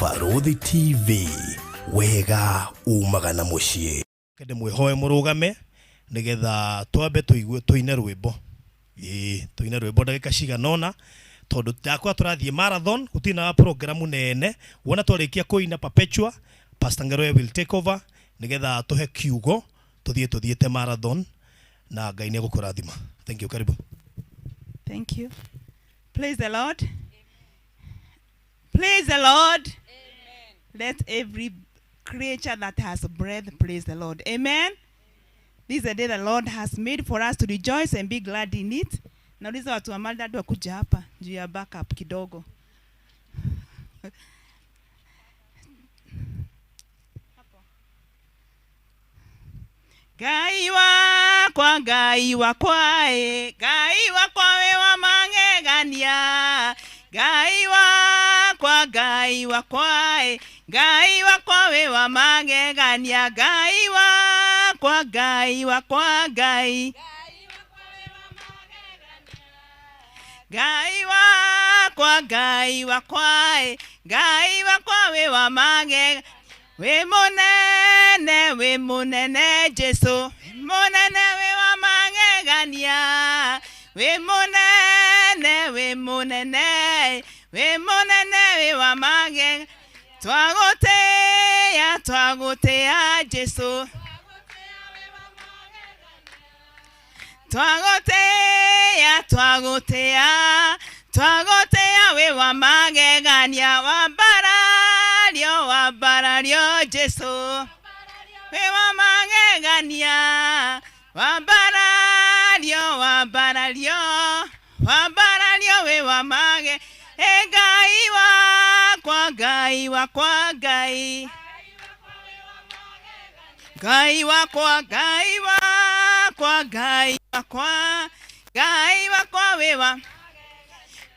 Barũthi TV, wega umaga na mũciĩ. Kende mwĩhoe mũrũgame nĩgetha twambe tũigue tũine rwĩmbo. Ĩĩ tũine rwĩmbo ndagĩka cigana ũna tondũ ndakwa tũrathiĩ marathon gũtirĩ na program nene. Wona twarĩkia kũina Perpetua, Pastor Ngeroe will take over nĩgetha tũhe kiugo tũthiĩ tũthiĩte marathon na Ngai nĩ egũkũrathima. Thank you. Karibu. Thank you. Praise the Lord. Praise the Lord. Amen. Let every creature that has breath praise the Lord. Amen. This is the day the Lord has made for us to rejoice and be glad in it. Nauliza watu wa Maldad wakuja hapa juu ya backup kidogo. Ngai wakwa, Ngai wakwa, ĩ, Ngai wakwa wĩ wa magegania. Ngai wakwa, Ngai wakwa, ĩ, Ngai wakwa wĩ wa magegania. Ngai wakwa, Ngai wakwa, Ngai. Ngai wakwa, Ngai wakwa, ĩ, Ngai wakwa wĩ wa magegania. Wĩ mũnene, wĩ mũnene Jesu, wĩ mũnene wĩ wa magegania. Wĩ mũnene, wĩ mũnene, wĩ mũnene wĩ wa magegania. Twagũtĩĩa, twagũtĩĩa Jesu. Twagũtĩĩa, twagũtĩĩa, twagũtĩĩa wĩ wa magegania. Wambarario, wambarario Jesu, wĩ wa magegania. Wambarario, wambarario, wambarario wĩ wa mage. Ĩ Ngai wakwa, Ngai wakwa, Ngai. Ngai wakwa, Ngai wakwa, Ngai wakwa, Ngai wakwa wĩ wa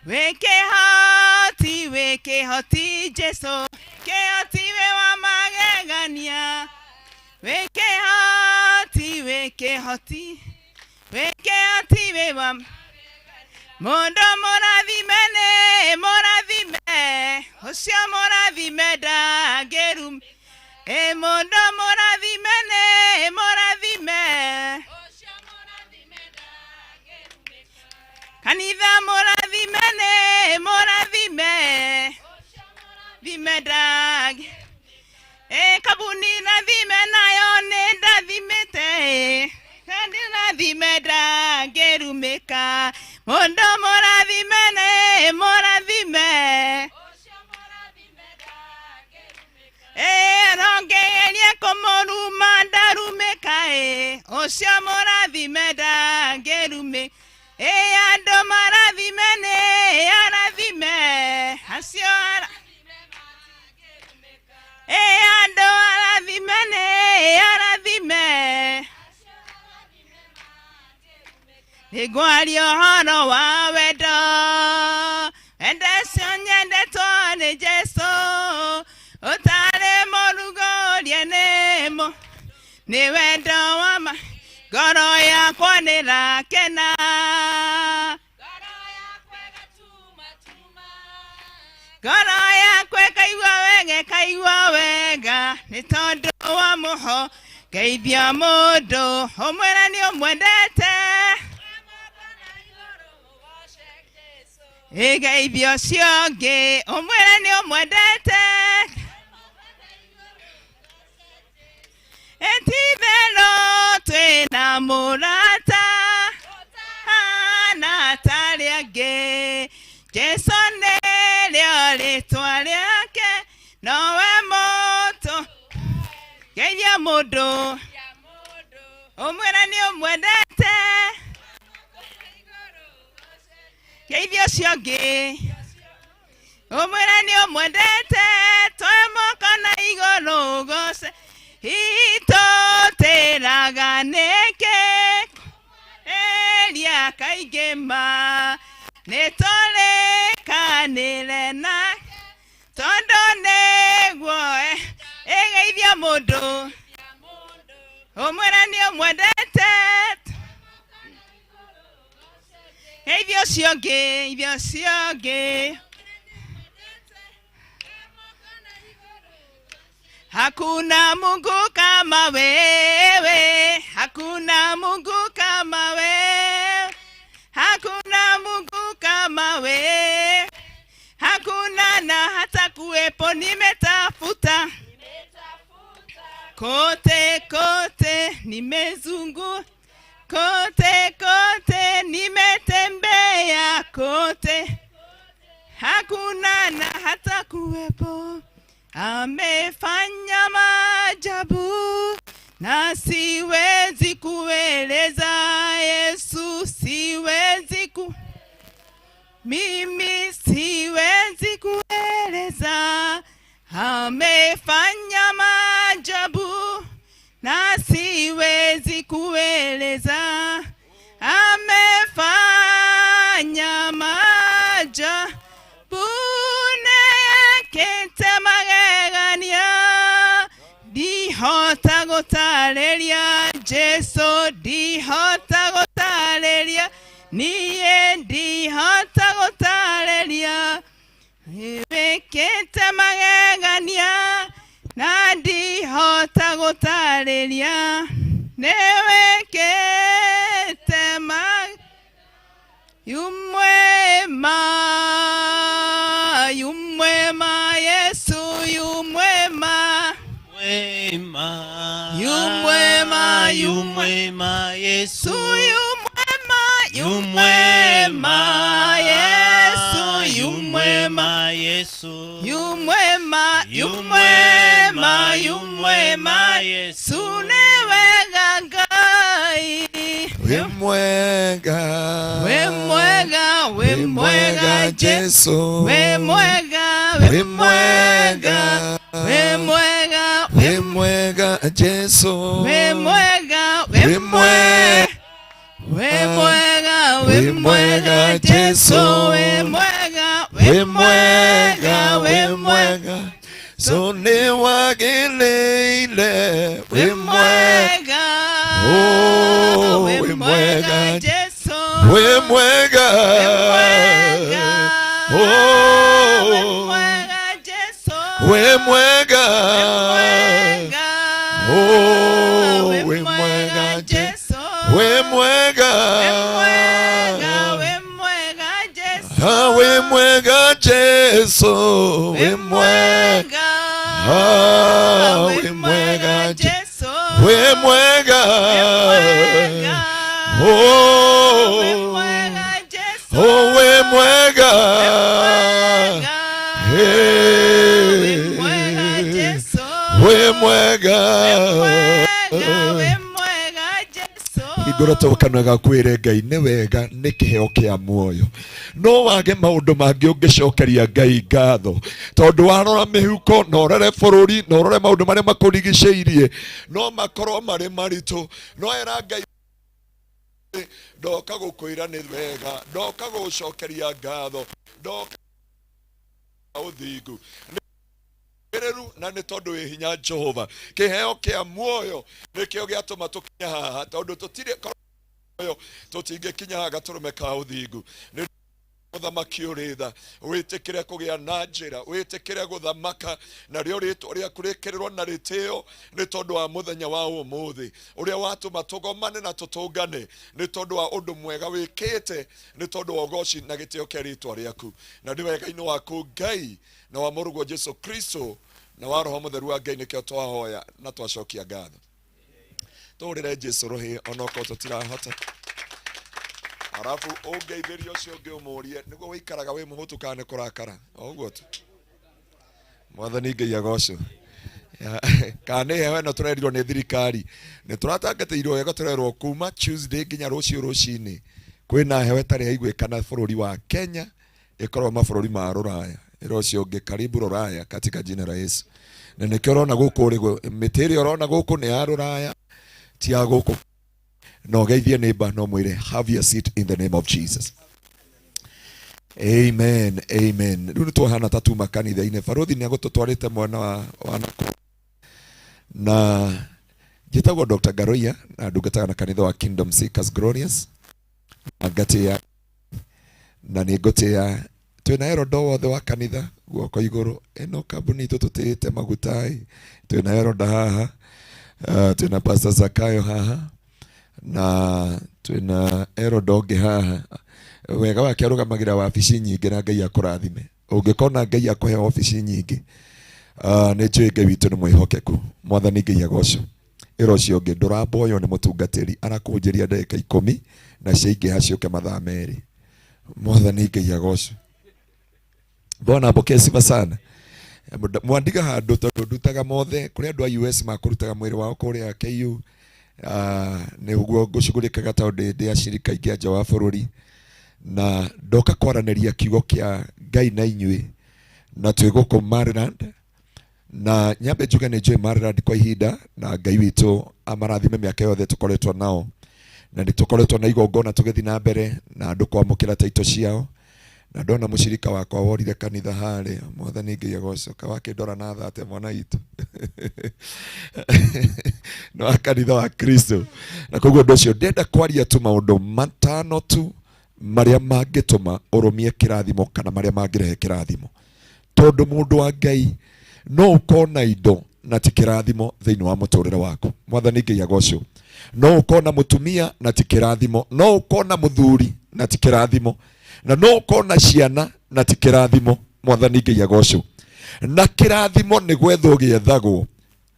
wĩ kĩhoti, wĩ kĩhoti Jesu, kĩhoti wĩ wa magegania, wĩ kĩhoti, wĩ kĩhoti, wĩ kĩhoti wĩ wa mũndũ mũrathime nĩ mũrathime, ũcio mũrathime ndangĩrumio. Ĩ mũndũ mũrathime nĩ mũrathime, kanitha mũrathime nĩ mũrathime, thime ndangĩ. Ĩ kabuni rathime nayo nĩ ndathimĩte, kandi rathime ndangĩrumĩka. Mũndũ mũrathime nĩ mũrathime. Ĩ arongereria kũmũruma ndarumĩka, ĩ ũcio mũrathime ndangĩrumĩ. Ĩ andũ marathime nĩ arathime, acio ara Ĩ andũ arathime nĩ arathime. Nĩngwaria ũhoro wa wendo, wendo ũcio nyendetwo nĩ Jesũ, ũtarĩ mũrugũrie nĩ mũ, nĩ wendo wa ma, ngoro yakwa nĩrakena. Ngoro yakwa ĩkaigua wega, ĩkaigua wega, nĩ tondũ wa mũho. Geithia mũndũ ũmwĩre nĩ ũmwendete. Ĩgeithia ũcio ũngĩ ũmwĩre nĩ ũmwendete. Etitherũ twĩna mũrata hana tarĩ angĩ. Jesu nĩrĩo rĩtwa rĩake, nowe mũtũ. Geithia mũndũ ũmwĩre nĩ ũmwendete. Geithia ũcio ũngĩ ũmwĩre nĩ ũmwendete. Twoe moko na igũrũ goce itũtĩraga nĩkĩ eria kaingĩ ma nĩ tũrĩkanĩre na tondũ nĩguo ĩgeithia mũndũ ũmwĩre nĩ ũmwendete. Geithia ũcio ũngĩ, geithia ũcio ũngĩ. Hakuna Mungu kama wewe, hakuna Mungu kama wewe, hakuna Mungu kama wewe, hakuna na hata kuwepo. Nimetafuta kote kote, nimezungu kote kote, nimetembea kote, hakuna na hata kuwepo. Amefanya maajabu na siwezi kueleza. Yesu, siwezi ku mimi siwezi kueleza. Amefanya maajabu na siwezi kueleza. Amefanya maajabu nekete magegania, ndihota gũtarĩria Jesu, ndihota gũtarĩria niĩ, ndihota gũtarĩria wĩkĩte magegania na ndihota gũtarĩria nĩwĩkĩte ma yumwema, yumwema Yesu, yumwema. Mwema. Yumwema. Yumwema Yesu. Yesu yumwema, yumwema Yesu, yumwema. Yumwema Yesu. Yumwema, yumwema, yumwema Yesu. Yesu, nĩ wega Ngai. Wĩ mwega. Wĩ mwega, wĩ mwega Jesu. Jesu. Wĩ mwega, Wĩ wĩ mwega, wĩ mwega, Wĩ mwega Jesu. wĩ mwega, wĩ Wĩ mwega, wĩ mwega, wĩ Wĩ mwega mwega Jesu, Jesu. Wĩ mwega, wĩ Wĩ mwega, mwega, wĩ wĩ mwega, mwega. So nĩ wagĩrĩire. Wĩ Wĩ mwega. mwega, Oh, wĩ wĩ mwega mwega. Jesu, Wĩ mwega. Wĩ mwega, wĩ Oh, mwega Jesu, wĩ mwega. Wĩ mwega, Oh, wĩ wĩ mwega mwega Jesu, Wĩ mwega. Wĩ mwega, wĩ mwega Jesu, Ah, wĩ mwega Jesu. Wĩ Wĩ mwega. mwega, Ah, wĩ wĩ mwega mwega Jesu, Wĩ mwega. Wĩ mwega, Oh. wĩ mwega Jesu, Oh, wĩ mwega. Wĩ mwega, Hey. wĩ mwega Jesu, Wĩ mwega. Wĩ mwega, wĩ mwega Jesu, Hingũra to kanua gaku wĩre Ngai nĩ wega nĩ kĩheo kĩa muoyo. No wage maũndũ mangĩ ũngĩcokeria Ngai ngatho, tondũ warora mĩhuko na ũrore bũrũri na ũrore maũndũ marĩa makũrigicĩirie no makorwo marĩ maritũ, no ĩra Ngai ndoka gũkwĩra nĩ wega, ndoka gũgũcokeria ngatho, ndoka ũthingu rĩru na nĩ tondũ wĩ hinya Jehova. Kĩheo kĩa muoyo nĩkĩo gĩatũma tũkinye haha, tondũ tũtirĩ muoyo tũtingĩkinya haha gatũrũme ka ũthingu. Nĩ mũthamaki ũrĩ tha, wĩtĩkĩre kũgĩa na njĩra, wĩtĩkĩre gũthamaka, narĩo rĩtwa rĩaku rĩkĩrĩrwo na rĩtĩo nĩ tondũ wa mũthenya wa ũmũthĩ ũrĩa watũma tũgomane na tũtũngane, nĩ tondũ wa ũndũ mwega wĩkĩte, nĩ tondũ wa ũgoci na gĩtĩo kĩa rĩtwa rĩaku, na nĩ wega-inĩ waku Ngai na wa mũrũguo Jesu Kristo na wa Roho Mũtheru wa Ngai nĩkĩo twahoya na twacokia ngatho. Tũhũrĩre Jesu rũhĩ onokorwo tũtirahota, arabu ũngeithĩrie ũcio ũngĩ ũmũrie nĩguo wĩikaraga wĩ mũhũtu kana nĩ kũrakara o ũguo tu. Mwathani Ngai agocwo. Kana nĩ heho ĩno tũrerirwo nĩ thirikari, nĩ tũratangatĩirwo wega, tũrerwo kuma Tuesday nginya rũciũ rũcinĩ kwĩna heho ĩtarĩ yaiguĩkana bũrũri wa Kenya, ĩkorwo mabũrũri ma rũraya. Ĩra ũcio ũngĩ karibu rũraya katika jina la Yesu. Na nĩkĩo ũrona gũkũ ũrĩ mĩtĩ ĩrĩa ũrona gũkũ nĩ ya rũraya, ti ya gũkũ. No geithie neighbor no mwĩre have your seat in the name of Jesus. Amen, amen. Rĩu nĩ twahana ta tuma kanitha-inĩ, barothi nĩ agũtũtwarĩte mwena wa nakũu. Na njĩtagwo Dr. Ngaruiya na ndungataga na kanitha wa Kingdom Seekers Glorious, na ngatĩa na nĩ ngũtĩa twĩna erodo wothe wa kanitha. Guoko igũrũ. Ĩno kambuni itũ tũtĩĩte maguta ĩ. Twĩna Eroda haha, twĩna Pastor Zakayo haha, na twĩna Eroda ũngĩ haha. Wega wake arũgamagĩrĩra wabici nyingĩ na Ngai akũrathime. Ũngĩkona Ngai akũhe wabici nyingĩ, nĩ njũĩ Ngai witũ nĩ mwĩhokeku. Mwathani Ngai agocwo. Ĩra ũcio ũngĩ ndũramboywo nĩ mũtungatĩri arakũhunjĩria ndagĩka 10 na ciaingĩha ciũke mathaa 2. Mwathani Ngai agocwo. Bwana apokee sifa sana. Mwandiga handũ tondũ ndutaga mothe kũrĩ andũ a US makũrutaga mwĩrĩ wao kũrĩa KU. Nĩ ũguo ngũcugurĩkaga tondũ ndĩ acirika aingĩ a nja wa bũrũri, na ndoka kwaranĩria kiugo kĩa Ngai na inyuĩ, na twĩ gũkũ Maryland. Na nyambe njuge nĩ njũĩ Maryland kwa ihinda, na Ngai witũ amarathime mĩaka yothe tũkoretwo nao, na nĩ tũkoretwo na igongona tũgĩthiĩ na mbere na andũ kwamũkĩra taito ciao. Na ndona mũcirika wakwa worire kanitha harĩa, Mwathani Ngai agocwo, wakĩndora na tha atĩa mwana witũ nĩ wa kanitha wa Kristo. Na koguo ũndũ ũcio ndĩrenda kwaria tu maũndũ matano tu marĩa mangĩtũma ũrũmie kĩrathimo kana marĩa mangĩrehe kĩrathimo, tondũ mũndũ wa Ngai no ũkorwo na indo na ti kĩrathimo thĩinĩ wa mũtũrĩre waku. Mwathani Ngai agocwo. No ũkorwo na mũtumia na ti kĩrathimo, no ũkorwo na mũthuri na ti kĩrathimo, na no ũkorwo na ciana na ti kĩrathimo. Mwathani Ngai agocwo. Na kĩrathimo nĩ gwethwo gĩethagwo,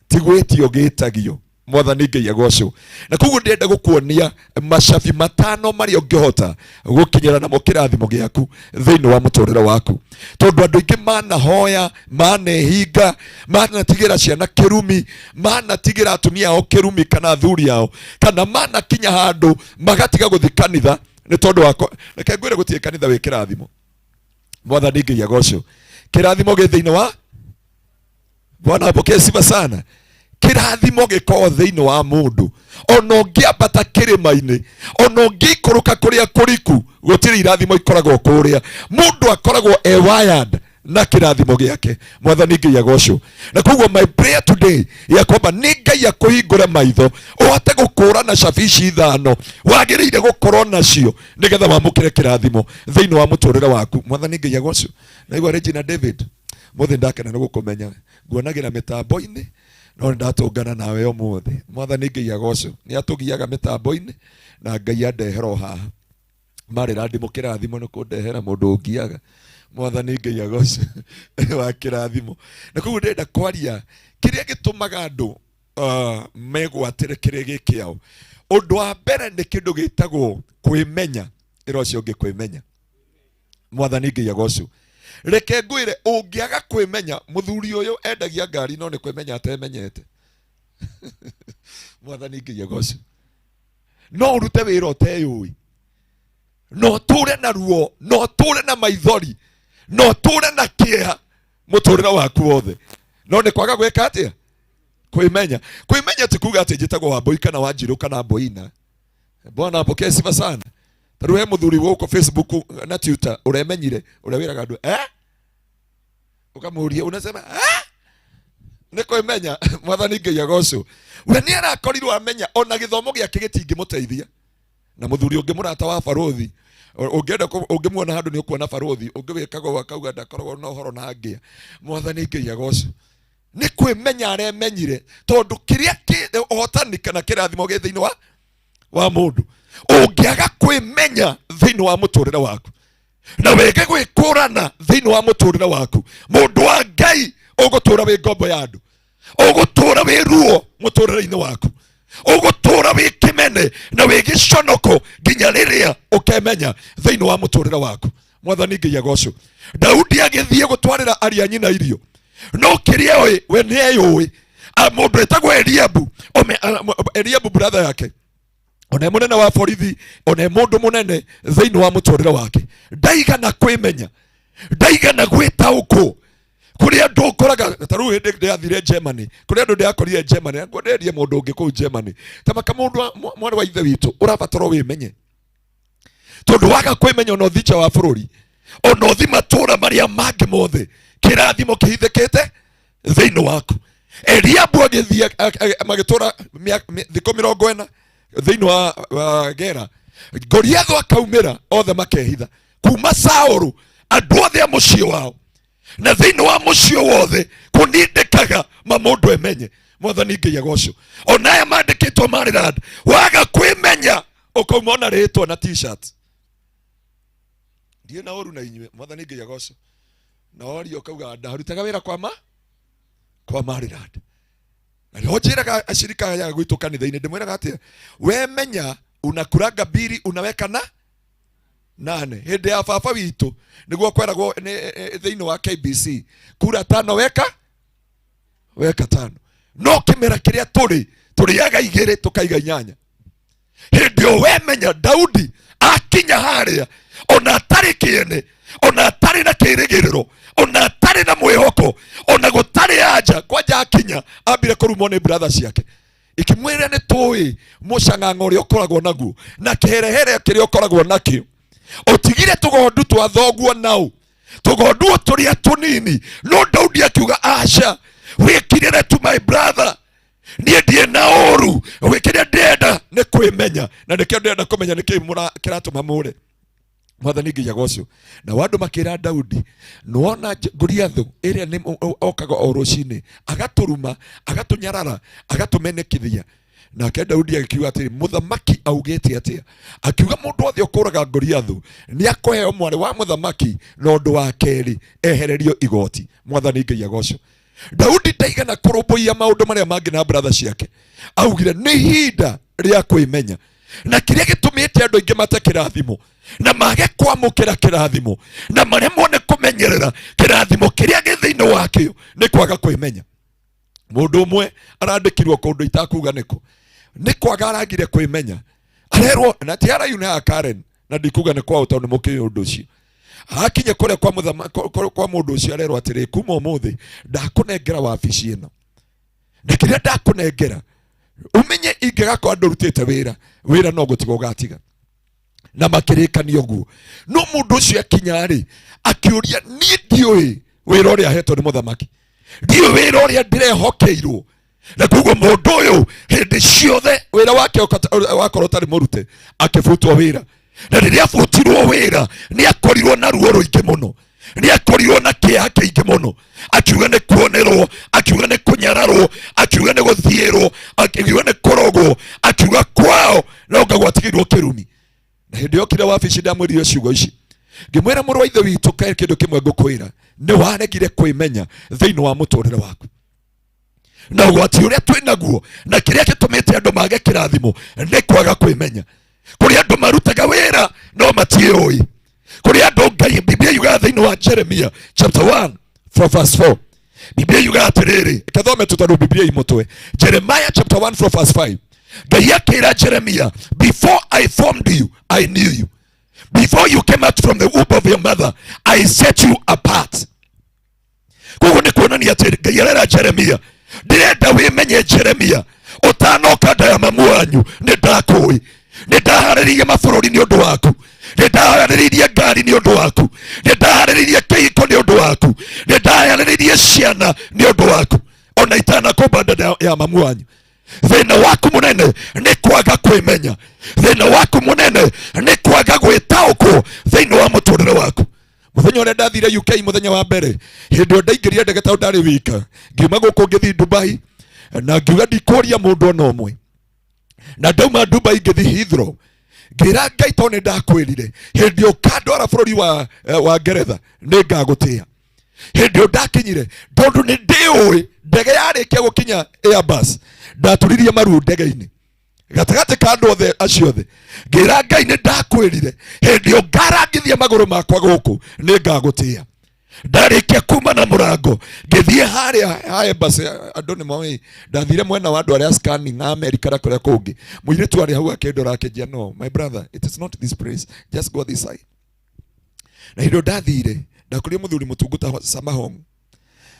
ti gwĩtio gĩtagio. Mwathani Ngai agocwo. Na koguo ndĩrenda gũkuonia macabi matano marĩa ũngĩhota gũkinyĩra namo kĩrathimo gĩaku thĩinĩ wa mũtũrĩre waku, tondũ andũ aingĩ manahoya, manehinga, manatigĩra ciana kĩrumi, manatigĩra atumia ao kĩrumi kana athuri ao, kana manakinya handũ magatiga gũthiĩ kanitha nĩ tondũ wa reke ngwĩre gũtirĩ kanitha wĩ kĩrathimo. Mwathani Ngai agocwo. Kĩrathimo gĩ thĩinĩ wa Bwana apokee sifa sana. Kĩrathimo gĩkoragwo thĩinĩ wa mũndũ, ona ũngĩambata kĩrĩma-inĩ, ona ũngĩikũrũka kũrĩa kũriku, gũtirĩ irathimo ikoragwo kũrĩa. Mũndũ akoragwo e wired na kĩrathimo gĩake. Mwathani Ngai agocwo. Na koguo my prayer today ya kwamba nĩ Ngai akũhingũre maitho ũhote gũkũrana cabi ici ithano wagĩrĩire gũkorwo nacio nĩgetha wamũkĩre kĩrathimo thĩinĩ wa mũtũrĩre waku. Mwathani Ngai agocwo. Naigua Regina David, mũthĩ ndakena nĩ gũkũmenya, nguonagĩra mĩtambo-inĩ no nĩ ndatũngana nawe ũmũthĩ. Mwathani Ngai agocwo. Nĩ atũgiaga mĩtambo-inĩ na Ngai andehera o haha. Marĩ randi mũkĩrathimo nĩ kũndehera mũndũ ũngiaga. Mwathani Ngai agocwo wa kĩrathimo. Na koguo ndĩrenda kwaria kĩrĩa gĩtũmaga andũ megwatĩre kĩrĩa gĩ kĩao. Ũndũ wa mbere nĩ kĩndũ gĩtagwo kwĩmenya. Ĩra ũcio ũngĩ kwĩmenya. Mwathani Ngai agocwo. Reke ngwĩre, ũngĩaga kwĩmenya, mũthuri ũyũ endagia ngari no nĩ kwĩmenya atemenyete. Mwathani Ngai agocwo. No ũrute wĩra ũteyũĩ, no ũtũre na ruo, no ũtũre na maithori, no ũtũre na kĩeha mũtũrĩre waku wothe, no nĩ kwaga gwĩka atĩa? Kwĩmenya. Kwĩmenya ti kuga atĩ njĩtagwo Wambũi kana Wanjirũ kana Mboina. Bwana apokee sifa sana. Tarĩu he mũthuri gũkũ Facebook na Twitter ũremenyire, ũrĩa wĩraga andũ Ũkamũria unasema Nĩ kwĩmenya. Mwathani Ngai agocwo. We nĩ arakorirwo amenya ona gĩthomo gĩake gĩtingĩmũteithia. Na mũthuri ũngĩ mũrata wa barũthi, ũngĩenda ũngĩmuona handũ nĩ ũkuona barũthi, ũngĩ wĩkagwo akauga ndakoragwo na ũhoro na ngĩa. Mwathani Ngai agocwo. Nĩ kwĩmenya aremenyire, tondũ kĩrĩa ũhotani kana kĩrathimo gĩ thĩinĩ wa mũndũ. Ũngĩaga kwĩmenya thĩinĩ wa mũtũrĩre waku na wege gwĩkũrana thĩinĩ wa mũtũrĩre waku, mũndũ wa Ngai, ũgũtũra wĩ ngombo ya andũ, ũgũtũra wĩ ruo mũtũrĩre-inĩ waku, ũgũtũra wĩ kĩmene na wĩ gĩconoko nginya rĩrĩa ũkemenya thĩinĩ wa mũtũrĩre waku. Mwathani Ngai agocwo. Daudi agĩthiĩ gũtwarĩra aria nyina irio, no kĩrĩa oĩ we nĩ eyũĩ. Mũndũ etagwo Eliabu, Eliabu brother yake, ona e mũnene wa borithi, ona e mũndũ mũnene thĩinĩ wa mũtũrĩre wake, ndaigana kwĩmenya, ndaigana gwĩtaũkwo. Kũrĩ andũ ũkoraga, ta rĩu hĩndĩ ndĩrathire Germany, kũrĩ andũ ndĩrakorire Germany, na ngwenderie mũndũ ũngĩ kũu Germany, ta maka mũndũ mwarĩ wa ithe witũ ũrabatara wĩmenye, tondũ waga kwĩmenya ona ũthi nja wa bũrũri, ona ũthi matũũra marĩa mangĩ mothe, kĩrathimo kĩhithĩkĩte thĩinĩ waku. Eliabu agĩthiĩ magĩtũra thikũ 40 thĩinĩ wa Gera. Goliathu akaumĩra, othe makehitha. Kuma Saũlũ, andũ othe a mũciĩ wao. Na thĩinĩ wa mũciĩ wothe kũnindĩkaga ma mũndũ emenye. Mwathani Ngai agocwo. Ona aya mandĩkĩtwo Maryland, waga kwĩmenya ũkauma ona rĩtwa na t-shirt. Ndiĩ na ũru na inyuĩ. Mwathani Ngai agocwo. Na woria ũkauga ndarutaga wĩra kwa ma kwa Maryland. Na nĩho njĩraga acirika aya gwitũ kanitha-inĩ, ndĩmwĩraga atĩa, we menya unakuranga mbiri unaweka na nane. Hĩndĩ ya baba witũ nĩguo kweragwo thĩinĩ wa KBC, kura tano weka weka tano. No kĩmera kĩrĩa tũrĩ tũrĩaga igĩrĩ tũkaiga inyanya. Hĩndĩ ĩyo wemenya Daudi akinya harĩa, ona atarĩ kĩene, ona atarĩ na kĩrĩgĩrĩro, ona atarĩ na mwĩhoko, ona gũtarĩ anja, kwanja akinya ambire kũrumwo nĩ brother ciake ikĩmwĩra nĩ tũĩ mũcang'ang'a ũrĩa ũkoragwo naguo na kĩherehere kĩrĩa ũkoragwo nakĩo, ũtigire tũgondu twa thoguo nau, tũgondu o tũrĩa tũnini. No Daudi akiuga aca, wĩkirĩre tu my brother, niĩ ndiĩ na ũru, kĩrĩa ndĩrenda nĩ kwĩmenya, na nĩkĩo ndĩrenda kũmenya nĩkĩ kĩratũma mũre. Mwathani Ngai agocwo. Na andũ makĩra Daudi, nĩwona Goliathũ ĩrĩa nĩ okaga o rũcinĩ agatũruma, agatũnyarara, agatũmenekithia. Nake Daudi agĩkiuga atĩrĩ, mũthamaki augĩte atĩa? Akiuga mũndũ wothe ũkũraga Goliathũ nĩ akũheo mwarĩ wa mũthamaki, na ũndũ wa kerĩ ehererio igoti. Mwathani Ngai agocwo. Daudi ndaigana kũrũmbũiya maũndũ marĩa mangĩ na brother ciake, augire nĩ ihinda rĩa kwĩmenya. Na kĩrĩa gĩtũmĩte andũ aingĩ mate kĩrathimo na mage kwamũkĩra kĩrathimo na maremwo nĩ kũmenyerera kĩrathimo kĩrĩa gĩ thĩinĩ wakĩo nĩ kwaga kwĩmenya. Mũndũ ũmwe arandĩkirwo kũndũ itakuga nĩkũ, nĩ kwaga aragire kwĩmenya, arerwo na ti arayu na Karen, na ndikuga nĩ kwao tondũ nĩ mũkĩũĩ ũndũ ũcio. Akinye kũrĩa kwa mũthama, kwa mũndũ ũcio arerwo atĩrĩ, kuma ũmũthĩ ndakũnengera wabici ĩno, na kĩrĩa ndakũnengera ũmenye ingĩgakorwo ndũrutĩte wĩra, wĩra no gũtiga ũgatiga. Na makĩrĩkania ũguo. No mũndũ ũcio akinya rĩ, akĩũria, niĩ ndiũĩ wĩra ũrĩa ahetwo nĩ mũthamaki, ndiũĩ wĩra ũrĩa ndĩrehokeirwo. Na koguo mũndũ ũyũ hĩndĩ ciothe wĩra wake wakorwo ũtarĩ mũrute, akĩbutwo wĩra. Na rĩrĩa abutirwo wĩra nĩ akorirwo na ruo rũingĩ mũno, nĩ akorirwo na kĩeha kĩingĩ mũno, akiuga nĩ kuonerwo, akiuga nĩ kũnyararwo, akiuga nĩ gũthiĩrwo, akiuga nĩ kũrogwo, akiuga kwao no nga gwatigĩirwo kĩrumi. Na hĩndĩ yokire wabici ndamwĩrire ciugo ici, ngĩmwĩra mũrũ wa ithe witũ, kaĩ kĩndũ kĩmwe ngũkwĩra, nĩ waregire kwĩmenya thĩinĩ wa mũtũrĩre waku, na ũgwati ũrĩa twĩ naguo na kĩrĩa gĩtũmĩte andũ mage kĩrathimo nĩ kwaga kwĩmenya. Kũrĩ andũ marutaga wĩra no matiĩũĩ. Kũrĩ andũ Ngai, Biblia yugaga thĩinĩ wa Jeremia chapter 1 from verse 4, Biblia yugaga atĩrĩrĩ, reke tu tondũ Biblia imũtwe. Jeremiah chapter 1 from verse 5, Ngai akĩra Jeremia, before I formed you I knew you, before you came out from the womb of your mother I set you apart. Koguo nĩ kuonania atĩ Ngai arera Jeremia, ndĩrenda wĩmenye Jeremia, ũtanoka nda ya mamu wanyu nĩ ndakũĩ, nĩ ndaharĩrĩirie mabũrũri nĩ ũndũ waku, nĩ ndaharĩrĩirie ngari nĩ ũndũ waku, nĩ ndaharĩrĩirie kĩhiko nĩ ũndũ waku, nĩ ndaharĩrĩirie ciana nĩ ũndũ waku, ona itanakũmba nda ya mamu wanyu. Thĩna waku mũnene nĩ kwaga kwĩmenya, thĩna waku mũnene nĩ kwaga gwĩtaũkwo thĩinĩ wa mũtũrĩre waku. Mũthenya ũrĩa ndathire UK mũthenya wa mbere, hĩndĩ ĩyo ndaingĩrire ndege tondũ ndarĩ wika, ngiuma gũkũ ngĩthiĩ Dubai, na ngiuga ndikũria mũndũ ona ũmwe. Na ndauma Dubai ngĩthiĩ Heathrow, ngĩra Ngai tondũ nĩ ndakwĩrire hĩndĩ ĩyo ũkandwara bũrũri wa Ngeretha nĩ ngagũtĩa. Hĩndĩ ĩyo ndakinyire, tondũ nĩ ndĩũĩ ndege yarĩkia gũkinya Airbus, ndaturirie maru ndege-inĩ gatagatĩ ka andũ othe acio othe, ngĩra Ngai nĩ ndakwĩrire hĩndĩ ĩyo ngarangithia magũrũ makwa gũkũ nĩ ngagũtĩa. Ndarĩkia kuma na mũrango ngĩthiĩ harĩa ha embassy, andũ nĩ moĩ ndathire mwena wa andũ arĩa scanning a America na kũrĩa kũngĩ. Mũirĩtu arĩ hau akĩndora akĩnjia, no my brother, it is not this place, just go this side. Na hĩndĩ ĩyo ndathire ndakorire mũthuri mũtungu ta Samahong,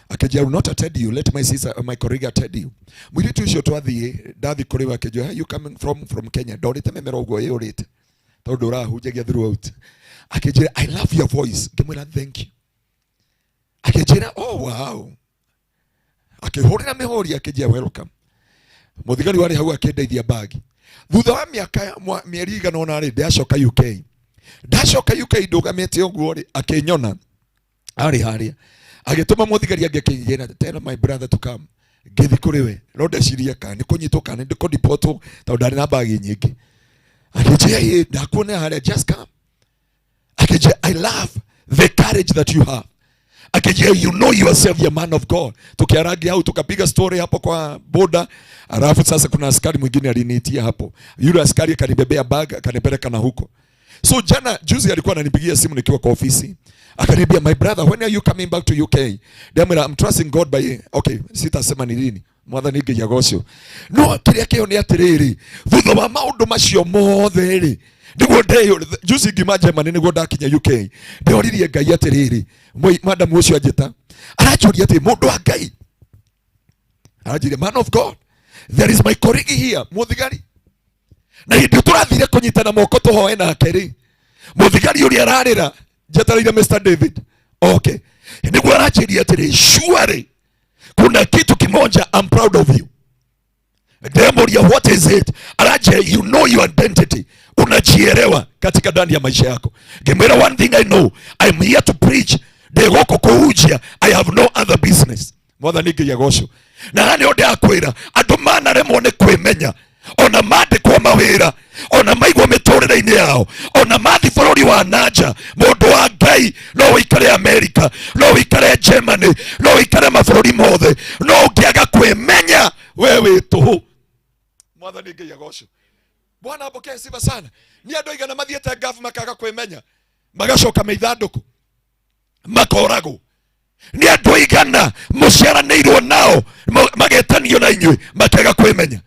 akĩnjia, I will not attend you, let my sister, my colleague attend you. Mũirĩtu ũcio twathiĩ, ndathi kũrĩ we akĩnjia, where you coming from? From Kenya. Ndorĩte mĩmera ũguo ĩyũrĩte tondũ ũrahunjagia throughout. Akĩnjĩra, I love your voice. Ngĩmwĩra thank you. Akĩnjĩra, oh wow. Akĩhũrĩra mĩhũri akĩnjĩra welcome. Mũthigari warĩ hau akĩndeithia bagi. Thutha wa mĩaka mĩeri igana ũna rĩ, ndacoka UK. Ndacoka UK ndũgamĩte ũguo rĩ, akĩnyona arĩ harĩa. Agĩtũma mũthigari angĩ akĩnjĩra, "Tell my brother to come." Ngĩthiĩ kũrĩ we, no ndeciria kana nĩ kũnyitwo kana nĩ kũdipotwo, tondũ ndarĩ na mbagi nyingĩ. Akĩnjĩra, "Ĩ, ndakuonera harĩa, just come." Akĩnjĩra, "I love the courage that you have." Akijia, "You know yourself, you're man of God." Tukiarangia hau, tukapiga story hapo kwa boda. Alafu sasa kuna askari mwingine aliniitia hapo, yule askari akanibebea bag, akanipeleka na huko. So jana juzi alikuwa ananipigia simu nikiwa kwa ofisi, akaniambia, "My brother, when are you coming back to UK?" Ndamwĩra, "I'm trusting God by," okay, sitasema ni lini. Mwathani Ngai agocwo. No kĩrĩa kĩo nĩ atĩrĩrĩ, thutha wa maũndũ macio mothe rĩ, nĩguo ndeyo juzi ngiuma Germany, nĩguo ndakinya UK, ndĩoririe Ngai atĩrĩrĩ, madamu ũcio anjĩta, aranjũria atĩ, "Mũndũ wa Ngai," aranjĩria, "Man of God, there is my colleague here, mũthigari." Na hĩndĩ tũrathire kũnyitana moko tũhoe nake rĩ, mũthigari ũrĩa ararĩra njetereire Mr David, okay, nĩguo aranjĩria atĩrĩ, "Surely kuna kitu kimoja I'm proud of you." Ndĩramũria, "What is it?" Aranjĩra, "You know your identity, unajielewa katika ndani ya maisha yako." Ngĩmwĩra, "One thing I know, I'm here to preach, ndĩ gũkũ kũhunjia, I have no other business." Mwathani Ngai agocwo. Na haha nĩho ndĩrakwĩra, andũ manaremwo nĩ kwĩmenya, ona mandĩkwo mawĩra, ona maigwo mĩtũrĩre-inĩ yao, ona mathi bũrũri wa nanja. Mũndũ wa Ngai, no ũikare Amerika, no ũikare Germany, no ũikare mabũrũri mothe, no ũngĩaga kwĩmenya, we wĩ tũhũ. Mwathani Ngai agocwo. Bwana apokee sifa sana. Nĩ andũ aigana mathiĩte ngabu makaga kwĩmenya, magacoka meithandũkũ, makoragwo? Nĩ andũ aigana mũciaranĩirwo nao, magetanio na inyuĩ, makaga kwĩmenya?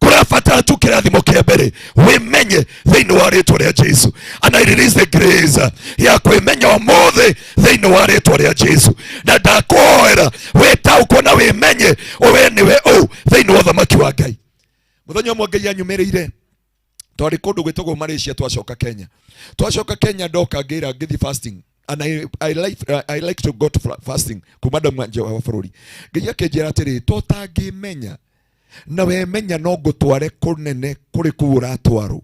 Kũrabatara tu kĩrathimo kĩa mbere, wĩmenye thĩinĩ wa rĩtwa rĩa Jesu. And I release the grace ya kwĩmenya ũmũthĩ thĩinĩ wa rĩtwa rĩa Jesu. Na ndakũhoera wĩtaũkwo na wĩmenye we nĩwe ũ thĩinĩ wa ũthamaki wa Ngai. Mũthenya ũmwe Ngai anyumĩrĩire, twarĩ kũndũ gwĩtagwo Malaysia, twacoka Kenya. Twacoka Kenya, ndoka ngĩra ngĩthiĩ fasting, and I like to go to fasting kuma ndauma nja wa bũrũri. Ngai akĩnjĩra atĩrĩ, "Tũtangĩmenya na wemenya, no ngũtware kũnene kũrĩ kũu ũratwarwo."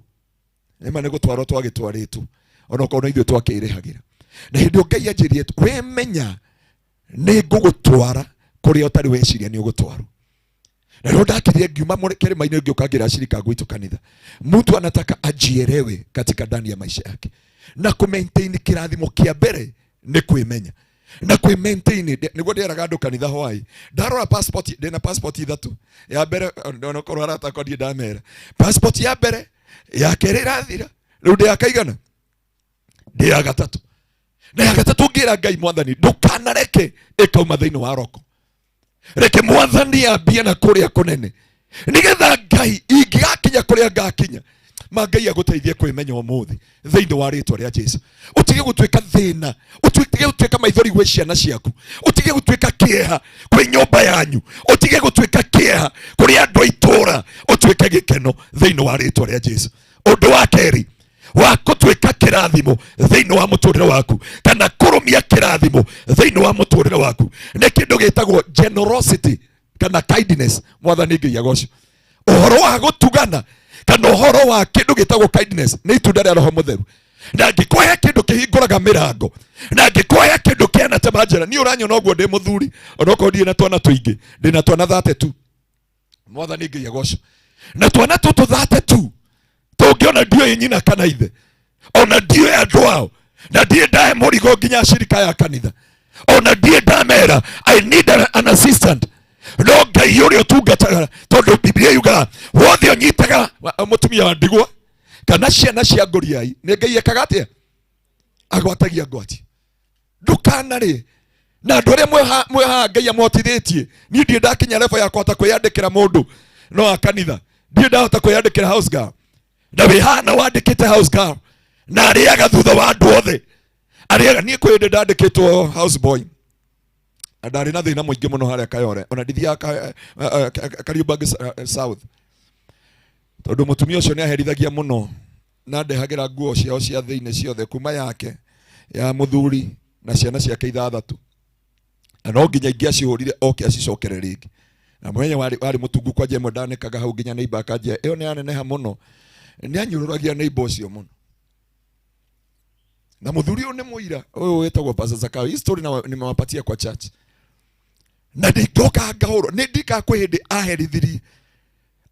Nĩma nĩ gũtwarwo twagĩtwarĩtwo, onokorwo na ithuĩ twakĩrĩhagĩra. Na hĩndĩ ĩyo Ngai anjĩrire, "Wemenya, nĩ ngũgũtwara kũrĩa ũtarĩ weciria nĩ ũgũtwarwo." Na rĩo ndakirire ngiuma kĩrĩma-inĩ, ngĩũka ngĩra shirika gwitũ kanitha. Mtu anataka ajielewe katika ndani ya maisha yake na kũmaintain kĩrathimo kĩa mbere nĩ kwĩmenya na kwĩ-maintain. Nĩguo ndĩraga andũ kanitha hwaĩ, ndarora passport, ndĩna passport ithatũ. Ya mbere, onokorwo arata akwa ndirĩ ndamera, passport ya mbere, ya kerĩ ĩrathira, rĩu ndĩ ya kaigana? Ndĩ ya gatatũ. Na ya gatatũ ngĩra Ngai, "Mwathani, ndũkanareke ĩkauma thĩinĩ wa roko, reke Mwathani ambie na kũrĩa kũnene, nĩgetha Ngai ingĩgakinya kũrĩa ngakinya." Ma Ngai agũteithie kwĩmenya ũmũthĩ thĩinĩ wa rĩtwa rĩa Jesu. Ũtige gũtuĩka thĩna, ũtige gũtuĩka maithori gwĩ ciana ciaku, ũtige gũtuĩka kĩeha kwĩ nyũmba yanyu, ũtige gũtuĩka kĩeha kũrĩ andũ a itũũra, ũtuĩke gĩkeno thĩinĩ wa rĩtwa rĩa Jesu. Ũndũ wa kerĩ wa gũtuĩka kĩrathimo thĩinĩ wa mũtũrĩre waku, kana kũrũmia kĩrathimo thĩinĩ wa mũtũrĩre waku, nĩ kĩndũ gĩtagwo generosity kana kindness. Mwathani Ngai agocwo. Ũhoro wa gũtugana kana ũhoro wa kĩndũ gĩtagwo kindness nĩ itunda rĩa Roho Mũtheru. Na angĩkũhe kĩndũ kĩhingũraga mĩrango, na angĩkũhe kĩndũ kĩanatema njĩra. Niĩ ũranyona ũguo ndĩ mũthuri, onokorwo ndirĩ na twana tũingĩ, ndĩ na twana 32. Mwathani Ngai agocwo. Na twana tũtũ 32 tũngĩona, ndiũĩ nyina kana ithe, ona ndiũĩ andũ ao, na ndirĩ ndahe mũrigo nginya shirika ya kanitha, ona ndirĩ ndamera I need an assistant. No Ngai ũrĩa ũtungataga, tondũ Biblia yugaga wothe ũnyitaga mũtumia wa ndigwa kana ciana cia ngũriai, nĩ Ngai ekaga atĩa? Agwatagia ngwati. Ndũkanarĩ na andũ arĩa mwĩhaga Ngai amũhotithĩtie. Niĩ ndirĩ ndakinya level ya kũhota kwĩyandĩkĩra mũndũ no wa kanitha, ndirĩ ndahota kwĩyandĩkĩra house girl. Na wĩ haha na wandĩkĩte house girl na arĩaga thutha wa andũ othe, arĩaga. Niĩ kwĩ hĩndĩ ndandĩkĩtwo house boy na ndarĩ na thĩna mũingĩ mũno harĩa Kayore, ona ndithiaga Kariũmbangi South, tondũ mũtumia ũcio nĩ aherithagia mũno na ndehagĩra nguo ciao cia thĩinĩ ciothe, kuma yake, ya mũthuri na ciana ciake ithathatũ, na no nginya ingĩacihũrire oke acicokere rĩngĩ. Na mũthenya warĩ mũtungu kwanja ĩmwe ndanĩkaga hau nginya neighbor akanjia, "Ĩyo nĩ yaneneha mũno." Nĩ anyũrũragia neighbor ũcio mũno. Na muthuri uyu ni muira uyu witagwo Pastor Zakayo. Hii story nimewapatia kwa church. Na ndingoka ngahũrwo nĩ ndikaga kwĩ hĩndĩ aherithirie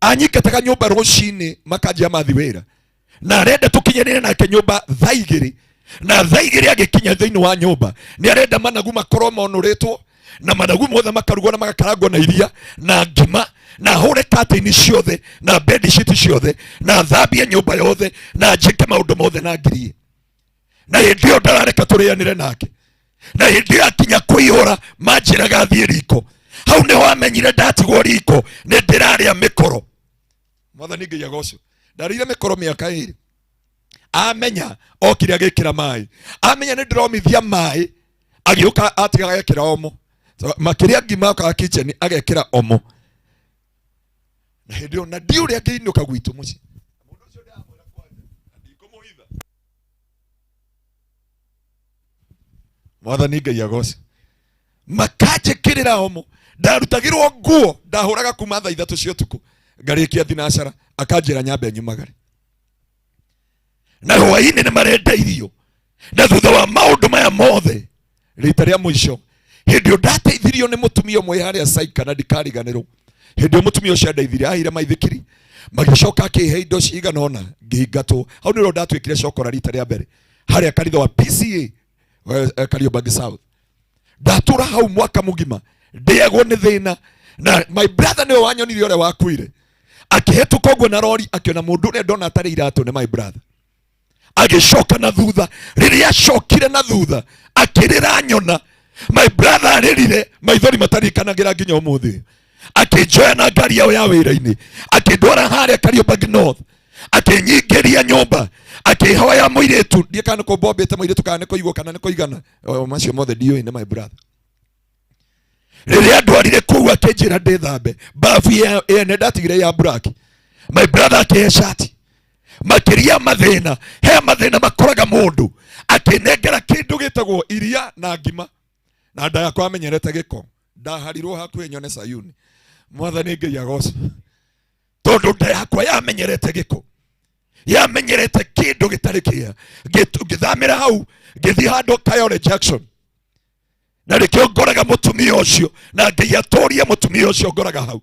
anyingataga nyũmba rũcinĩ makanjia mathi wĩra na arenda tũkinyanĩre nake nyũmba thaa igĩrĩ na thaa igĩrĩ agĩkinya thĩinĩ wa nyũmba nĩ arenda managu makorwo monũrĩtwo na managu mothe makarugwo na magakarangwo na iria na ngima na hũre curtain ciothe na bed sheet ciothe na thambie nyũmba yothe na njĩke maũndũ mothe na ngirie na hĩndĩ ĩyo ndarareka tũrĩanĩre nake na hĩndĩ ĩyo akinya kũihũra manjĩraga thiĩ riko hau nĩho amenyire ndatigwo riko nĩ ndĩrarĩa mĩkoro. Mwathani Ngai agocwo. Ndarĩire mĩkoro mĩaka ĩrĩ. Amenya okire agĩkĩra maĩ, amenya nĩ ndĩromithia maĩ, agĩũka atiga agekĩra omo. So, makĩria ngima okaga kitchen agekĩra omo. Na hĩndĩ ĩyo na ndiũĩ ũrĩa ngĩinũka gwitũ mũciĩ. Mũndũ ũcio ndĩramwĩra kwanja, na ndikũmũhitha. Mwathani Ngai agocwo. Makanjĩkĩrĩra omo, ndarutagĩrwo nguo, ndahũraga kuma thaa 3 cia ũtukũ ngarĩkia thinacara, akanjĩra nyambe nyumagare. Na hwainĩ nĩ marenda irio. Na thutha wa maũndũ maya mothe, rita rĩa mũico hĩndĩ ĩyo ndateithirio nĩ mũtumia ũmwe harĩa Saika, na ndikariganĩrwo. Hĩndĩ ĩyo mũtumia ũcio andeithirie, aheire maithikiri, magĩcoka akĩhe indo cigana ũna, ngĩingatwo. Hau nĩrĩo ndatuĩkire cokora rita rĩa mbere harĩa kanitha wa PCA, Kariobangi South. Ndatũra hau mwaka mũgima ndĩagwo nĩ thĩna, na my brother nĩwe wanyonirie ũrĩa wakuire. Akĩhĩtũka ũguo na rori, akĩona mũndũ ũrĩa ndona atarĩ iratũ nĩ my brother. Agĩcoka na thutha, rĩrĩa acokire na thutha akĩrĩra nyona my brother arĩrire maithori matarikanagĩra nginya ũmũthĩ. Akĩnjoya na ngari yao ya wĩra-inĩ, akĩndwara harĩa Kariobangi North, akĩnyingĩria nyũmba, akĩhoya mũirĩtu, ndiĩ kana nĩ kũmbombĩte mũirĩtu kana nĩ kũigwo kana nĩ kũigana, o macio mothe ndiũĩ, nĩ my brother. Rĩrĩa ndwarire kũu akĩnjĩra ndĩthambe bafu ene ndatigire ya black, my brother akĩhe shati. Makĩria mathĩna, he mathĩna makoraga mũndũ, akĩnengera kĩndũ gĩtagwo iria na ngima, na nda yakwa amenyerete gĩko, ndaharirwo hakuhĩ nyone Sayuni. Mwathani Ngai agocwo, tondũ nda yakwa yamenyerete gĩko, yamenyerete kĩndũ gĩtarĩ kĩega. Ngĩthamĩra hau, ngĩthiĩ handũ Kayole Junction, na nĩkĩo ngoraga mũtumia ũcio, na Ngai atũrie mũtumia ũcio ngoraga hau.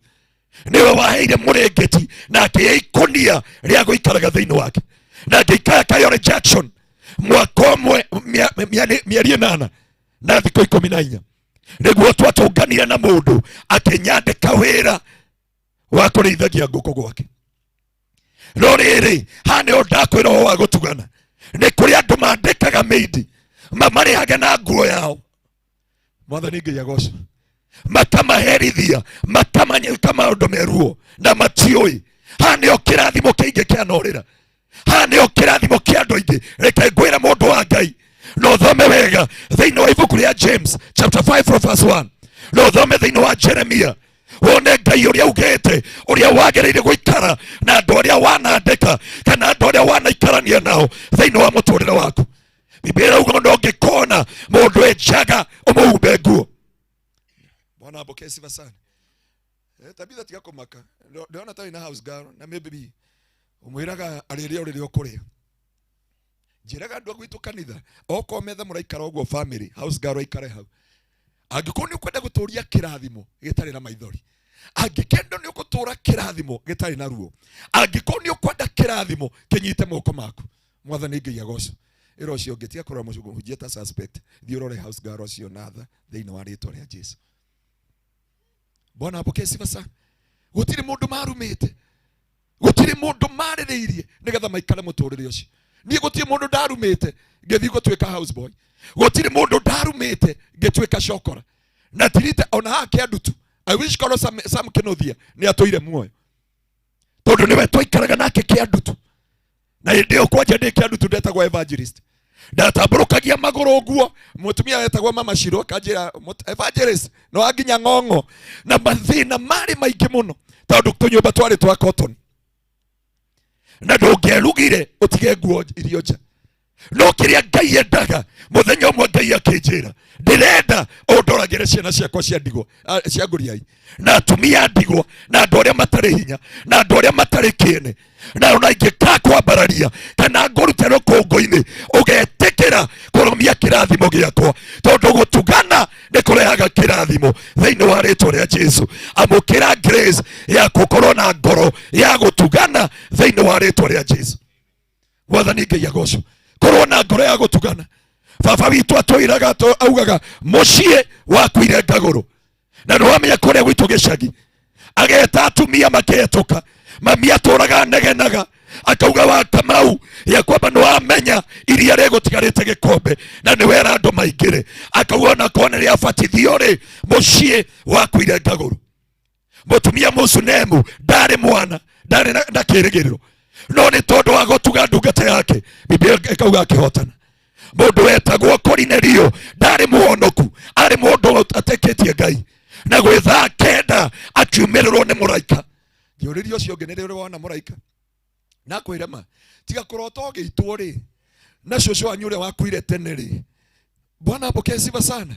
Nĩwe waheire mũrĩngĩti na akĩhe ikũnia rĩa gũikaraga thĩinĩ wake, na ngĩikara Kayole Junction mwaka ũmwe, mĩeri 8 na thikũ 14, nĩguo twatũnganire na mũndũ akĩnyandĩka wĩra wa kũrĩithagia ngũkũ gwake. No rĩrĩ, haha nĩho ndakwĩra ũhoro wa gũtugana. Nĩ kũrĩ andũ mandĩkaga mĩindi, mamarĩhage na nguo yao. Mwathani Ngai agocwo. Makamaherithia, makamanyĩka maũndũ meruo na matiũĩ. Haha nĩho kĩrathimo kĩingĩ kĩanorĩra. Haha nĩho kĩrathimo kĩa andũ aingĩ. Reke ngwĩre mũndũ wa Ngai, no ũthome wega thĩinĩ wa ibuku rĩa James chapter 5 from verse 1, no ũthome thĩinĩ wa Jeremia, wone Ngai ũrĩa augĩte ũrĩa wagĩrĩire gũikara na andũ arĩa wanandĩka kana andũ arĩa wanaikarania nao thĩinĩ wa mũtũrĩre waku. Biblia ĩrauga ũndũ ũngĩkona mũndũ enjaga ũmũhumbe nguo. Bwana apokee sifa sana. Tabitha tiga kũmaka. Ndĩrona ta wĩna house girl na maybe ũmwĩraga arĩrĩa ũrĩrĩa ũkũrĩa. Njĩraga andũ a gwitũ kanitha, okorwo metha mũraikara ũguo family, house girl aikare hau. Angĩkorwo nĩ ũkwenda gũtũria kĩrathimo gĩtarĩ na maithori, angĩkenda nĩ ũgũtũra kĩrathimo gĩtarĩ na ruo, angĩkorwo nĩ ũkwenda kĩrathimo kĩnyite moko maku, Mwathani Ngai agocwo. Ĩra ũcio ũngĩ, tiga kũrora mũhunjia ta suspect, thiĩ ũrore house girl ũcio na tha thĩinĩ wa rĩtwa rĩa Jesu. Bwana apokee sifa sana. Gũtirĩ mũndũ marumĩte, gũtirĩ mũndũ marĩrĩirie nĩgetha maikare mũtũrĩre ũcio. Niĩ gũtirĩ mũndũ ndarumĩte ngĩthiĩ gũtuĩka house boy, gũtirĩ mũndũ ndarumĩte ngĩtuĩka cokora, na tirite ona haha Kĩandutu. I wish korwo Sam Kĩnuthia nĩ atũire muoyo, tondũ nĩwe twaikaraga nake Kĩandutu. Na hĩndĩ ĩyo kwanja ndĩ Kĩandutu ndetagwo evangelist, ndatambũrũkagia magũrũ ũguo, mũtumia wetagwo Mama Shiro akanjĩra, evangelist no anginya ng'ong'o. Na mathĩna marĩ maingĩ mũno, tondũ tũnyũmba twarĩ twa cotton, na ndũngĩerugire ũtige nguo irio nja. No kĩrĩa Ngai endaga, mũthenya ũmwe Ngai akĩnjĩra Ndĩrenda ũndoragĩre ciana ciakwa cia ndigwa, cia ngũriai, na atumia a ndigwa, na andũ arĩa matarĩ hinya, na andũ arĩa matarĩ kĩene. Na ona ingĩkakwambararia kana ngũrute rũkũngũ-inĩ, ũgetĩkĩra kũrũmia kĩrathimo gĩakwa, tondũ gũtugana nĩ kũrehaga kĩrathimo thĩinĩ wa rĩtwa rĩa Jesu. Amũkĩra grace ya gũkorwo na ngoro ya gũtugana thĩinĩ wa rĩtwa rĩa Jesu. Mwathani Ngai agocwo. Korwo na ngoro ya gũtugana. Baba witũ atwĩraga, augaga mũciĩ wakuire ngagũrũ, na nĩ wamenya kũrĩa gwitũ gĩcagi ageta atumia maketũka, mami atũraga negenaga akauga wa Kamau ya kwamba nĩ wamenya iria rĩgũtigarĩte gĩkombe na nĩ wera andũ maingĩre, akauga ona korwo nĩ rĩabatithio rĩ, mũciĩ wakuire ngagũrũ. Mũtumia Mũsunemu ndarĩ mwana, ndarĩ na kĩrĩgĩrĩro, no nĩ tondũ wa gũtuga ndungata yake, Biblia ĩkauga akĩhotana. Mũndũ wetagwo Korinelio ndarĩ mũhonoku, arĩ mũndũ atekĩtie Ngai, na gwĩ thaa 9 akiumĩrĩrwo nĩ mũraika. Ngĩũrĩria ũcio ũngĩ, nĩ rĩ wona mũraika? Na kwĩra ma, tiga kũrota ũgĩitwo rĩ, na cũcũ wanyu ũrĩa wakuire tene rĩ. Bwana apokee sifa sana.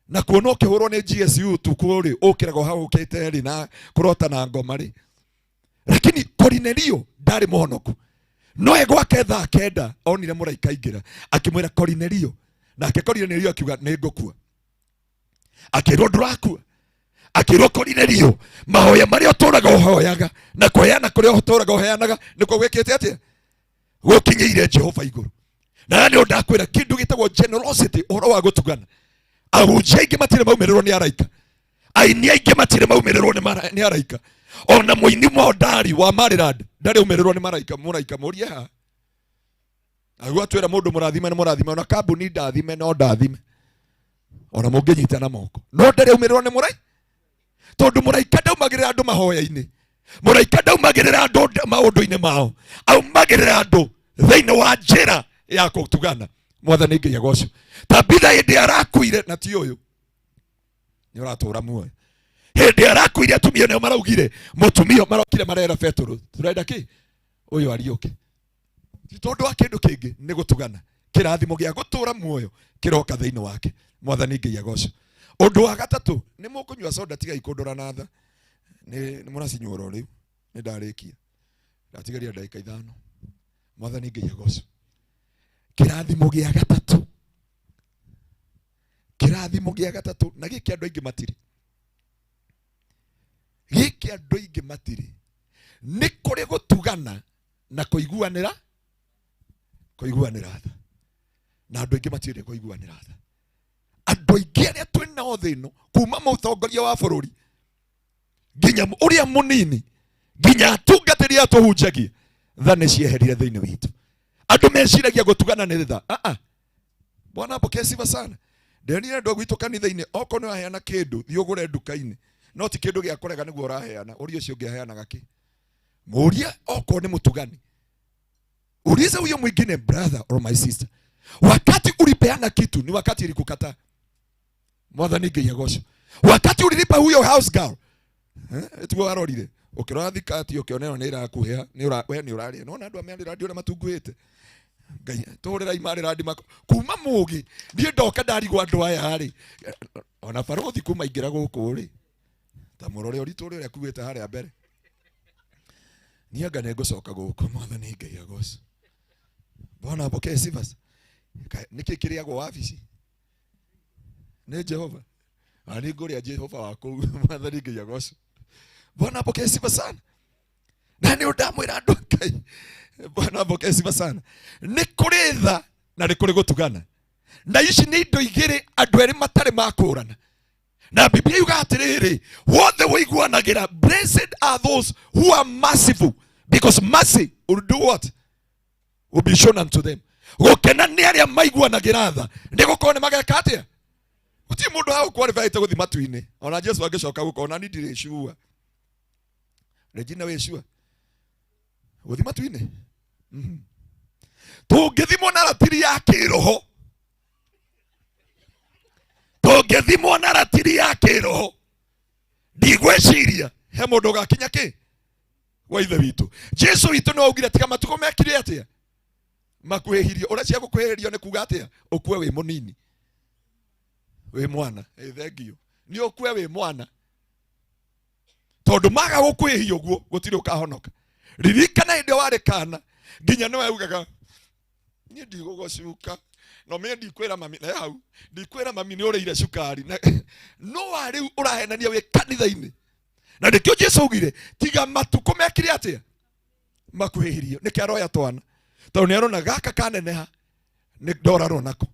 Na kuona ũkĩhũrwo nĩ GSU ũtukũ rĩ, ũkĩraga ũhagũkĩte rĩ, na kũrota na ngoma rĩ. Lakini Korinelio ndarĩ mũhonoku, no e gwake thaa 9 onire mũraika aingĩra akĩmwĩra Korinelio, nake Korinelio akiuga nĩ ngũkua. Akĩrwo ndũrakua. Akĩrwo Korinelio, mahoya marĩa ũtũraga ũhoyaga na kũheana kũrĩa ũtũraga ũheanaga nĩkuo gwĩkĩte atĩa? Gũkinyĩire Jehova igũrũ. Na nĩ ndakwĩra kĩndũ gĩtagwo generosity, ũhoro wa gũtugana. Ahunjia aingĩ matirĩ maumĩrĩrwo nĩ araika, aini aingĩ matirĩ maumĩrĩrwo nĩ araika, ona mũini mondari wa Maryland ndarĩ aumĩrĩrwo nĩ maraika. Mũraika mũrie ha aguo atwĩra mũndũ mũrathime nĩ mũrathime, ona kambuni ndathime no ndathime, ona mũngĩnyitana moko, no ndarĩ aumĩrĩrwo nĩ mũraika, tondũ mũraika ndaumagĩrĩra andũ mahoya-inĩ, mũraika ndaumagĩrĩra andũ maũndũ-inĩ mao, aumagĩrĩra andũ thĩinĩ wa njĩra ya kũtugana. Mwathani Ngai agocwo. Tabitha hĩndĩ arakuire, na ti ũyũ nĩ ũratũra muoyo, hĩndĩ arakuire atumia nĩo maraugire, mũtumia marokire marera Petero, tũrenda kĩ ũyũ ariũke, ti tondũ wa kĩndũ kĩngĩ, nĩ gũtugana. Kĩrathimo gĩa gũtũra muoyo kĩroka thĩinĩ wake. Mwathani Ngai agocwo. Ũndũ wa gatatũ, nĩ mũkũnyua soda, tigai kũndora na tha, nĩ mũracinyua oro rĩu, nĩ ndarĩkia, ndatigaria ndagĩka 5. Mwathani Ngai agocwo. Kĩrathimo gĩa gatatũ, kĩrathimo gĩa gatatũ, na gĩkĩ andũ aingĩ matirĩ, gĩkĩ andũ aingĩ matirĩ, nĩ kũrĩ gũtugana na kũiguanĩra, kũiguanĩra tha, na andũ aingĩ matirĩ kũiguanĩra tha. Andũ aingĩ arĩa twĩ nao thĩ ĩno, kuma mũtongoria wa bũrũri nginya ũrĩa mũnini, nginya atungatĩri arĩa tũhunjagia, tha nĩ cieherire thĩinĩ witũ. Andũ meciragia gũtugana nĩ tha. Bwana apokee sifa sana. Ndĩronire andũ a gwitũ kanitha-inĩ, okorwo nĩ waheana kĩndũ, thiĩ ũgũre nduka-inĩ, no ti kĩndũ gĩa kũrega nĩguo ũraheana. Ũria ũcio ũngĩ aheanaga kĩ? Mũrie okorwo nĩ mũtugani. Uliza huyo mwingine, brother or my sister, wakati ulipeana kitu ni wakati ilikukataa? Mwathani Ngai agocwo. Wakati ulilipa huyo house girl, tiguo arorire, ũkĩrora thikati ũkĩona ĩyo nĩ ĩrakuhĩa, we nĩ ũrarĩa. Nĩwona andũ a Maryland ũrĩa matunguhĩte? Ngai, tũhũrĩrai Maryland mako. Kuma mũgĩ, niĩ ndoka ndarigwo andũ aya rĩ, ona barũthi kuma ingĩra gũkũ rĩ, ta mũrore ũritũ ũrĩa akuĩte harĩa mbere. Niĩ anga nĩ ngũcoka gũkũ. Mwathani Ngai agocwo. Bwana apokee sifa. Nĩkĩ kĩrĩagwo wabici? Nĩ Jehova. Na nĩ ngũrĩa Jehova wa kũu. Mwathani Ngai agocwo. Bwana apokee sifa sana. Na nĩ ndamwĩra andũ Ngai. Bwana apokee sifa sana. Nĩ kũrĩ tha na nĩ kũrĩ gũtugana. Na ici nĩ indo igĩrĩ andũ erĩ matarĩ makũrana. Na Biblia yuga atĩrĩrĩ, wothe ũiguanagĩra, blessed are those who are merciful, because mercy will do what? Will be shown unto them. Gũkena nĩ arĩa maiguanagĩra tha, nĩ gũkorwo nĩ mageka atĩa? Gũtirĩ mũndũ haha ũkwalifyĩte gũthiĩ matu-inĩ. Ona Jesu angĩcoka gũka, ona niĩ ndirĩ sure. Regina wĩ sure gũthiĩ matu-inĩ? Tũngĩthimwo na ratiri ya kĩroho, tũngĩthimwo na ratiri ya kĩroho, ndigwĩciria he mũndũ ũgakinya kĩ gwa ithe witũ. Jesu witũ nĩ augire tiga matukũ mekire atĩa? Makuhĩhirio. Ũrĩa cia gũkuhĩrĩrio nĩ kuga atĩa? Ũkue wĩ mũnini. Wĩ mwana. Ĩ, thengio nĩ ũkue wĩ mwana, tondũ maga gũkwĩhia ũguo gũtirĩ ũkahonoka. Ririkana hĩndĩ ĩyo warĩ kana, nginya nĩwe ugaga niĩ ndigũgũcuka, no mĩ ndikwĩra mami na hau ndikwĩra mami nĩ ũrĩire cukari na no wa rĩu ũrahenania wĩ kanitha-inĩ. Na nĩkĩo Jesu augire tiga matukũ mekire atĩa makuhĩhĩrio. Nĩkĩo aroya twana, tondũ nĩ arona gaka kaneneha nĩ ndorarwo nako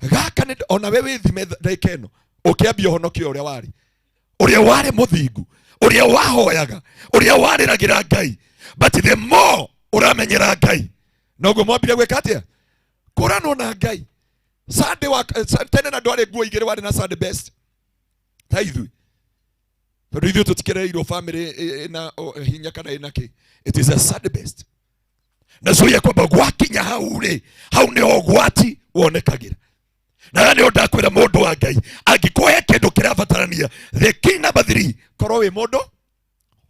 gaka nĩ ona we wĩthime ndagĩka ĩno ũkĩambia ũhonokio ũrĩa warĩ, ũrĩa warĩ mũthingu, ũrĩa wahoyaga, ũrĩa warĩragĩra Ngai. But the more ũramenyera Ngai, noguo mwambire gwĩka atĩa? Kũranwo na Ngai. Sunday wa tene na ndwarĩ nguo igĩrĩ, warĩ na Sunday best ta ithuĩ, tondũ ithuĩ tũtikereirwo family ĩna hinya kana ĩna kĩ. It is a Sunday best. Na cuia kwamba gwakinya hau rĩ, hau nĩho ũgwati wonekagĩra. Na nĩho ndakwĩra mũndũ wa Ngai, angĩkũhe kĩndũ kĩrabatarania, the key number 3, korwo wĩ mũndũ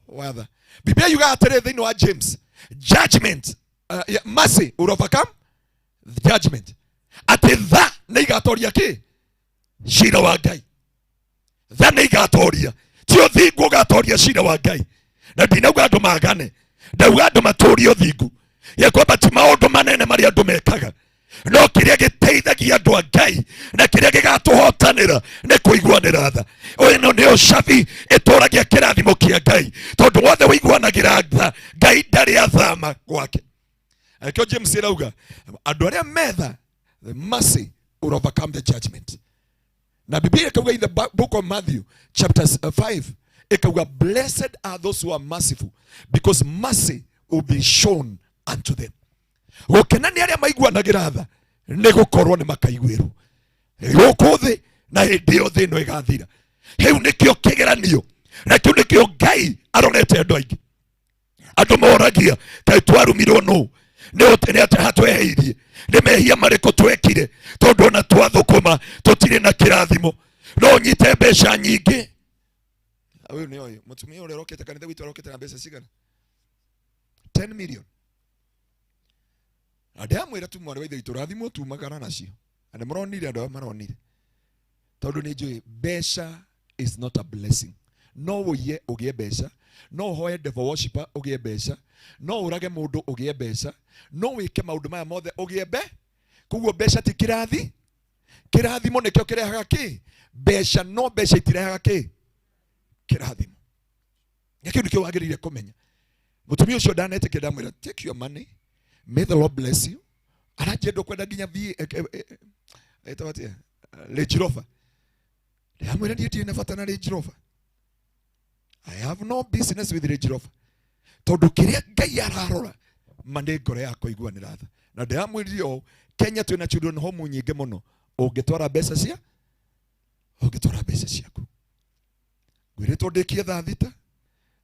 watha. Biblia yugaga atĩrĩ thĩinĩ wa James, judgment, yeah, mercy will overcome judgment, atĩ tha nĩ igatoria kĩ? Cira wa Ngai. Tha nĩ igatoria, ti ũthingu ũgatoria cira wa Ngai. Na ndinauga andũ magane, ndauga andũ matũrie ũthingu, ya kwamba ti maũndũ manene marĩa andũ mekaga, no kĩrĩa gĩteithagia andũ a Ngai na kĩrĩa gĩgatũhotanĩra nĩ kũiguanĩra tha. Ĩno nĩyo cabi ĩtũragia kĩrathimo kĩa Ngai, tondũ wothe ũiguanagĩra tha, Ngai ndarĩ athama gwake. Akĩo James ĩrauga andũ arĩa metha, the mercy will overcome the judgment. Na Biblia ĩkauga in the book of Matthew chapter 5, ĩkauga blessed are those who are merciful, because mercy will be shown unto them. Gũkena nĩ arĩa maiguanagĩra tha, nĩ gũkorwo nĩ makaiguĩrwo gũkũ thĩ, na hĩndĩ ĩyo thĩ ĩno ĩgathira. Rĩu nĩkĩo kĩgeranio, na kĩu nĩkĩo Ngai arorete andũ aingĩ. Andũ moragia kaĩ twarumirwo nũ, nĩ nĩ atĩa hatweheirie, nĩ mehia marĩkũ twekire, tondũ ona twathũkũma tũtirĩ na kĩrathimo, no ũnyite mbeca nyingĩ. Ũyũ nĩ ũyũ mũtumia ũrĩa ũrokĩte kanitha gwitũ, arokĩte na mbeca cigana? 10 million. Na ndĩramwĩra tu, mwarĩ wa ithe witũ, rathimwo tumagara nacio. Na nĩ mũronire andũ aya maronire, tondũ nĩ njũĩ mbeca is not a blessing. No ũiye ũgĩe mbeca, no ũhoe devil worshipper ũgĩe mbeca, no ũrage mũndũ ũgĩe mbeca, no wĩke maũndũ maya mothe ũgĩe mbe. Koguo mbeca ti kĩrathi. Kĩrathimo nĩkĩo kĩrehaga kĩ? Mbeca. No mbeca itirehaga kĩ? Kĩrathimo. Na kĩu nĩkĩo wagĩrĩire kũmenya. Mũtumia ũcio ndanetĩkia, ndamwĩra take your money, may the Lord bless you. Aranjia ndũkwenda nginya thiĩ ĩtagwo atĩa, Range Rover. Ndamwĩra niĩ ndirĩ na bata na Range Rover. I have no business with Range Rover, tondũ kĩrĩa Ngai ararora ma nĩ ngoro yakwa iguanĩra tha. Na ndĩramwĩrire ũũ, Kenya twĩna children home nyingĩ mũno, ũngĩtwara mbeca cia ũngĩtwara mbeca ciaku. Ngwĩrĩtwo ndĩkie thaa 6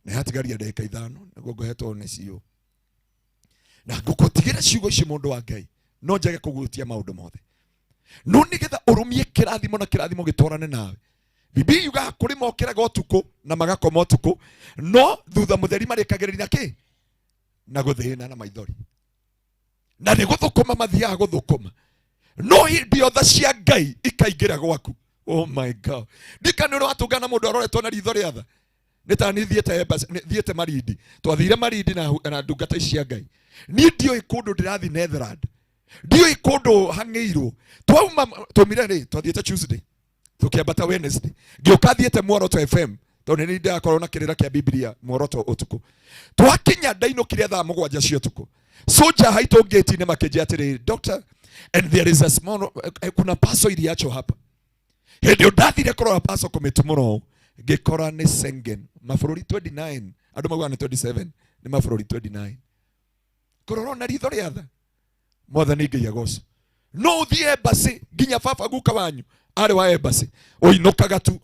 na hatigaria ndagĩka 5 nĩguo ngũhetwo nĩ CEO, na ngũgũtigĩra ciugo ici, mũndũ wa Ngai. No njage kũgutia maũndũ mothe, no nĩgetha ũrũmie kĩrathimo na kĩrathimo gĩtwarane nawe. Bibilia yugaga kũrĩ mokĩraga ũtukũ na magakoma ũtukũ, no thutha mũtheri marĩkagĩrĩria na kĩ? Na gũthĩna na maithori, na nĩ gũthũkũma mathiaga gũthũkũma, no hĩndĩ ĩyo tha cia Ngai ikaingĩra gwaku. Oh my God, ndikana ũrĩa watũngana mũndũ aroretwo na ritho rĩa tha. Nĩ ta niĩ thiĩte embassy, nĩ thiĩte Malindi, twathire Malindi na ndungata ici cia Ngai. Niĩ ndiũĩ kũndũ ndĩrathiĩ Netherland, ndiũĩ kũndũ hang'ĩirwo. Twauma twaumire rĩ, twathiĩte Tuesday, tũkĩambata Wednesday, ngĩũka thiĩte Muoroto FM, tondũ nĩ ndĩrakorwo na kĩrĩra kĩa Biblia Muoroto ũtukũ. Twakinya ndainũkire thaa 7 cia ũtukũ. Soja haitũ ngĩti-inĩ makĩnjĩra atĩrĩrĩ, doctor, and there is a small, kuna paso iliachwa hapa. Hĩndĩ ĩyo ndathire kũrora paso kũmĩtumũra ũũ, ngĩkora nĩ Schengen mabũrũri 29. Andũ maugaga nĩ 27, nĩ mabũrũri 29. Kũrora na ritho rĩa tha, Mwathani Ngai agocwo. No ũthiĩ embassy, nginya baba guka wanyu arĩ wa embassy, ũinũkaga tu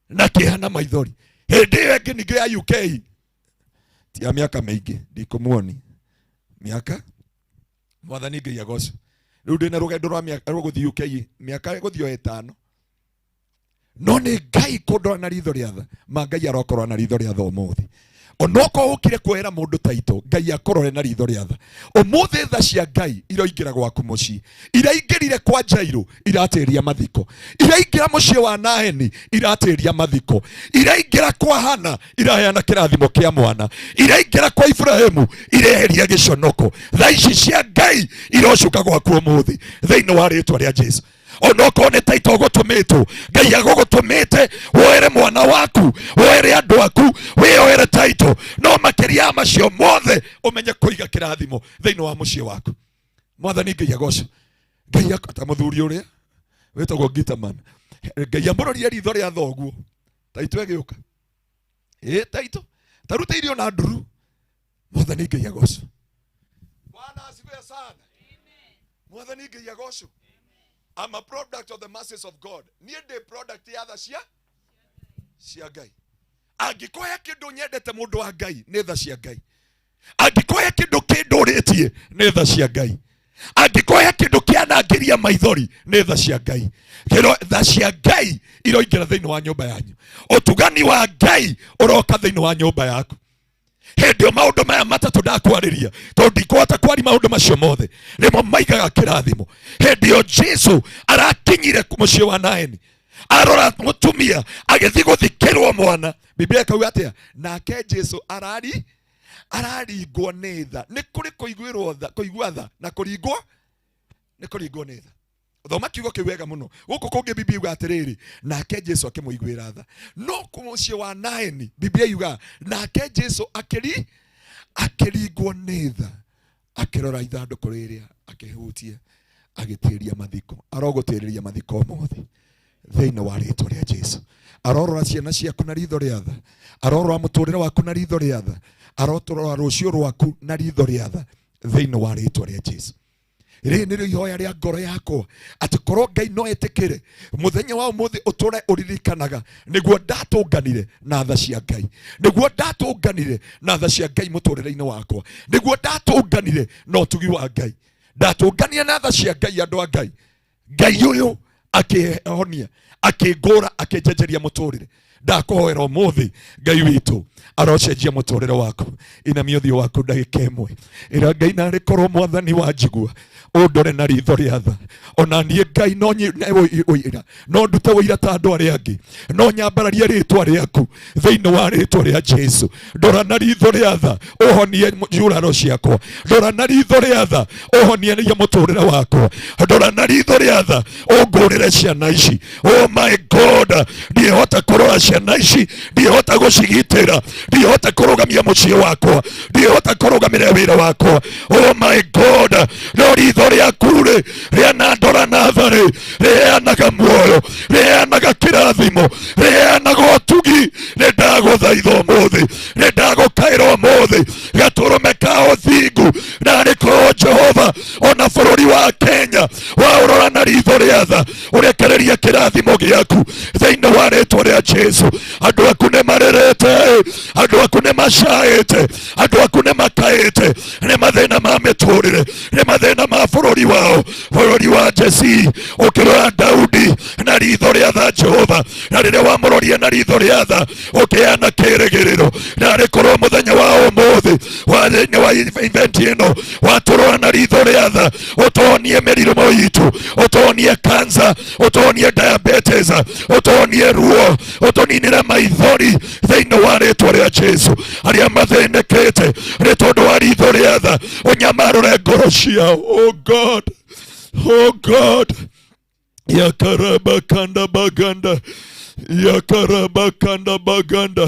na kĩeha na maithori. Hĩndĩ ĩyo ĩngĩ ningĩ ya UK ti ya mĩaka mĩingĩ, ndikũmuoni mĩaka. Mwathani Ngai agocwo. Rĩu ndĩna rũgendo rwa mĩaka rwa gũthiĩ UK, mĩaka gũthiĩ o 5, no nĩ Ngai kũndora na ritho rĩa tha. Ma Ngai arokorwo na ritho rĩa tha ũmũthĩ. Onokorwo ũkire kuoera mũndũ taito, Ngai akũrore na ritho rĩa tha. Ũmũthĩ tha cia Ngai iroingĩra gwaku mũciĩ, iraingĩrire kwa Jairũ iratĩria mathiko, iraingĩra mũciĩ wa Naeni iratĩria mathiko, iraingĩra kwa Hana iraheana kĩrathimo kĩa mwana, iraingĩra kwa Ibrahimu ireheria gĩconoko. Tha ici cia Ngai irocuka gwaku ũmũthĩ thĩinĩ wa rĩtwa rĩa Jesu. Onokorwo nĩ taito ũgũtũmĩtwo, Ngai agũgũtũmĩte woere mwana waku, woere andũ aku, wĩyoere taito, no makĩria ya macio mothe ũmenye kũiga kĩrathimo thĩinĩ wa mũciĩ waku. Mwathani Ngai agocwo. Ngai ta mũthuri ũrĩa wĩtagwo Gitaman, Ngai amũrorie ritho rĩa thoguo, taito ĩgĩũka, ĩ taito tarute irio na nduru. Mwathani Ngai agocwo. Bwana asifiwe sana. Mwathani Ngai agocwo. I'm a product of the mercies of God. Niĩ ndĩ product ya tha cia Ngai. Angĩkorwo he kĩndũ nyendete mũndũ wa Ngai, nĩ tha cia Ngai. Angĩkorwo he kĩndũ kĩndũrĩtie, nĩ tha cia Ngai. Angĩkorwo he kĩndũ kĩanangĩria maithori, nĩ tha cia Ngai. Kĩro tha cia Ngai iroingĩra thĩinĩ wa nyũmba yanyu. Ũtugani wa Ngai ũroka thĩinĩ wa nyũmba yaku. Hĩndĩ ĩyo maũndũ maya matatũ ndakwarĩria, tondũ ndikũhota kwaria maũndũ macio mothe, nĩmo maigaga kĩrathimo. Hĩndĩ ĩyo Jesu arakinyire mũciĩ wa Naeni, arora mũtumia agĩthiĩ gũthikĩrwo mwana. Biblia ĩkauga atĩa? Nake Jesu araringwo nĩ tha. Nĩ kũrĩ kũiguĩrwo tha, kũigua tha na kũringwo nĩ kũringwo nĩ tha. Thoma kiugo kĩu wega mũno. Gũkũ kũngĩ Biblia yuga atĩrĩrĩ, nake Jesu akĩmũiguĩra tha. No mũciĩ wa Naeni Biblia yuga nake Jesu akĩringwo nĩ tha, akĩrora ithandũkũ rĩrĩa, akĩhutia, agĩtĩria mathiko. Arogũtĩrĩria mathiko ũmũthĩ thĩinĩ wa rĩtwa rĩa Jesu. Arorora ciana ciaku na ritho rĩa tha, arorora mũtũrĩre waku na ritho rĩa tha, arorora rũciũ rwaku na ritho rĩa tha thĩinĩ wa rĩtwa rĩa Jesu. Rĩrĩ nĩrĩo ihoya rĩa ngoro yakwa, atĩ korwo Ngai no etĩkĩre mũthenya wa ũmũthĩ ũtũre ũririkanaga nĩguo ndatũnganire na tha cia Ngai, nĩguo ndatũnganire na tha cia Ngai mũtũrĩre-inĩ wakwa, nĩguo ndatũnganire na ũtugi wa Ngai, ndatũngania na tha cia Ngai. Andũ a Ngai, Ngai ũyũ akĩhonia, akĩngũra, akĩnjenjeria mũtũrĩre. Ndakũhoera ũmũthĩ Ngai witũ arocenjia mũtũrĩre waku. Inamia ũthiũ waku ndagĩka ĩmwe, ĩra Ngai, narĩ korwo Mwathani wanjigua ũndore na ritho rĩa tha, ona niĩ Ngai no ũira, no ndute ũira ta andũ arĩa angĩ, no nyambararie rĩtwa rĩaku thĩinĩ wa rĩtwa rĩa Jesu. Ndora na ritho rĩa tha ũhonie njuraro ciakwa, ndora na ritho rĩa tha ũhonie mũtũrĩre wakwa, ndora na ritho rĩa tha ũngũrĩre ciana ici. Oh my God, ndiĩhota kũrora ciana ici, ndiĩhota gũcigitĩra, ndiĩhota kũrũgamia mũciĩ wakwa, ndiĩhota kũrũgamĩrĩra wĩra wakwa. Oh my God, no ritho rĩaku rĩ rĩanandora na tha rĩ, rĩheanaga muoyo, rĩheanaga kĩrathimo, rĩheanaga ũtugi. Nĩ ndagũthaitha ũmũthĩ, nĩ ndagũkaĩra ũmũthĩ, gatũrũme ka ũthingu, na nĩ korwo Jehova ona bũrũri wa Kenya waũrora na ritho rĩa tha, ũrekererie kĩrathimo gĩaku thĩinĩ wa rĩtwa rĩa Jesu. Andũ aku nĩ marĩrĩte, andũ aku nĩ macaĩte, andũ aku nĩ makaĩte nĩ mathĩna ma mĩtũrĩre, nĩ mathĩna ma bũrũri wao, bũrũri wa Jesi. Ũkĩrora Daudi na ritho rĩa tha Jehova, na rĩrĩa wamũrorie na ritho rĩa tha ũkĩheana kĩrĩgĩrĩro, na rĩkorwo mũthenya wa ũmũthĩ wa thĩinĩ wa event ĩno watũrora na ritho rĩa tha, ũtonie mĩrimũ itũ, ũtonie cancer, ũtonie diabetes, ũtonie ruo, ũtũninĩre maithori thĩinĩ wa rĩtwa rĩa Jesu. Arĩa mathĩnĩkĩte nĩ tondũ wa ritho rĩa tha, ũnyamarũre ngoro ciao. Oh God, oh God, yakaraba kanda baganda, yakaraba kanda baganda.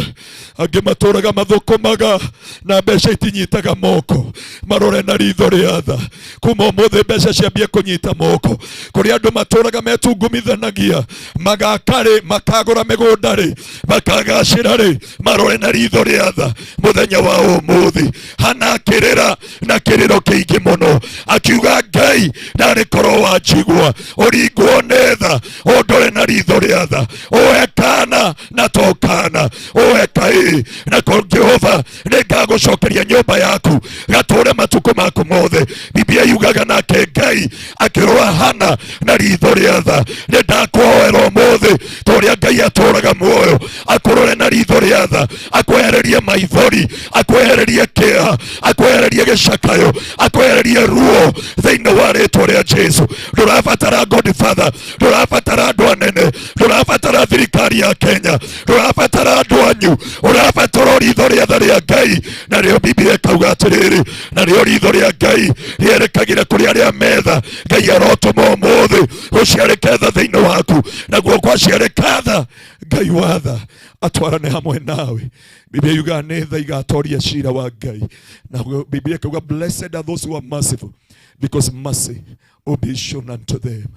Angĩ matũraga mathũkũmaga na mbeca itinyitaga moko, marore na ritho rĩa tha. Kuma ũmũthĩ mbeca ciambie kũnyita moko. Kũrĩ andũ matũraga metungumithanagia, magaka rĩ, makagũra mĩgũnda rĩ, makagacĩra rĩ, marore na ritho rĩa tha mũthenya wa ũmũthĩ. Hana akĩrĩra na kĩrĩro kĩingĩ mũno, akiuga, Ngai narĩ korwo wanjigua, ũringwo nĩ tha, ũndore na ritho rĩa tha, ũhe kana na to kana, ũhe kaĩ na ko Jehova nĩngagũcokeria nyũmba yaku gatũre matukũ maku mothe. Biblia yugaga nake Ngai akĩrora Hana na ritho rĩa tha. Nĩ ndakũhoera ũmũthĩ, Ta ũrĩa Ngai atũraga muoyo, akũrore na ritho rĩa tha, akwehererie maithori, akwehererie kĩeha, akwehererie gĩcakayo, akwehererie ruo thĩinĩ wa rĩtwa rĩa Jesu. Ndũrabatara godfather, ndũrabatara andũ anene, ndũrabatara thirikari ya Kenya, ndũrabatara andũ anyu, ũrabatara ritho rĩa tha rĩa Ngai. Narĩo Biblia ĩkauga atĩrĩrĩ, narĩo ritho rĩa Ngai rĩerekagĩra kũrĩ arĩa metha. Ngai arotũma ũmũthĩ gũciarĩke tha thĩinĩ waku, naguo kwaciarĩka tha, Ngai wa tha atwarane hamwe nawe. Biblia yugaga nĩ tha igatoria cira wa Ngai. Na Biblia ĩkauga, blessed are those who are merciful, because mercy will be shown unto them.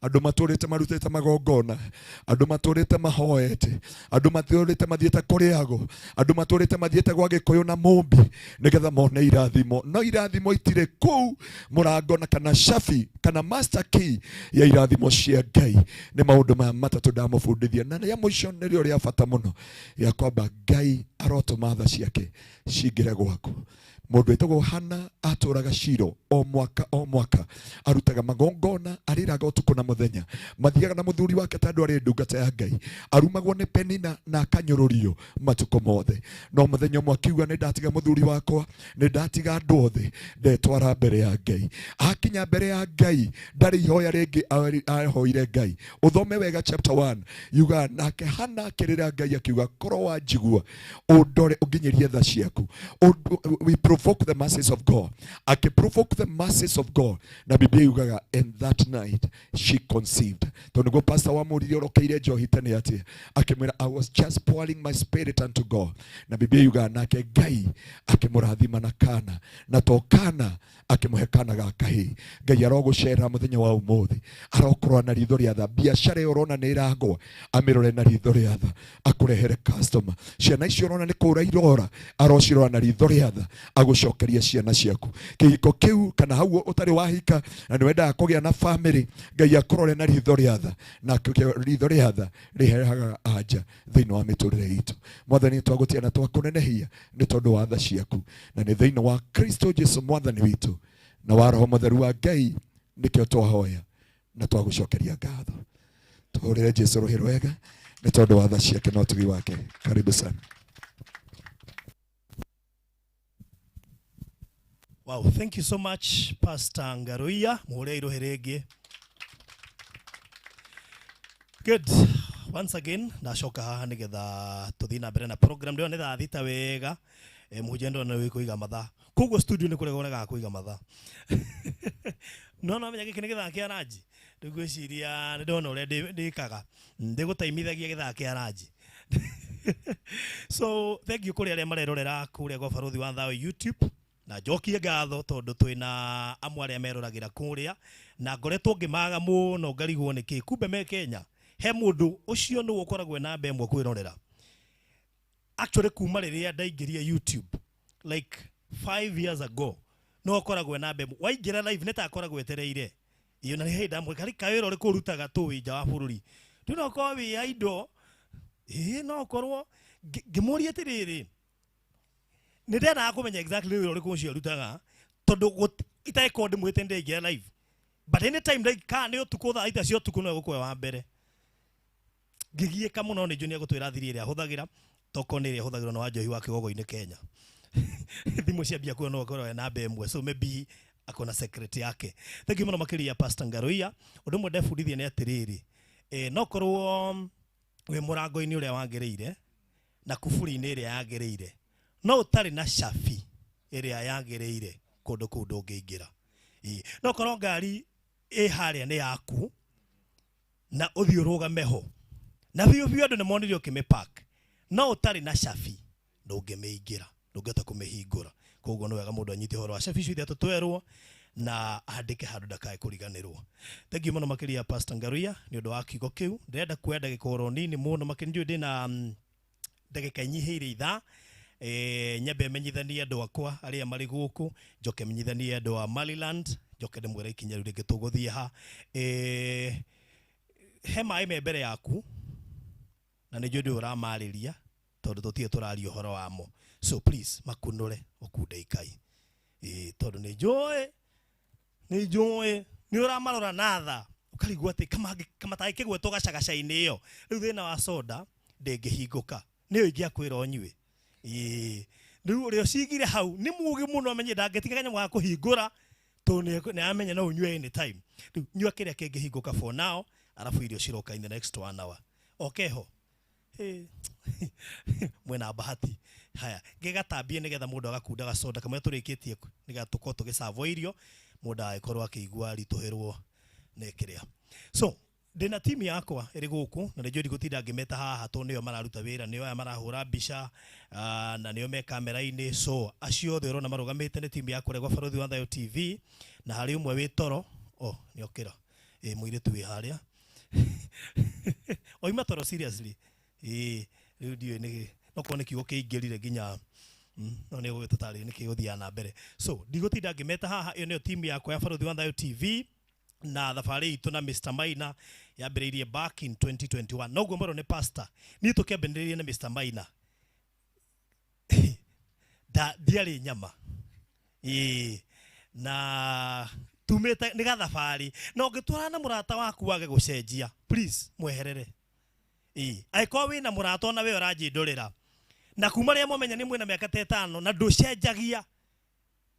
Andũ matũrĩte marutĩte magongona, andũ matũrĩte mahoete, andũ matũrĩte mathiĩte kũrĩago, andũ matũrĩte mathiĩte gwa Gĩkũyũ na Mũmbi nĩgetha mone irathimo, no irathimo itirĩ kũu. Mũrango na kana cabi kana master key ya irathimo cia Ngai nĩ maũndũ maya matatũ ndamũbundithia, na rĩa mũico nĩrĩo rĩa bata mũno, ya kwamba Ngai arotũma tha ciake cingĩre gwaku. Mũndũ wĩtagwo Hana atũraga Shilo, o mwaka o mwaka arutaga magongona, arĩraga ũtukũ na mũthenya, mathiaga na mũthuri wake tondũ arĩ ndungata ya Ngai, arumagwo nĩ Penina na akanyũrũrio matukũ mothe. No mũthenya ũmwe akiuga, nĩ ndatiga mũthuri wakwa, nĩ ndatiga andũ othe, ndetwara mbere ya Ngai. Akinya mbere ya Ngai, ndarĩ ihoya rĩngĩ ahoire Ngai. Ũthome wega chapter 1, yugaga nake Hana akĩrĩra Ngai akiuga, korwo wanjigua, ũndore, ũnginyĩrie tha ciaku. We provoke the mercies of God. Akĩ provoke the mercies of God, na Biblia yugaga, and that night she conceived. Tondũ nĩguo pastor wamũririe, ũrokeire njohi tene atĩa? Akĩmwĩra, I was just pouring my spirit unto God. Na Biblia yugaga nake Ngai akĩmũrathima na kana, na to kana, akĩmũhe kana ga kahĩĩ. Ngai arogũcerera mũthenya wa ũmũthĩ, arokorwo na ritho rĩa tha. Biacara ĩyo ũrona nĩ ĩragwa, amĩrore na ritho rĩa tha, akũrehere customer. Ciana icio ũrona nĩ kũra irora, arocirora na ritho rĩa tha, agũcokeria ciana ciaku. Kĩhiko kĩu kana hau ũtarĩ wahika na nĩ wendaga kũgĩa na family, Ngai akũrore na ritho rĩa tha, na ritho rĩa tha rĩheaga anja thĩinĩ wa mĩtũrĩre itũ. Mwathani, twagũtia na twakũnenehia nĩ tondũ wa tha ciaku, na nĩ thĩinĩ wa Kristo Jesu Mwathani witũ na wa Roho Mũtheru wa Ngai nĩkĩo twahoya na twagũcokeria ngatho. Tũhũrĩre Jesu rũhĩ rwega nĩ tondũ wa tha ciake na ũtugi wake. Karibu sana. Wow, thank you so much, Pastor Ngaruiya. Muhure irohe rĩngĩ. Good. Once again, ndacoka haha nĩgetha tũthiĩ na mbere na program. Ndĩrona nĩ thaa 6 wega. Mũhunjia ndĩrona nĩ kũiga mathaa. Koguo studio nĩ kũrega ũregaga kũiga mathaa. No menya gĩkĩ nĩ gĩthaa kĩa ranji. Rĩu ngwĩciria nĩ ndona ũrĩa ndĩkaga. Ndĩgũtaimithagia gĩthaa kĩa ranji. So thank you kũrĩ arĩa marerorera kũrĩa gwa Barũthi wa Thayũ YouTube, na njokie ngatho tondũ twĩna amwe arĩa meroragĩra kũrĩa, na ngoretwo ngĩmaga mũno ngarigwo nĩkĩ kumbe me Kenya. He mũndũ ũcio nĩwe ũkoragwo namba ĩmwe kwĩrorera actually kuma rĩrĩa ndaingĩria YouTube like 5 years ago, no ũkoragwo namba ĩmwe. Waingĩra live nĩ ta akoragwo etereire iyo, na nĩ hĩndĩ ndamwĩra karĩ kawĩra ũrĩkũ ũrutaga tũĩ nja wa bũrũri, rĩu no ũkorwo wĩ idle, ĩĩ, no ũkorwo ngĩmũria atĩrĩrĩ, nĩ ndendaga kũmenya exactly wĩra ũrĩkũ ũcio arutaga, tondũ itegũkorwo ndĩmwĩte ndaingĩra live, but anytime like kana nĩ ũtukũ thaa 6 cia ũtukũ no egũkorwo wa mbere. Ngĩgiĩka mũno nĩ njũĩ nĩ egũtwĩra thiri ĩrĩa ahũthagĩra, tokorwo nĩ ĩrĩa ĩhũthagĩrwo na wa njohi wa kĩgogo-inĩ Kenya, thimũ ciambia kuo no akorwo namba ĩmwe, so maybe akona secret yake. Thank you mũno makĩria, Pastor Ngaruiya. Ũndũ ũmwe ndebundithia nĩ atĩrĩrĩ, no korwo wĩ mũrango-inĩ ũrĩa wagĩrĩire na kuburi-inĩ ĩrĩa yagĩrĩire, no ũtarĩ na cabi ĩrĩa yagĩrĩire, kũndũ kũu ndũngĩingĩra. Ĩĩ. No korwo ngari ĩ harĩa nĩ yaku na ũthiĩ ũrũgame ho na biũ biũ andũ nĩ monire ũkĩmĩpark, no ũtarĩ na cabi ndũngĩmĩingĩra, ndũngĩhota kũmĩhingũra. Koguo nĩ wega mũndũ anyite ũhoro wa cabi icio ithatũ twerwo na andĩke handũ ndakae kũriganĩrwo. Thank you mũno makĩria, Pastor Ngaruiya, nĩ ũndũ wa kiugo kĩu. Ndĩrenda kuoya ndagĩka oro nini mũno makĩria, ndiũĩ ndĩna ndagĩka inyihĩire ithaa, nyambe menyithanie andũ akwa arĩa marĩ gũkũ, njoke menyithanie andũ a Maryland, njoke ndĩmwĩre ikinya rĩu rĩngĩ tũgũthiĩ ha. He maĩ me mbere yaku na nĩ njũĩ ndũĩ ũramarĩria tondũ tũtirĩ tũraria ũhoro wamo, so please makunũre ũkunde ikai. Ĩĩ, tondũ nĩ njũĩ nĩ ũramarora na tha. Ũkarigwo atĩ kama tangĩkĩgwetwo gacagaca-inĩ ĩyo. Rĩu thĩna wa soda ndĩngĩhingũka, nĩyo ingĩakwĩra ũnyue. Ĩĩ, rĩu ũrĩa ũcigire hau nĩ mũgĩ mũno, amenye ndangĩtiga kanyamũ ga kũhingũra tondũ nĩ amenya no ũnyue anytime. Rĩu nyua kĩrĩa kĩngĩhingũka for now, arabu irio ciroka in the next 1 hour. Okeho mwena bahati. Haya, ngĩgatambie nĩgetha mũndũ agakundaga soda kamwe tũrĩkĩtie, nĩgetha tũkorwo tũgĩcavo irio, mũndũ agĩkorwo akĩigua ritũhĩrwo nĩ kĩrĩa. So ndĩna timu yakwa ĩrĩ gũkũ na nĩ njũĩ ndigũtinda ngĩmeta haha tondũ nĩo mararuta wĩra, nĩo aya marahũra mbica, na nĩo me kamera-inĩ. So acio othe ũrona marũgamĩte nĩ timu yakwa gwa Barũthi wa Thayũ TV, na harĩ ũmwe wĩ toro, oh, nĩ okĩra, ĩ mũirĩtu wĩ harĩa oima toro seriously. Ĩ rĩu ndiũĩ nĩ no korwo nĩ kiugo kĩingĩrire nginya no nĩ gũgĩtũtarĩria nĩkĩ gũthiaga na mbere. So ndigũtinda ngĩmeta haha, ĩyo nĩyo timu yakwa ya Barũthi wa Thayũ TV, na thabarĩ itũ na Mr. Maina yambĩrĩirie back in 2021. Noguo mwerwo nĩ pastor, niĩ tũkĩambĩrĩria na Mr. Maina nda ndiarĩ nyama. Ĩĩ, na tumĩte nĩ gathabarĩ, na ũngĩtwarana na mũrata waku wage gũcenjia, please mweherere. Ĩĩ, angĩkorwo wĩna mũrata ona we ũranjĩndũrĩra na kuma rĩrĩa mwamenya nĩ mwĩna mĩaka ta ĩtano na ndũcenjagia,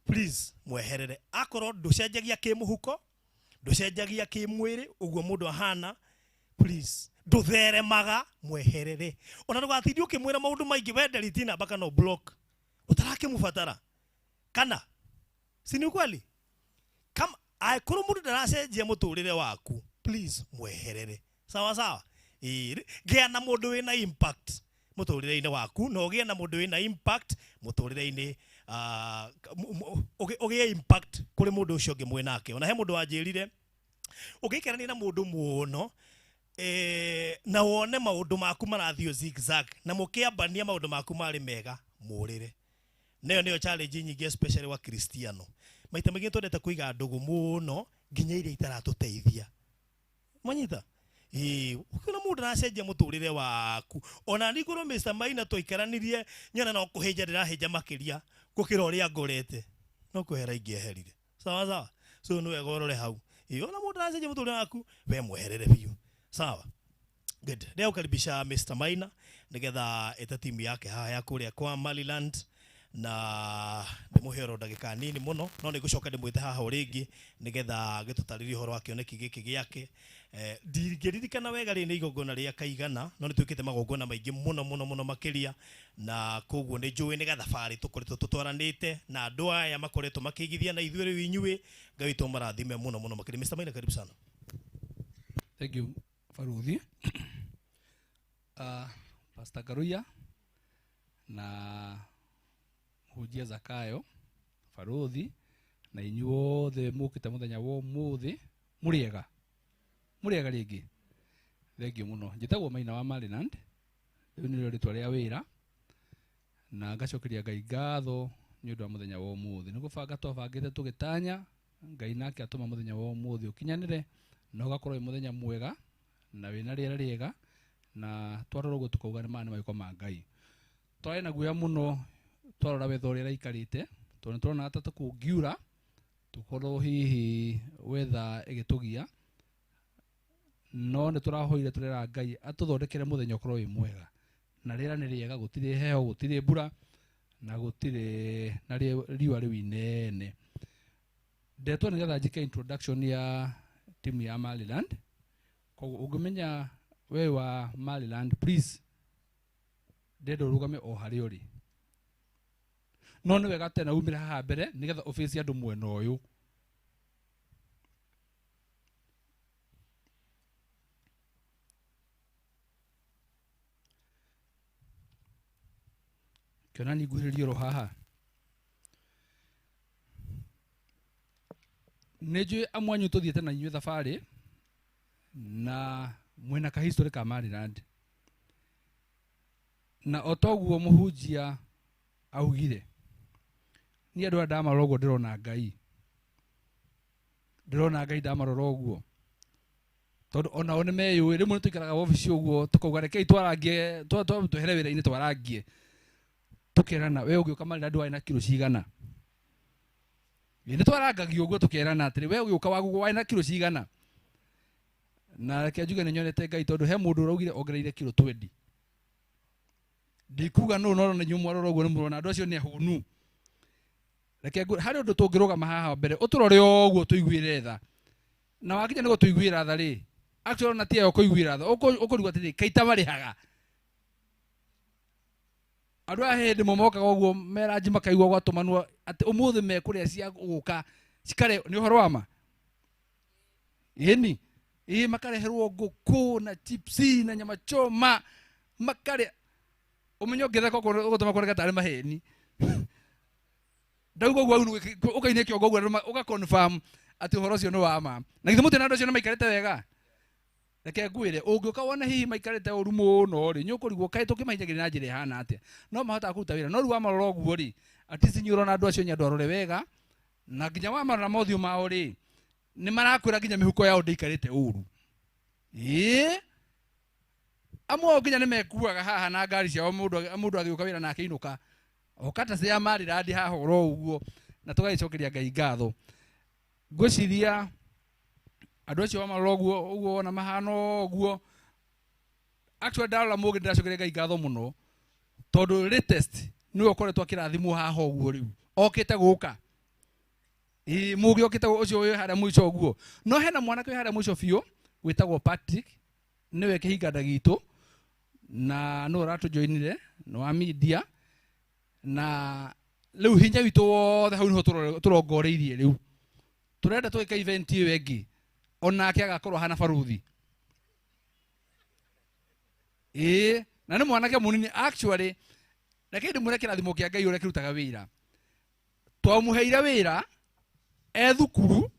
please mweherere. Akorwo ndũcenjagia kĩmũhuko, ndũcenjagia kĩmwĩrĩ, ũguo mũndũ ahana, please ndũtheremaga, mweherere. Ona ndũgatindie ũkĩmwĩra maũndũ maingĩ, we delete namba kana block, ũtarakĩmũbatara. Kana si ni ukweli? Kama angĩkorwo mũndũ ndaracenjia mũtũrĩre waku, please mweherere. Sawa sawa. Ĩĩ, gĩa na mũndũ wĩna impact mũtũrĩre-inĩ waku, na ũgĩe na mũndũ wĩna impact mũtũrĩre-inĩ, ũgĩe impact kũrĩ mũndũ ũcio ũngĩ mwĩ nake. Ona he mũndũ wanjĩrire, ũngĩikarania na mũndũ mũno, na wone maũndũ maku marathiĩ zigzag, na mũkĩambania maũndũ maku marĩ mega, mũrĩre. Nayo nĩyo challenge nyingĩ especially wa Kristiano. Maita maingĩ twendete kũiga ndũgũ mũno nginya iria itaratũteithia. Mwanyita? Ĩĩ, ũkĩona mũndũ aracenjia mũtũrĩre waku, ona niĩ ngorwo Mr. Maina twaikaranirie nyone no kũhĩnja ndĩrahĩnja makĩria gũkĩra ũrĩa ngorete, no kwehera ingĩeherire. Sawa sawa. So nĩ wega ũrore hau. Ĩĩ, ona mũndũ aracenjia mũtũrĩre waku, we mweherere biũ. Sawa. Good. Ndĩrakukaribisha Mr. Maina nĩgetha ĩte timu yake haha ya kũrĩa kwa Maryland, na ndĩmũhe oro ndagĩka nini mũno, no nĩngũcoka ndĩmwĩte haha o rĩngĩ nĩgetha gĩtũtarĩrie ũhoro wa kĩoneki gĩkĩ gĩake. Ndingĩririkana wega rĩ nĩ igongona rĩa kaigana, no nĩtwĩkĩte magongona maingĩ mũno mũno mũno makĩria, na koguo nĩ njũĩ nĩ gathabarĩ tũkoretwo tũtwaranĩte na andũ aya makoretwo makĩigithia na ithuĩ rĩu inyuĩ. Ngai witũ amarathime mũno mũno makĩria. Mr. Maina, karibu sana. Thank you, Baruthi. Pastor Karuya na Mũhunjia Zakayo Baruthi na inyuothe mukite muthenya wa umuthi, muriega muriega ringi, thengiũ mũno. Njĩtagwo Maina wa Maryland, rĩu nĩrĩo rĩtwa rĩa wĩra, na ngacokeria Ngai ngatho nĩ ũndũ wa mũthenya wa ũmũthĩ. Nĩ gũbanga twabangĩte tũgĩtanya, Ngai nake atũma mũthenya wa ũmũthĩ ũkinyanĩre, na ũgakorwo wĩ mũthenya mwega na wĩna rĩera rĩega, na twarora ũguo tũkauga nĩ maya nĩ magĩko ma Ngai. Twarĩ na guoya mũno twarora wetha ũrĩa ĩraikarĩte, tondũ nĩ tũrona ta tũkũngiura tũkorwo hihi wetha ĩgĩtũgia, no nĩ tũrahoire tũrera Ngai atũthondekere mũthenya ũkorwo wĩ mwega, na rĩera nĩ rĩega, gũtirĩ heho, gũtirĩ mbura, na gũtirĩ na riũa rĩu inene. Ndetwo nĩgetha njĩke introduction ya timu ya Maryland. Koguo ũngĩmenya we wa Maryland, please ndenda ũrũgame o harĩa ũrĩ, no nĩ wega tena umĩre haha mbere nĩgetha ũbĩcie andũ mwena ũyũ. Kĩona nĩ nguhĩrĩrie oro haha. Nĩ njũĩ amwe anyu tũthiĩte na inyuĩ thabarĩ na mwĩna ka history ka Maryland, na o toguo mũhunjia augire, niĩ andũ aya ndamarora ũguo ndĩrona Ngai, ndĩrona Ngai ndamarora ũguo, tondũ onao nĩ meyũĩ. Rĩmwe nĩ tũikaraga wabici ũguo tũkauga rekei twarangie, twehere wĩra-inĩ twarangie, tũkerana we ũgĩũka Maryland warĩ na kiro cigana. Ĩ, nĩ twarangagio ũguo tũkerana atĩrĩ we ũgĩũka wagu warĩ na kiro cigana. Na reke njuge nĩ nyonete Ngai tondũ he mũndũ ũraugire ongereire kiro 20. Ndikuga no no na inyuĩ mwarora ũguo nĩ mũrona andũ acio nĩ ahũnu. Reke harĩ ũndũ tũngĩrũgama haha mbere ũtũrore ũguo tũiguĩre tha. Na wakinya nĩ gũtũiguĩra tha rĩ, actually ona ti ayo kũiguĩra tha, ũkũrigwo atĩrĩ kaita marĩhaga. Andũ aya hĩndĩ momokaga ũguo meranji makaigua gwatũmanwo atĩ ũmũthĩ mekũrĩa cia gũka cikare nĩ ũhoro wa ma. Ĩni ĩ makareherwo ngũkũ na chipsi na nyama choma makarĩa. Ũmenye ũngĩtheka ũgũtũma kuoneka tarĩ maheni. Ndauga ũguo ũkainia kĩongo ũguo ũga confirm atĩ ũhoro ũcio nĩ wa ma. Na githĩ mũtĩ na andũ acio nĩ maikarĩte wega? Reke ngwĩre ũngĩũka wone hihi maikarĩte ũru mũno rĩ, nĩ ũkũrigwo kaĩ tũkĩmahinyagĩrĩria na njĩra ĩhana atĩa. No mahotaga kũruta wĩra. No rĩu wamarora ũguo rĩ, at least inyuĩ ũrona andũ acio nĩ andũ arore wega, na nginya wamarora mothiũ mao rĩ, nĩ marakwĩra nginya mĩhuko yao ndĩikarĩte ũru. Ĩĩ amwe ao nginya nĩ mekuaga haha na ngari ciao mũndũ agĩũka wĩra na akĩinũka. Oka ta cia Maryland haha oro ũguo, na tũgagĩcokeria Ngai ngatho. Ngwĩciria andũ acio wamarora ũguo ũguo wona mahana ũguo, actually ndarora mũgĩ ndĩracokeria Ngai ngatho mũno tondũ latest nĩwe ũkoretwo akĩrathimwo haha ũguo rĩu okĩte gũka. Ĩĩ mũgĩ okĩte ũcio wĩ harĩa mũico ũguo. No hena mwanake wĩ harĩa mũico biũ wĩtagwo Patrick, nĩwe kĩhinganda gitũ na nĩwe ũratũjoinire nĩ wa media, na rĩu hinya witũ wothe hau nĩho tũrongoreirie rĩu. Tũrenda twĩke event ĩyo ĩngĩ onake agakorwo ahana baruthi. Ĩĩ na nĩ mwanake mũnini actually. Reke ndĩmwĩre kĩrathimo kĩa Ngai ũrĩa kĩrutaga wĩra. Twamũheire wĩra e thukuru,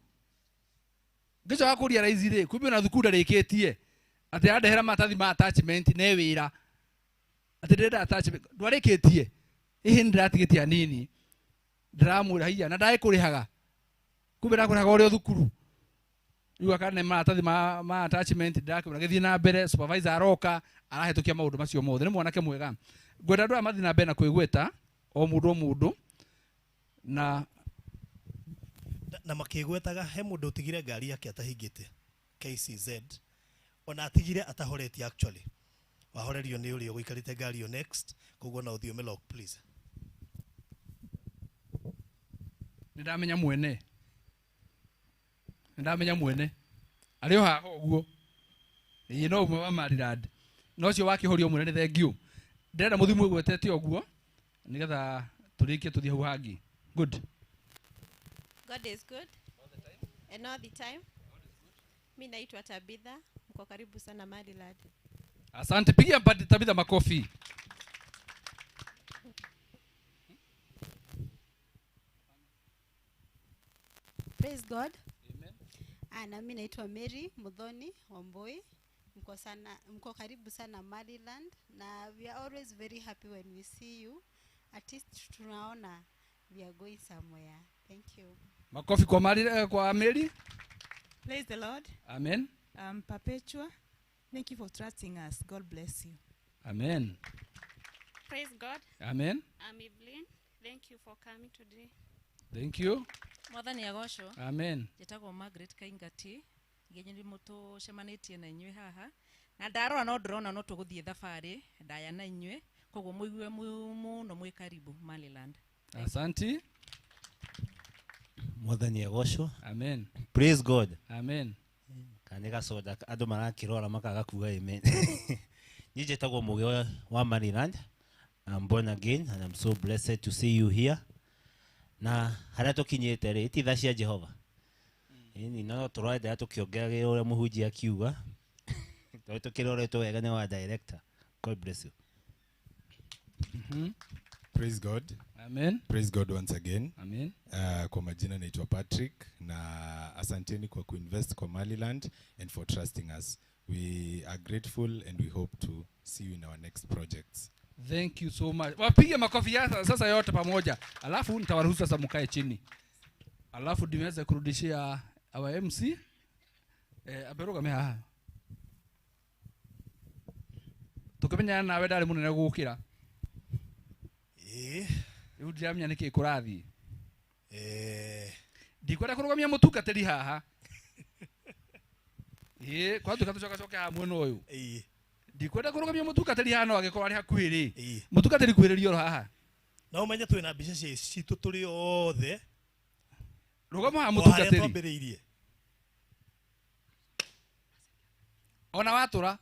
ngĩcoka kũria raizi rĩ, kumbe ona thukuru ndarĩkĩtie, atĩ arandehera maratathi ma attachment ne wĩra, atĩ ndĩrenda attachment, ndwarĩkĩtie, hihi nĩndĩratigĩtie hanini, ndĩramwĩra haiya na ndagĩkũrĩhaga, kumbe ndakũrĩhaga ũrĩ o thukuru. Rĩu akane maratathi ma attachment ndĩrakĩmwĩra gĩthiĩ na mbere, supervisor aroka arahĩtũkia maũndũ macio mothe. Nĩ mwanake mwega. Ngwenda andũ aya mathiĩ na mbere na kwĩgweta o mũndũ o mũndũ na na makĩgwetaga he mũndũ ũtigire ngari yake atahingĩte KCZ, ona atigire atahoretie actually. Wahorerio nĩ ũrĩa ũgũikarĩte ngari ĩyo next, koguo na ũthiĩ ũmĩlock please. Nĩ ndamenya mwene. Nĩ ndamenya mwene. Arĩ o haha ũguo. Ĩĩ no ũmwe wa Maryland. No ũcio wakĩhorio mwene nĩ thengiũ. Ndĩrenda mũthiĩ mwĩgwetete ũguo nĩgetha tũrĩkie tũthiĩ hau hangĩ. Good. God is good. And all the time. Mi naitwa Tabitha. Mko karibu sana Maryland. Asante. Pigia Tabitha makofi. Praise God. Amen. Na mimi naitwa Mary Muthoni Wambui. Mko sana, mko karibu sana Maryland, na we are always very happy when we see you. At least tunaona we are going somewhere. Thank you. Makofi kwa Mary, kwa Mary. Praise the Lord. Amen. Perpetua, thank you for trusting us. God bless you. Amen. Praise God. Amen. I'm Evelyn. Thank you for coming today. Thank you. Mwathani agocwo. Amen. Njĩtagwo Margaret Kaingati. Ngenye nĩ mũtũcemanĩtie na inyuĩ haha. Na ndarora no ndĩrona no tũgũthiĩ thabarĩ ndaya na inyuĩ, koguo mũigue mũno mwĩ karibu Maryland. Asante. Mwathani agocwo. Amen. Praise God. Amen. Kana gacoda andũ marakĩrora makaga kuga amen. Niĩ njĩtagwo Mũgĩ wa Maryland. I'm born again and I'm so blessed to see you here. Na harĩa tũkinyĩte rĩ, ti tha cia Jehova. Ĩni no tũraenderea tũkĩongeragĩrĩra ũrĩa mũhunjia akiuga. Tondũ tũkĩroretwo wega nĩ wa director. God bless you. Praise God. Amen. Praise God once again. Amen. Kwa majina naitwa Patrick na asanteni kwa kuinvest kwa Maryland and for trusting us. We are grateful and we hope to see you in our next projects. Thank you so much. Wapige makofi ya sasa yote pamoja. Alafu nitawaruhusu sasa mkae chini. Alafu niweze kurudishia our MC. Aberuga meha. Tukimenyana nawe ndari munene gukira. Riu ndiramenya niki kurathi. Ndikwenda kurugamia mutungatiri haha. Ĩĩ, kwatuĩka tũcokacoke haha mwena ũyũ. Ĩĩ. Ndikwenda kũrũgamia mũtungatĩri haha no angĩkorwo arĩ hakuhĩ rĩ. Ĩĩ. Mũtungatĩri kuhĩrĩria oro haha. Na ũmenye twĩna mbica citũ tũrĩ othe. Rũgama haha O harĩa mũtungatĩri. twambĩrĩirie. Ona watũra.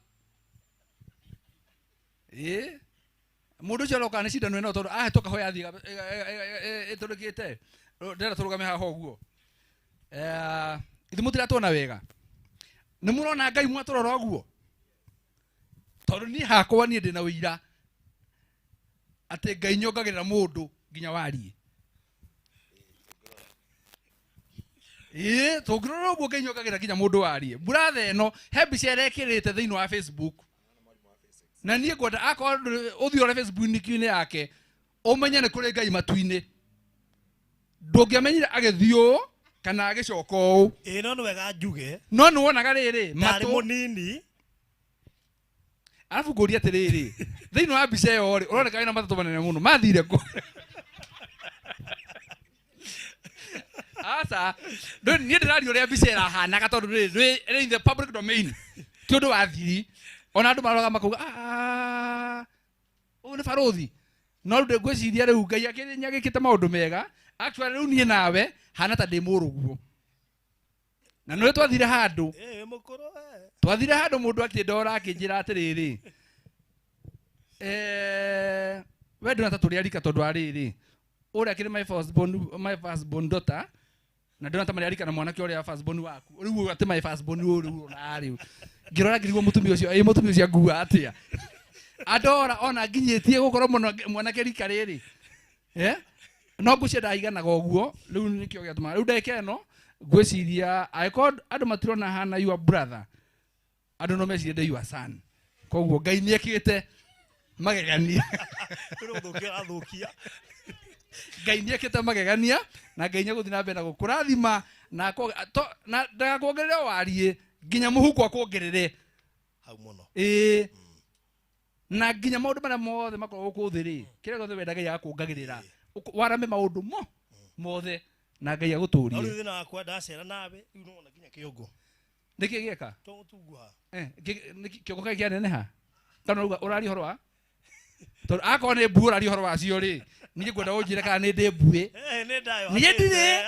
Ĩĩ. Mũndũ ũcio aroka nĩ cindano ĩno tondũ ahĩtũka ho yathiĩ ĩtũrĩkĩte. Ndĩrenda tũrũgame haha ũguo. Ithuĩ mũtiratuona wega. Nĩ mũrona Ngai mwatũrora ũguo? Tondũ niĩ hakwa niĩ ndĩna ũira atĩ Ngai nyongagĩrĩra mũndũ nginya wariĩ. Ĩĩ, tũngĩrora ũguo Ngai nyongagĩrĩra nginya mũndũ wariĩ. Buratha ĩno he mbica ĩrekĩrĩte thĩinĩ wa Facebook. Na niĩ ngwenda akorwo ũthiĩ ũrore Facebook-inĩ yake ũmenye nĩ kũrĩ Ngai matu-inĩ. Ndũngĩamenyire agĩthiĩ ũũ kana agĩcoka ũũ. Ĩĩ, no nĩ wega njuge. No nĩ wonaga rĩrĩ, Ndarĩ matũ mũnini. Arabu ngũria atĩrĩrĩ, thĩinĩ wa mbica ĩyo rĩ, ũroneka wĩna matatũ manene mũno, mathire kũ? Aca, niĩ ndĩraria ũrĩa mbica ĩrahanaga tondũ rĩrĩ, ĩrĩ in the public domain. Ti ũndũ wa thiri. Ona andũ maroraga makauga, ũyũ nĩ barũthi. No rĩu ngwĩciria rĩu Ngai nĩagĩkĩte maũndũ mega. Actually rĩu niĩ nawe hana ta ndĩ mũrũguo. Na nĩ twathire handũ. Ĩĩ, mũkũrũ, eh. Twathire handũ mũndũ akĩndora akĩnjĩra atĩrĩrĩ. We ndũna ta tũrĩ arika tondũ wa rĩrĩ. Ũrĩa akĩrĩ my first born, my first born daughter. Na ndũna ta marĩ arika na mwanake ũrĩa first born waku. Rĩu ũyũ atĩ my first born ũyũ rĩu ũrona rĩu. Ngĩrora ngĩrigwo mũtumia ũcio, ĩ mũtumia ũcio angua atĩa? Andora ona nginyĩtie gũkorwo mũno mwanake rika rĩrĩ. No ngwĩciria ndaiganaga ũguo, rĩu nĩkĩo gĩatũmaga. Rĩu ndagĩka ĩno ngwĩciria angĩkorwo andũ matirona hana your brother, andũ no mecirie ndĩ your son. Koguo Ngai nĩekĩte magegania. Rĩu ũthũkia ũrathũkia. Ngai nĩekĩte magegania na Ngai nĩegũthiĩ na mbere na gũkũrathima na na ndagakuongerere wariĩ nginya mũhuko akuongerere. Hau mũno. Ĩĩ. Na nginya maũndũ marĩa mothe makoragwo gũkũ thĩ rĩ, kĩrĩa gĩothe wenda Ngai agakuongagĩrĩra. Warame maũndũ mothe na Ngai agũtũrie. No rĩu thĩna wakwa ndacera nawe, rĩu nĩwona nginya kĩongo. Nĩkĩ gĩeka? To gũtunguha. Nĩkĩ kĩongo kĩu kĩaneneha? Kana ũrauga ũraria ũhoro wa? Tondũ akorwo nĩ mbuĩ ũraria ũhoro wacio rĩ, niĩ ngwenda ũnjĩre kana nĩ ndĩ mbuĩ. Nĩ ndayo Niĩ hakĩte, ndirĩ,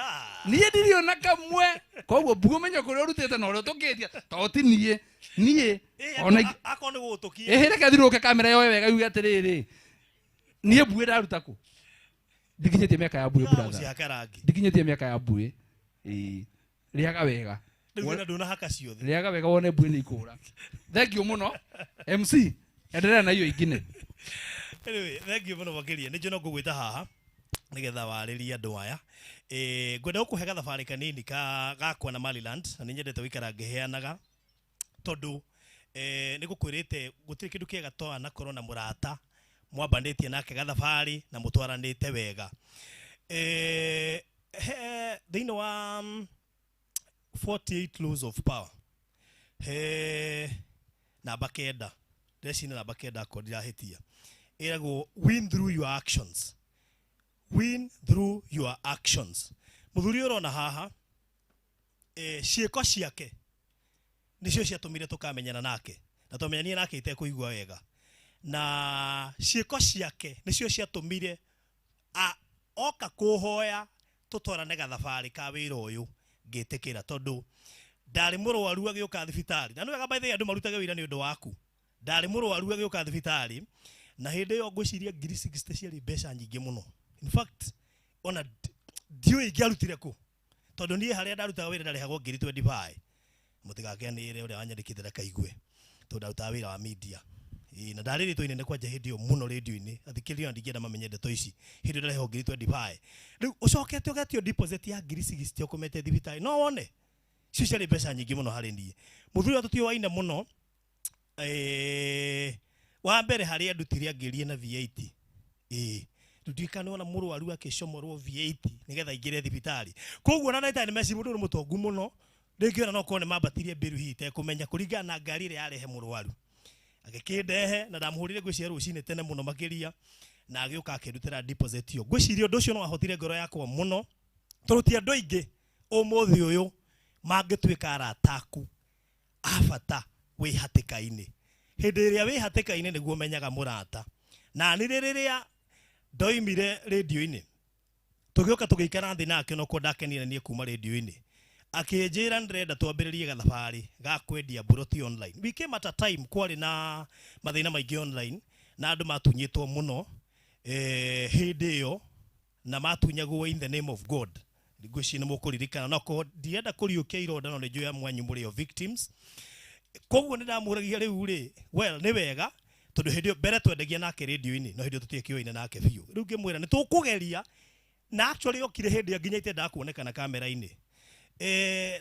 niĩ ndirĩ ona kamwe. Koguo mbuĩ ũmenye kũrĩa ũrutĩte na ũrĩa ũtũkĩtie, tondũ ti niĩ. Niĩ, ona Akorwo nĩ gũgũtũkia. Reke thiũrũrũke kamera yoe wega yuge atĩrĩrĩ, niĩ mbuĩ ndaruta kũ? Ndikinyĩtie mĩaka ya mbuĩ, Tiga brother. gũcihaka rangi. Ndikinyĩtie mĩaka ya mbuĩ. Ĩĩ. Rĩaga wega. Rĩu wĩna ndũnahaka ciothe. Rĩaga wega wone mbuĩ nĩ ikũra. Thank you mũno. MC, endelea na hiyo ingine. Anyway, thank you mũno makĩria. Nĩ njũĩ no ngũgwĩta haha nĩgetha warĩrie andũ aya. Ngwenda gũkũhe gathabarĩ kanini gakwa na Maryland, na nĩ nyendete gũikara ngĩheanaga tondũ nĩ ngũkwĩrĩte gũtirĩ kĩndũ kĩega ta wanakorwo na mũrata mwambanĩtie nake gathabarĩ na mũtwaranĩte wega. Thĩinĩ wa 48 laws of power, he namba 9, ndĩreciria nĩ namba 9 akorwo ndirahĩtia, ĩragwo win through your actions. Win through your actions. Mũthuri ũyũ ũrona haha, ciĩko ciake nĩcio ciatũmire tũkamenyana nake, na twamenyanire nake itekũigua wega, na ciĩko ciake nĩcio ciatũmire oka kũhoya tũtwarane gathabarĩ ka wĩra ũyũ ngĩtĩkĩra, tondũ ndarĩ mũrwaru agĩũka thibitarĩ. Na nĩ wega by the way andũ marutage wĩra nĩ ũndũ waku. Ndarĩ mũrwaru agĩũka thibitarĩ, na hĩndĩ ĩyo ngwĩciria ngiri 60 ciarĩ mbeca nyingĩ mũno. In fact, ona ndiũĩ ingĩarutire kũ, tondũ niĩ harĩa ndarutaga wĩra ndarĩhagwo ngiri 25. Mũtigakeanĩrĩre ũrĩa wanyandĩkĩte ndakaigue, tondũ ndarutaga wĩra wa media. Ĩĩ, na ndarĩ rĩtwa inene kwanja hĩndĩ ĩyo mũno rĩndiũ-inĩ. Athikĩrĩria ona ndingĩenda mamenye ndeto ici. Hĩndĩ ĩyo ndarĩhagwo ngiri 25. Rĩu ũcokete ũgetio deposit ya ngiri 60 ũkomete thibitarĩ, no wone icio ciarĩ mbeca nyingĩ mũno harĩ niĩ. Mũthuri ũyũ tũtiũaine mũno. Wa mbere harĩa ndutire angĩrie na V8. Rĩu ndiũĩ kana nĩwona mũrwaru akĩcomorwo V8 nĩgetha aingĩre thibitarĩ. Koguo ona ndagĩtarĩ nĩmeciria mũndũ ũyũ nĩ mũtongu mũno, rĩngĩ ona no korwo nĩmambatirie mbĩru hihi itekũmenya kũringana na ngari ĩrĩa yarehe mũrwaru. Agĩkĩndehe na ndamũhũrire ngwĩciria rũcinĩ tene mũno makĩria, na agĩũka akĩndutĩra deposit ĩyo. Ngwĩciria ũndũ ũcio no wahotire ngoro yakwa mũno, tondũ ti andũ aingĩ ũmũthĩ ũyũ mangĩtuĩka arata aku A bata wĩ hatĩka-inĩ. Hĩndĩ ĩrĩa wĩ hatĩka-inĩ nĩguo ũmenyaga mũrata. Na nĩ rĩrĩa ndoimire rĩndiũ-inĩ, tũgĩũka tũgĩikara thĩ nake, no ndakenire niĩ kuma rĩndiũ-inĩ, akĩnjĩra ndĩrenda twambĩrĩrie gathabarĩ ga kwendia mburoti online. We came at a time kwarĩ na mathĩna maingĩ online na andũ matunyĩtwo mũno hĩndĩ ĩyo, na matunyagwo in the name of God. Ngwĩciria nĩ mũkũririkana, no ko ndienda kũriũkia ironda, no nĩ njũĩ amwe anyu mũrĩ o victims. Koguo nĩ ndamũragia rĩu rĩ, well, nĩ wega tondũ hĩndĩ ĩyo mbere twendagia nake rĩndiũ-inĩ, no hĩndĩ ĩyo tũtiakĩũaine nake biũ. Rĩu ngĩmwĩra nĩ tũkũgeria, na actually okire hĩndĩ ĩyo nginya itendaga kuonekana kamera-inĩ.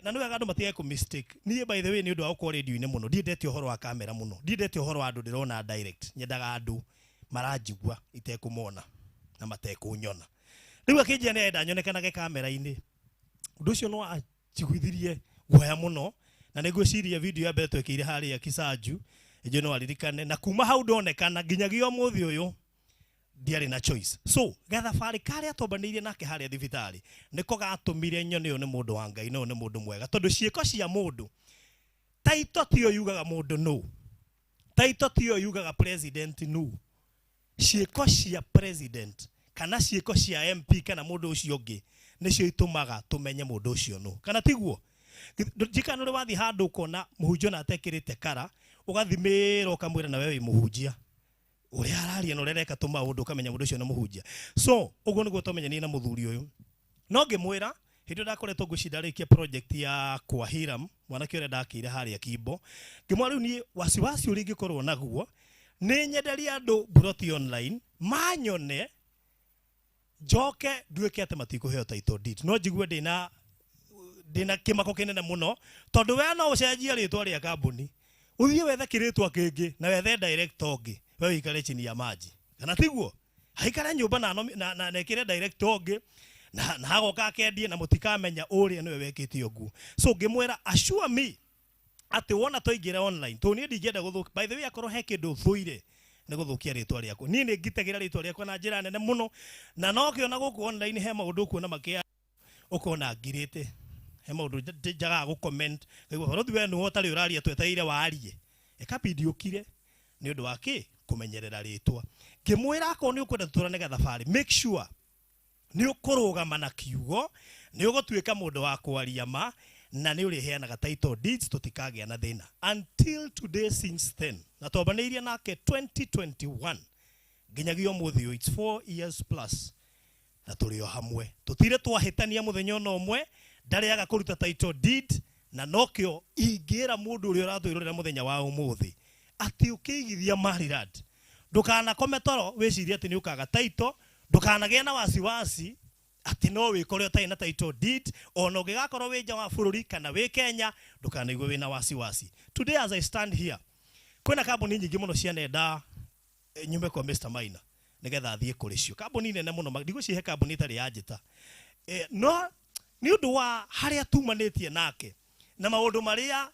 Na nĩ wega andũ matige kũ mistake niĩ. By the way, nĩ ũndũ wa gũkorwo rĩndiũ-inĩ mũno, ndiendete ũhoro wa kamera mũno, ndiendete ũhoro wa andũ ndĩrona direct. Nyendaga andũ maranjigua itekũmona na matekũnyona. Rĩu akĩnjĩra nĩ arenda nyonekanage kamera-inĩ. Ũndũ ũcio no anjiguithirie guoya mũno, na nĩ ngwĩciria video ya mbere twekĩire harĩa Kisanju ĩnjũ no aririkane, na kuma hau ndonekana nginyagia ũmũthĩ ũyũ ndiarĩ na choice. So gathabarĩ karĩa twambanĩirie nake harĩa thibitarĩ nĩko gatũmire nyone ũyũ nĩ mũndũ wa Ngai na ũyũ nĩ mũndũ mwega, tondũ ciĩko cia mũndũ, title tiyo yugaga mũndũ nũ, title tiyo yugaga president nũ. Ciĩko cia president kana ciĩko cia MP kana mũndũ ũcio ũngĩ nĩcio itũmaga tũmenye mũndũ ũcio nũ, kana tiguo? Njikana ũrĩ wathiĩ handũ ũkona mũhunjia ona atekĩrĩte kara, ũgathimĩra ũkamwĩra na we wĩ mũhunjia, ũrĩa araria na ũrĩa areka tũmaũndũ, ũkamenya mũndũ ũcio nĩ mũhunjia. So ũguo nĩguo twamenyanire na mũthuri ũyũ. No ngĩmwĩra hĩndĩ ĩyo ndakoretwo ngwĩciria ndarĩkia project ya kwa Hiram, mwanake ũrĩa ndakĩire harĩa Kimbo, ngĩmwĩra rĩu niĩ wasiwasi ũrĩa ingĩkorwo naguo nĩ nyenderie andũ mburoti online, manyone, njoke nduĩke atĩ matikũheo title deed, no njigue ndĩna kĩmako kĩnene mũno, tondũ we no ũcenjie rĩtwa rĩa kambuni, ũthiĩ wethe kĩrĩtwa kĩngĩ na wethe director ũngĩ, we wĩikare chini ya maji, kana tiguo? Aikare nyũmba na ekĩre director ũngĩ na agoka akendie na mũtikamenya ũrĩa nĩwe wekĩte ũguo. So ngĩmwĩra, assure me atĩ wona twaingĩra online, tondũ niĩ ndingĩenda gũthũkia. By the way, akorwo he kĩndũ thũire nĩ gũthũkia rĩtwa rĩakwa. Niĩ nĩ ngitagĩra rĩtwa rĩakwa na njĩra nene mũno, na no kĩona gũkũ online he maũndũ ũkuona makĩa ũkona ngirĩte, he maũndũ njagaga gũ comment, ngaigua balothi we nĩwe ũtarĩ ũraria, twetereire warie, ĩkabidi ũkire nĩ ũndũ wa kĩ kũmenyerera rĩtwa. Ngĩmwĩra akorwo nĩ ũkwenda tũtwarane gathabarĩ, make sure nĩ ũkũrũgama na kiugo, nĩ ũgũtuĩka mũndũ wa kwaria ma, na nĩ ũrĩheanaga title deeds, tũtikagĩa na thĩna. Until today, since then, na twambanĩirie nake 2021 nginyagia ũmũthĩ ũyũ, it's 4 years plus, na tũrĩ o hamwe, tũtire twahĩtania mũthenya ona ũmwe. Ndarĩaga kũruta title deed, na nokĩo ingĩra mũndũ ũrĩa ũratwĩrorera mũthenya wa ũmũthĩ atĩ ũkĩigithia Maryland, ndũkanakome toro wĩcirie atĩ nĩ ũkaga title, ndũkanagĩe na wasiwasi atĩ no wĩkore ũtarĩ na title deed. Ona ũngĩgakorwo wĩ nja wa bũrũri kana wĩ Kenya, ndũkanaigue wĩna wasiwasi. Today, as I stand here, kwĩna kambuni nyingĩ mũno cia nenda nyume kwa Mr Maina nigetha thiĩ kũrĩ cio, kambuni nene mũno. Ndigũcihe kambuni ĩtarĩ yanjĩta, no nĩ ũndũ wa harĩa tumanĩtie nake na maũndũ marĩa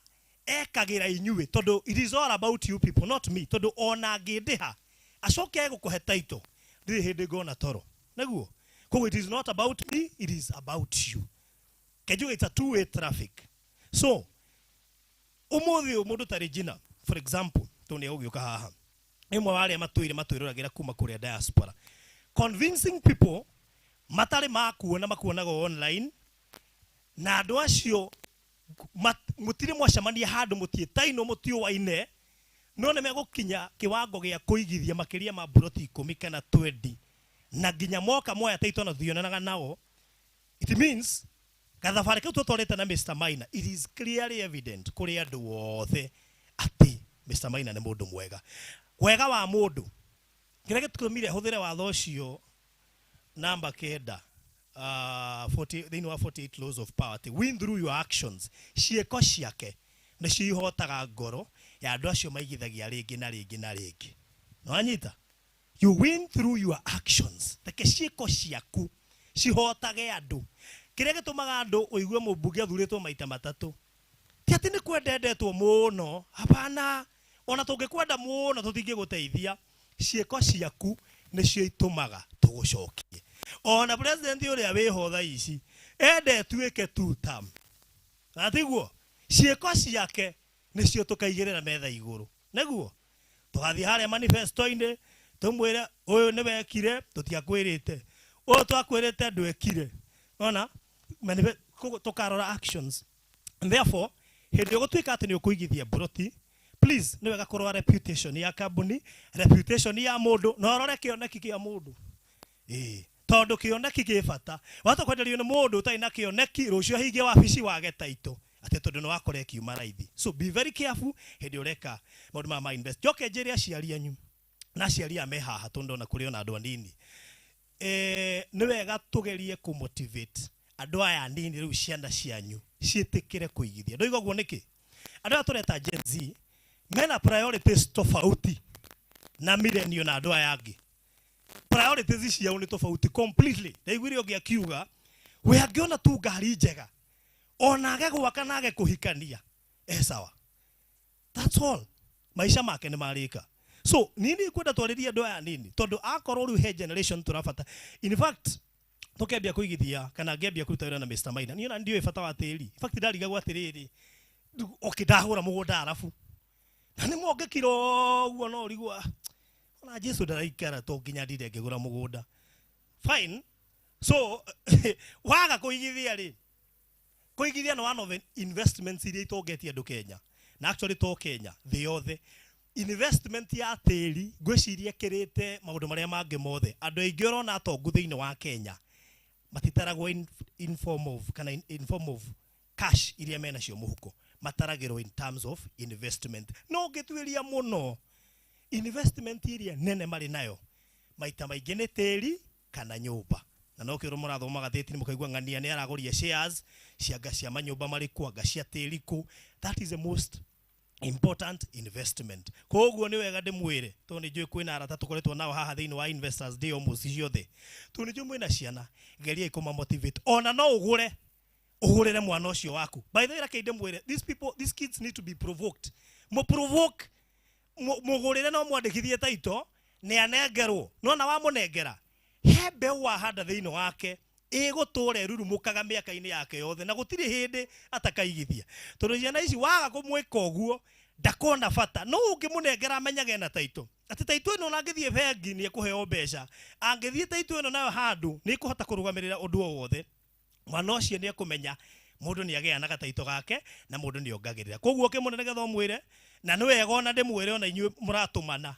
ekagĩra inyuĩ, tondũ it is all about you people, not me. Tondũ ona ngĩndĩha acoke gũkũhe title, ndirĩ hĩndĩ ngona toro nĩguo. Koguo it is not about me, it is about you. Kenjuga it's a two way traffic. So ũmũthĩ ũyũ mũndũ ta Regina, for example, tondũ nĩ egũgĩũka haha, nĩ ũmwe wa arĩa matũire matwĩroragĩra kuma kũrĩa diaspora, convincing people matarĩ makuona, makuonaga online, na andũ acio mũtirĩ mwacemania handũ, mũtiĩtainwo, mũtiũaine, no nĩ megũkinya kĩwango gĩa kũigithia makĩria ma mburoti 10 kana 20, na nginya moka moya title na tũtionanaga nao. It means gathabarĩ kau tũtwarĩte na Mr Maina, it is clearly evident kũrĩ andũ othe atĩ Mr Maina nĩ mũndũ mwega. Wega wa mũndũ, kĩrĩa gĩtũmire hũthĩre watho ũcio namba 9, 40, thĩinĩ wa 48 Laws of Power, atĩ win through your actions, ciĩko ciake nĩcio ihotaga ngoro ya andũ acio maigithagia rĩngĩ na rĩngĩ na rĩngĩ. Nĩwanyita? You win through your actions. Reke ciĩko ciaku cihotage andũ. Kĩrĩa gĩtũmaga andũ ũigue mũmbunge athurĩtwo maita matatũ ti atĩ nĩ kwenda endetwo mũno, hapana. Ona tũngĩkwenda mũno tũtingĩgũteithia. Ciĩko ciaku nĩcio itũmaga tũgũcokie. Ona president ũrĩa wĩho thaa ici ende tuĩke two term, na tiguo? Ciĩko ciake Nĩcio tũkaigĩrĩra metha igũrũ. Nĩguo tũgathiĩ harĩa manifesto-inĩ tũmwĩre ũyũ nĩ wekire tũtiakwĩrĩte, ũyũ twakwĩrĩte ndwekire. Ona tũkarora actions. And therefore hĩndĩ ĩyo gũtuĩka atĩ nĩ ũkũigithia mburoti, please nĩ wega kũrora reputation ya kambuni, reputation ya mũndũ, na ũrore kĩoneki kĩa mũndũ. Ĩĩ, tondũ kĩoneki kĩ bata. Wahota kwenderio nĩ mũndũ ũtarĩ na kĩoneki, rũciũ ahingie wabici wage title atĩ tondũ nĩ wakora ĩkiuma raithi. So be very careful hĩndĩ ũreka maũndũ maya ma invest. Njoke njĩre aciari anyu na aciari aya me haha, tondũ ndona kũrĩ ona andũ anini, nĩ wega tũgerie kũ motivate andũ aya anini rĩu, ciana cianyu ciĩtĩkĩre kũigithia. Ndoiga ũguo nĩkĩ? Andũ aya tũreta Gen Z mena priorities tofauti na millennial na andũ aya angĩ. Priorities ciao nĩ tofauti completely. Ndaiguire ũngĩ akiuga we angĩona tu ngari njega ona age gwaka na age kũhikania, sawa, that's all, maisha make nĩ marĩka. So nini kwenda twarĩrie andũ aya nini, tondũ akorwo rĩu he generation tũrabata, in fact tũkĩambia kũigithia kana ngĩambia kũruta wĩra na Mr. Maina, niĩ ona ndiũĩ bata wa tĩri. In fact ndarigagwo atĩrĩrĩ, okay, ndahũra mũgũnda arabu na nĩ mongĩkira ũguo, no ũrigwo ona Jesu ndaraikara to nginya ndinde ngĩgũra mũgũnda. Fine. So waga kũigithia rĩ, kũigithia nĩ one of the investments iria itongetie andũ Kenya, na actually to Kenya, thĩ yothe. Investment ya tĩri ngwĩciria ĩkĩrĩte maũndũ marĩa mangĩ mothe. Andũ aingĩ ũrona atongu thĩinĩ wa Kenya matitaragwo in form of kana in form of cash iria menacio mũhuko, mataragĩrwo in terms of investment. No ũngĩtuĩria mũno, investment iria nene marĩ nayo maita maingĩ nĩ tĩri kana nyũmba. Na no kĩrwo mũrathoma gathĩti mũkaigua ng'ania nĩ aragũria shares cia anga cia manyũmba marĩkũ, anga cia tĩri kũ. That is the most important investment. Koguo nĩ wega ndĩmwĩre, tondũ nĩ njũĩ kwĩna arata tũkoretwo nao haha thĩinĩ wa Investors Day almost ciothe, tondũ nĩ njũĩ mwĩna ciana, geriai kũma motivate. Ona no ũgũre ũgũrĩre mwana ũcio waku. By the way, reke ndĩmwĩre, these people, these kids need to be provoked. Mo provoke, mũgũrĩre no mwandĩkithie title nĩ anengerwo. Nona wamũnengera, he mbeũ wahanda thĩinĩ wake ĩgũtũra ĩrurumũkaga mĩaka-inĩ yake yothe, na gũtirĩ hĩndĩ atakaigithia, tondũ ciana ici waga kũmwĩka ũguo ndakona bata. No ũngĩmũnengera amenyage na title atĩ title ĩno ona angĩthiĩ bengi nĩ ekũheo mbeca, angĩthiĩ title ĩno nayo handũ nĩ ĩkũhota kũrũgamĩrĩra ũndũ o wothe, mwana ũcio nĩ ekũmenya mũndũ nĩ agĩa na gataito gake na mũndũ nĩ ongagĩrĩra. Koguo ũkĩmũne nĩgetha ũmwĩre, na nĩ wega ona ndĩmwĩre, ona inyuĩ mũratũmana,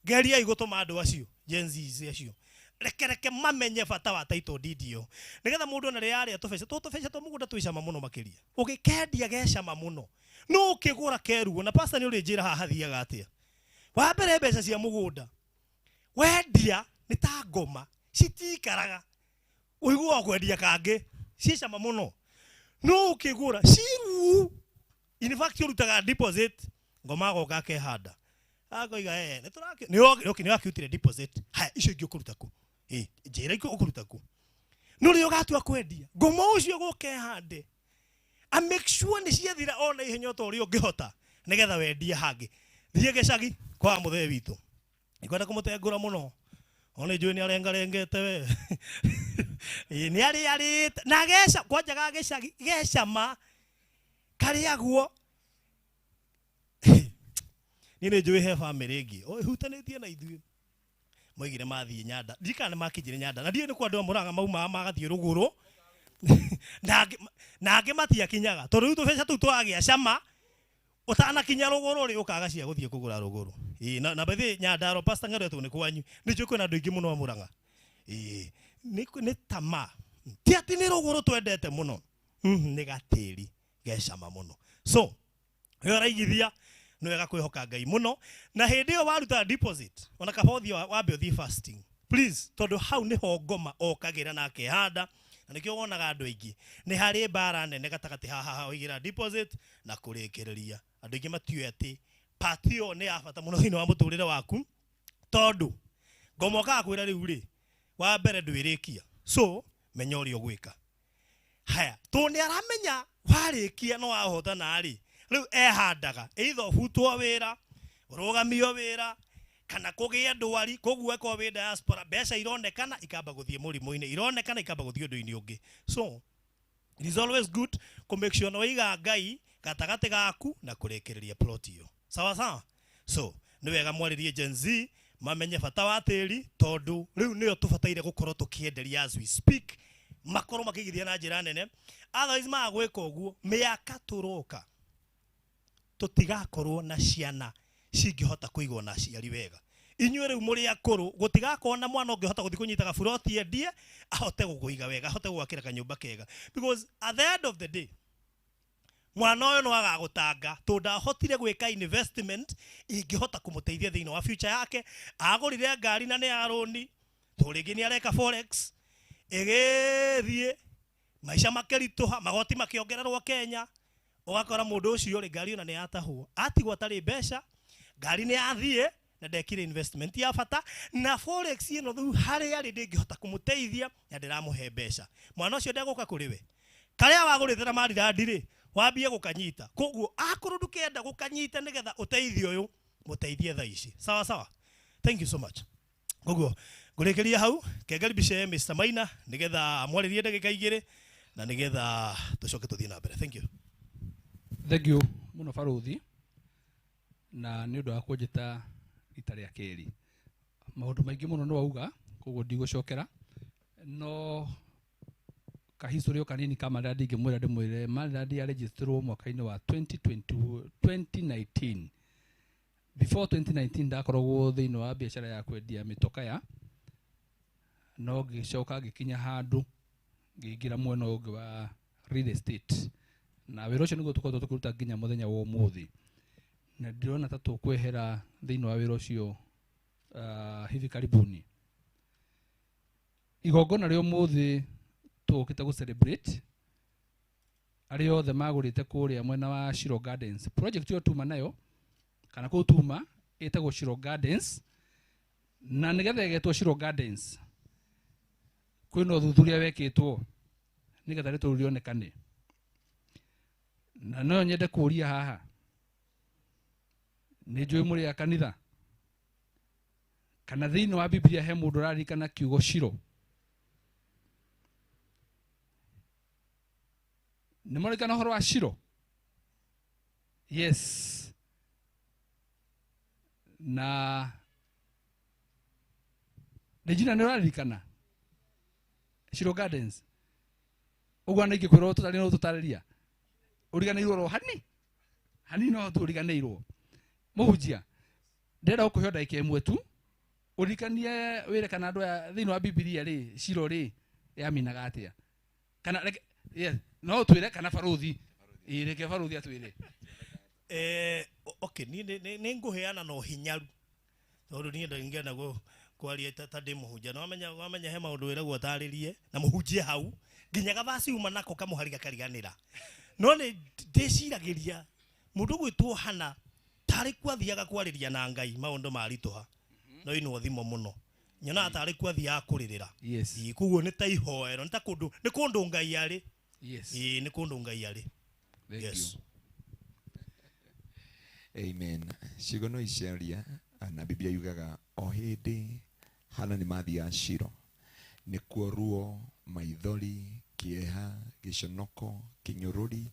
geriai gũtũma andũ acio Gen Z acio, reke reke mamenye bata wa title deed ĩyo, nĩgetha mũndũ ona rĩrĩa arĩa tũbeca tũtũ, tũbeca twa mũgũnda twĩ cama mũno makĩria, ũgĩkendia gecama mũno, no ũkĩgũra keruo. Na pastor nĩ ũrĩ njĩra haha hathiaga atĩa. Wa mbere, mbeca cia mũgũnda wendia nĩ ta ngoma, citikaraga, ũiguaga kwendia kangĩ ciĩ cama mũno, no ũkĩgũra ciru, in fact ũrutaga deposit, ngoma agoka akehanda akoiga nĩ tũraki nĩ wakĩrutire deposit. Haya, icio ingĩ ũkũruta kũ? Njĩra ũkũruta kũ? No rĩrĩa ũgatua kwendia, ngoma ũcio gũka ehande a make sure nĩ ciathira ona ihenya o ta ũrĩa ũngĩhota, nĩgetha wendie hangĩ. Thiĩ gĩcagi kwa mũthee witũ, ikwenda kũmũtengũra mũno, ona njũĩ nĩ arengarengete we. Ĩĩ, nĩ arĩarĩte na geca kwanja ga gĩcagi gecama karĩagwo. Niĩ nĩ njũĩ he bamĩrĩ ĩngĩ o ĩhutanĩtie na ithuĩ, moigire mathiĩ Nyanda, ndirikana nĩ makinyire Nyanda, na ndiũĩ nĩ kwa andũ a Mũrang'a maumaga magathiĩ rũgũrũ, na angĩ matiakinyaga, tondũ rĩu tũbeca tũu twagĩa cama, ũtanakinya rũgũrũ rĩ, ũkaga cia gũthiĩ kũgũra rũgũrũ. Ĩĩ, na by the way, Nyandarua, Pastor Ng'eretwo nĩ kwanyu, nĩ njũĩ kwĩna andũ aingĩ mũno a Mũrang'a. Ĩĩ, nĩ tama ti atĩ nĩ rũgũrũ twendete mũno, nĩ gatĩri gecama mũno. So we ũraigithia, nĩ wega kwĩhoka Ngai mũno, na hĩndĩ ĩyo waruta deposit, ona kaba ũthiĩ wambe ũthiĩ fasting, please, tondũ hau nĩho ngoma okagĩra na akehanda. Na nĩkĩo wonaga andũ aingĩ nĩ harĩ mbara nene gatagatĩ haha ha ũigĩra deposit na kũrĩkĩrĩria. Andũ aingĩ matiũĩ atĩ part ĩyo nĩ ya bata mũno thĩinĩ wa mũtũrĩre waku, tondũ ngoma ũkaga kwĩra rĩu rĩ wa mbere ndwĩrĩkia. So menya ũrĩa ũgwĩka. Haya, tondũ nĩ aramenya warĩkia no wahotana rĩ, rĩu ehandaga either ũbutwo wĩra, ũrũgamio wĩra, kana kũgĩe ndwari. Koguo ĩkorwo wĩ diaspora, mbeca ironekana ikamba gũthiĩ mũrimũ-inĩ, ironekana ikamba gũthiĩ ũndũ-inĩ ũngĩ. So it is always good ku make sure na waiga Ngai gatagatĩ gaku na kũrĩkĩrĩria plot ĩyo. Sawa sawa. So nĩ wega mwarĩrie Gen Z mamenye bata wa tĩri, tondũ rĩu nĩyo tũbataire gũkorwo tũkĩenderia as we speak, makorwo makĩigithia na njĩra nene. Otherwise maga gwĩka ũguo, mĩaka tũroka tũtigakorwo na ciana cingĩhota kũigwo na aciari wega. Inyuĩ rĩu mũrĩ akũrũ, gũtigakorwo na mwana ũngĩhota gũthiĩ kũnyita gaburoti endie ahote gũkũiga wega, ahote gũgwakĩra kanyũmba kega, because at the end of the day mwana ũyũ no agagũtanga tondũ ndahotire gwĩka investment ingĩhota kũmũteithia thĩinĩ wa future yake. Agũrire ngari na nĩ ya rũni, tondũ rĩngĩ nĩ areka forex ĩgĩthiĩ, maica makĩritũha, magoti makĩongererwo Kenya, ũgakora mũndũ ũcio rĩ ngari ona nĩ yatahwo, atigwo atarĩ mbeca, ngari nĩ yathiĩ na ndekire investment ya bata, na forex ĩno rĩu harĩa arĩ ndĩngĩhota kũmũteithia na ndĩramũhe mbeca. Mwana ũcio ndegũka kũrĩ we, karĩa wagũrĩte na Maryland rĩ wambie gũkanyita. Koguo akorwo ndũkenda gũkanyita nĩgetha ũteithio ũyũ, mũteithie thaa ici. Sawa sawa, thank you so much. Koguo ngũrĩkĩria hau, kengaribishe Mr. Maina nĩgetha mwarĩrie ndagĩka igĩrĩ na nĩgetha tũcoke tũthiĩ na mbere. Thank you. Thank you mũno baruthi, na nĩ ũndũ wa kũnjĩta rita rĩa kerĩ. Maũndũ maingĩ mũno nĩ wauga, koguo ndigũcokera, no kahistory o kanini ka Maryland ingĩmwĩra ndĩmwĩre Maryland yaregisterwo mwaka-inĩ wa 2019. Before 2019 ndakoragwo thĩinĩ wa biacara ya kwendia mĩtokaya, no ngĩcoka ngĩkinya handũ ngĩingĩra mwena ũngĩ wa real estate, na wĩra ũcio nĩguo tũkoretwo tũkĩruta nginya mũthenya wa ũmũthĩ, na ndĩrona ta tũkwehera thĩinĩ wa wĩra ũcio hivi karibuni. Igongona rĩa ũmũthĩ tũkĩte gũ celebrate arĩa othe magũrĩte kũrĩa mwena wa Shiro Gardens. Project ĩyo tuma nayo kana kũu tuma ĩtagwo Shiro Gardens, na nĩgetha ĩgetwo Shiro Gardens kwĩna ũthuthuria wekĩtwo nĩgetha rĩtwa rĩu rĩonekane. Na no nyende kũũria haha, nĩ njũĩ mũrĩ a kanitha kana thĩinĩ wa Biblia he mũndũ ũraririkana kiugo Shiro? Nĩ mũraririkana ũhoro wa Shiro? Yes. Na Regina nĩ ũraririkana Shiro Gardens? Ũguo na ingĩkwĩrwo tũtarĩ no tũtarĩria, ũriganĩirwo ro hani hani no tũriganĩirwo. Mũhunjia, ndĩrenda gũkũhe ndagĩka ĩmwe tu ũririkanie wĩre kana andũ aya thĩinĩ wa Biblia rĩ, Shiro rĩ yaminaga atĩa? Kana reke, yes, no ũtwĩre kana baruthi. Ĩĩ, reke baruthi atwĩre. Okay, niĩ nĩ ngũheana na ũhinyaru tondũ niĩ ndingĩenda kwaria ta ndĩ mũhunjia. Na wamenya he maũndũ wĩragwo ũtarĩrie na mũhunjie hau nginya gabasi uma nako kamũhari gakariganĩra. No nĩ ndĩciragĩria mũndũ gwĩtwo Hana tarĩ kwathiaga kwarĩria na Ngai maũndũ maritũha, no ino thimo mũno nyonaga tarĩ kwathiaga kũrĩrĩra. Yes. Ĩĩ, koguo nĩ ta ihoero, nĩ ta kũndũ, nĩ kũndũ Ngai arĩ. Yes. Ĩĩ, nĩ kũndũ Ngai arĩ. Thank Yes. you. Amen. Ciugo no icaria na Biblia yugaga o hĩndĩ Hana nĩ mathiaga Shiro, nĩkuo ruo, maithori, kĩeha, gĩconoko, kĩnyũrũri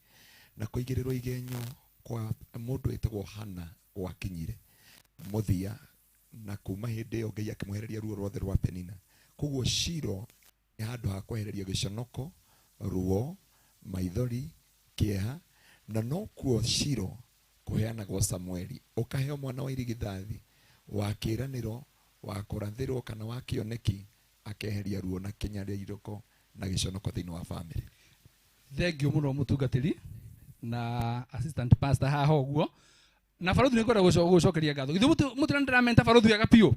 na kũigĩrĩrwo igenyo kwa mũndũ wĩtagwo Hana gwakinyire mũthia, na kuma hĩndĩ ĩyo Ngai akĩmwehereria ruo ruothe rwa Penina. Koguo Shiro nĩ handũ ha kwehererio gĩconoko, ruo, maithori, kĩeha, na nokuo Shiro kũheanagwo Samueli, ũkaheo mwana wa irigithathi wa kĩĩranĩro, wa kũrathĩrwo kana wa kĩoneki, akeheria ruo na kĩnyarirũko na gĩconoko thĩinĩ wa family. Thank you mũno mũtungatĩri na assistant pastor haha ũguo. Na baruthi nĩ ngwenda gũcokeria ngatho. Githĩ mũtira ndĩramenta baruthi wega biũ?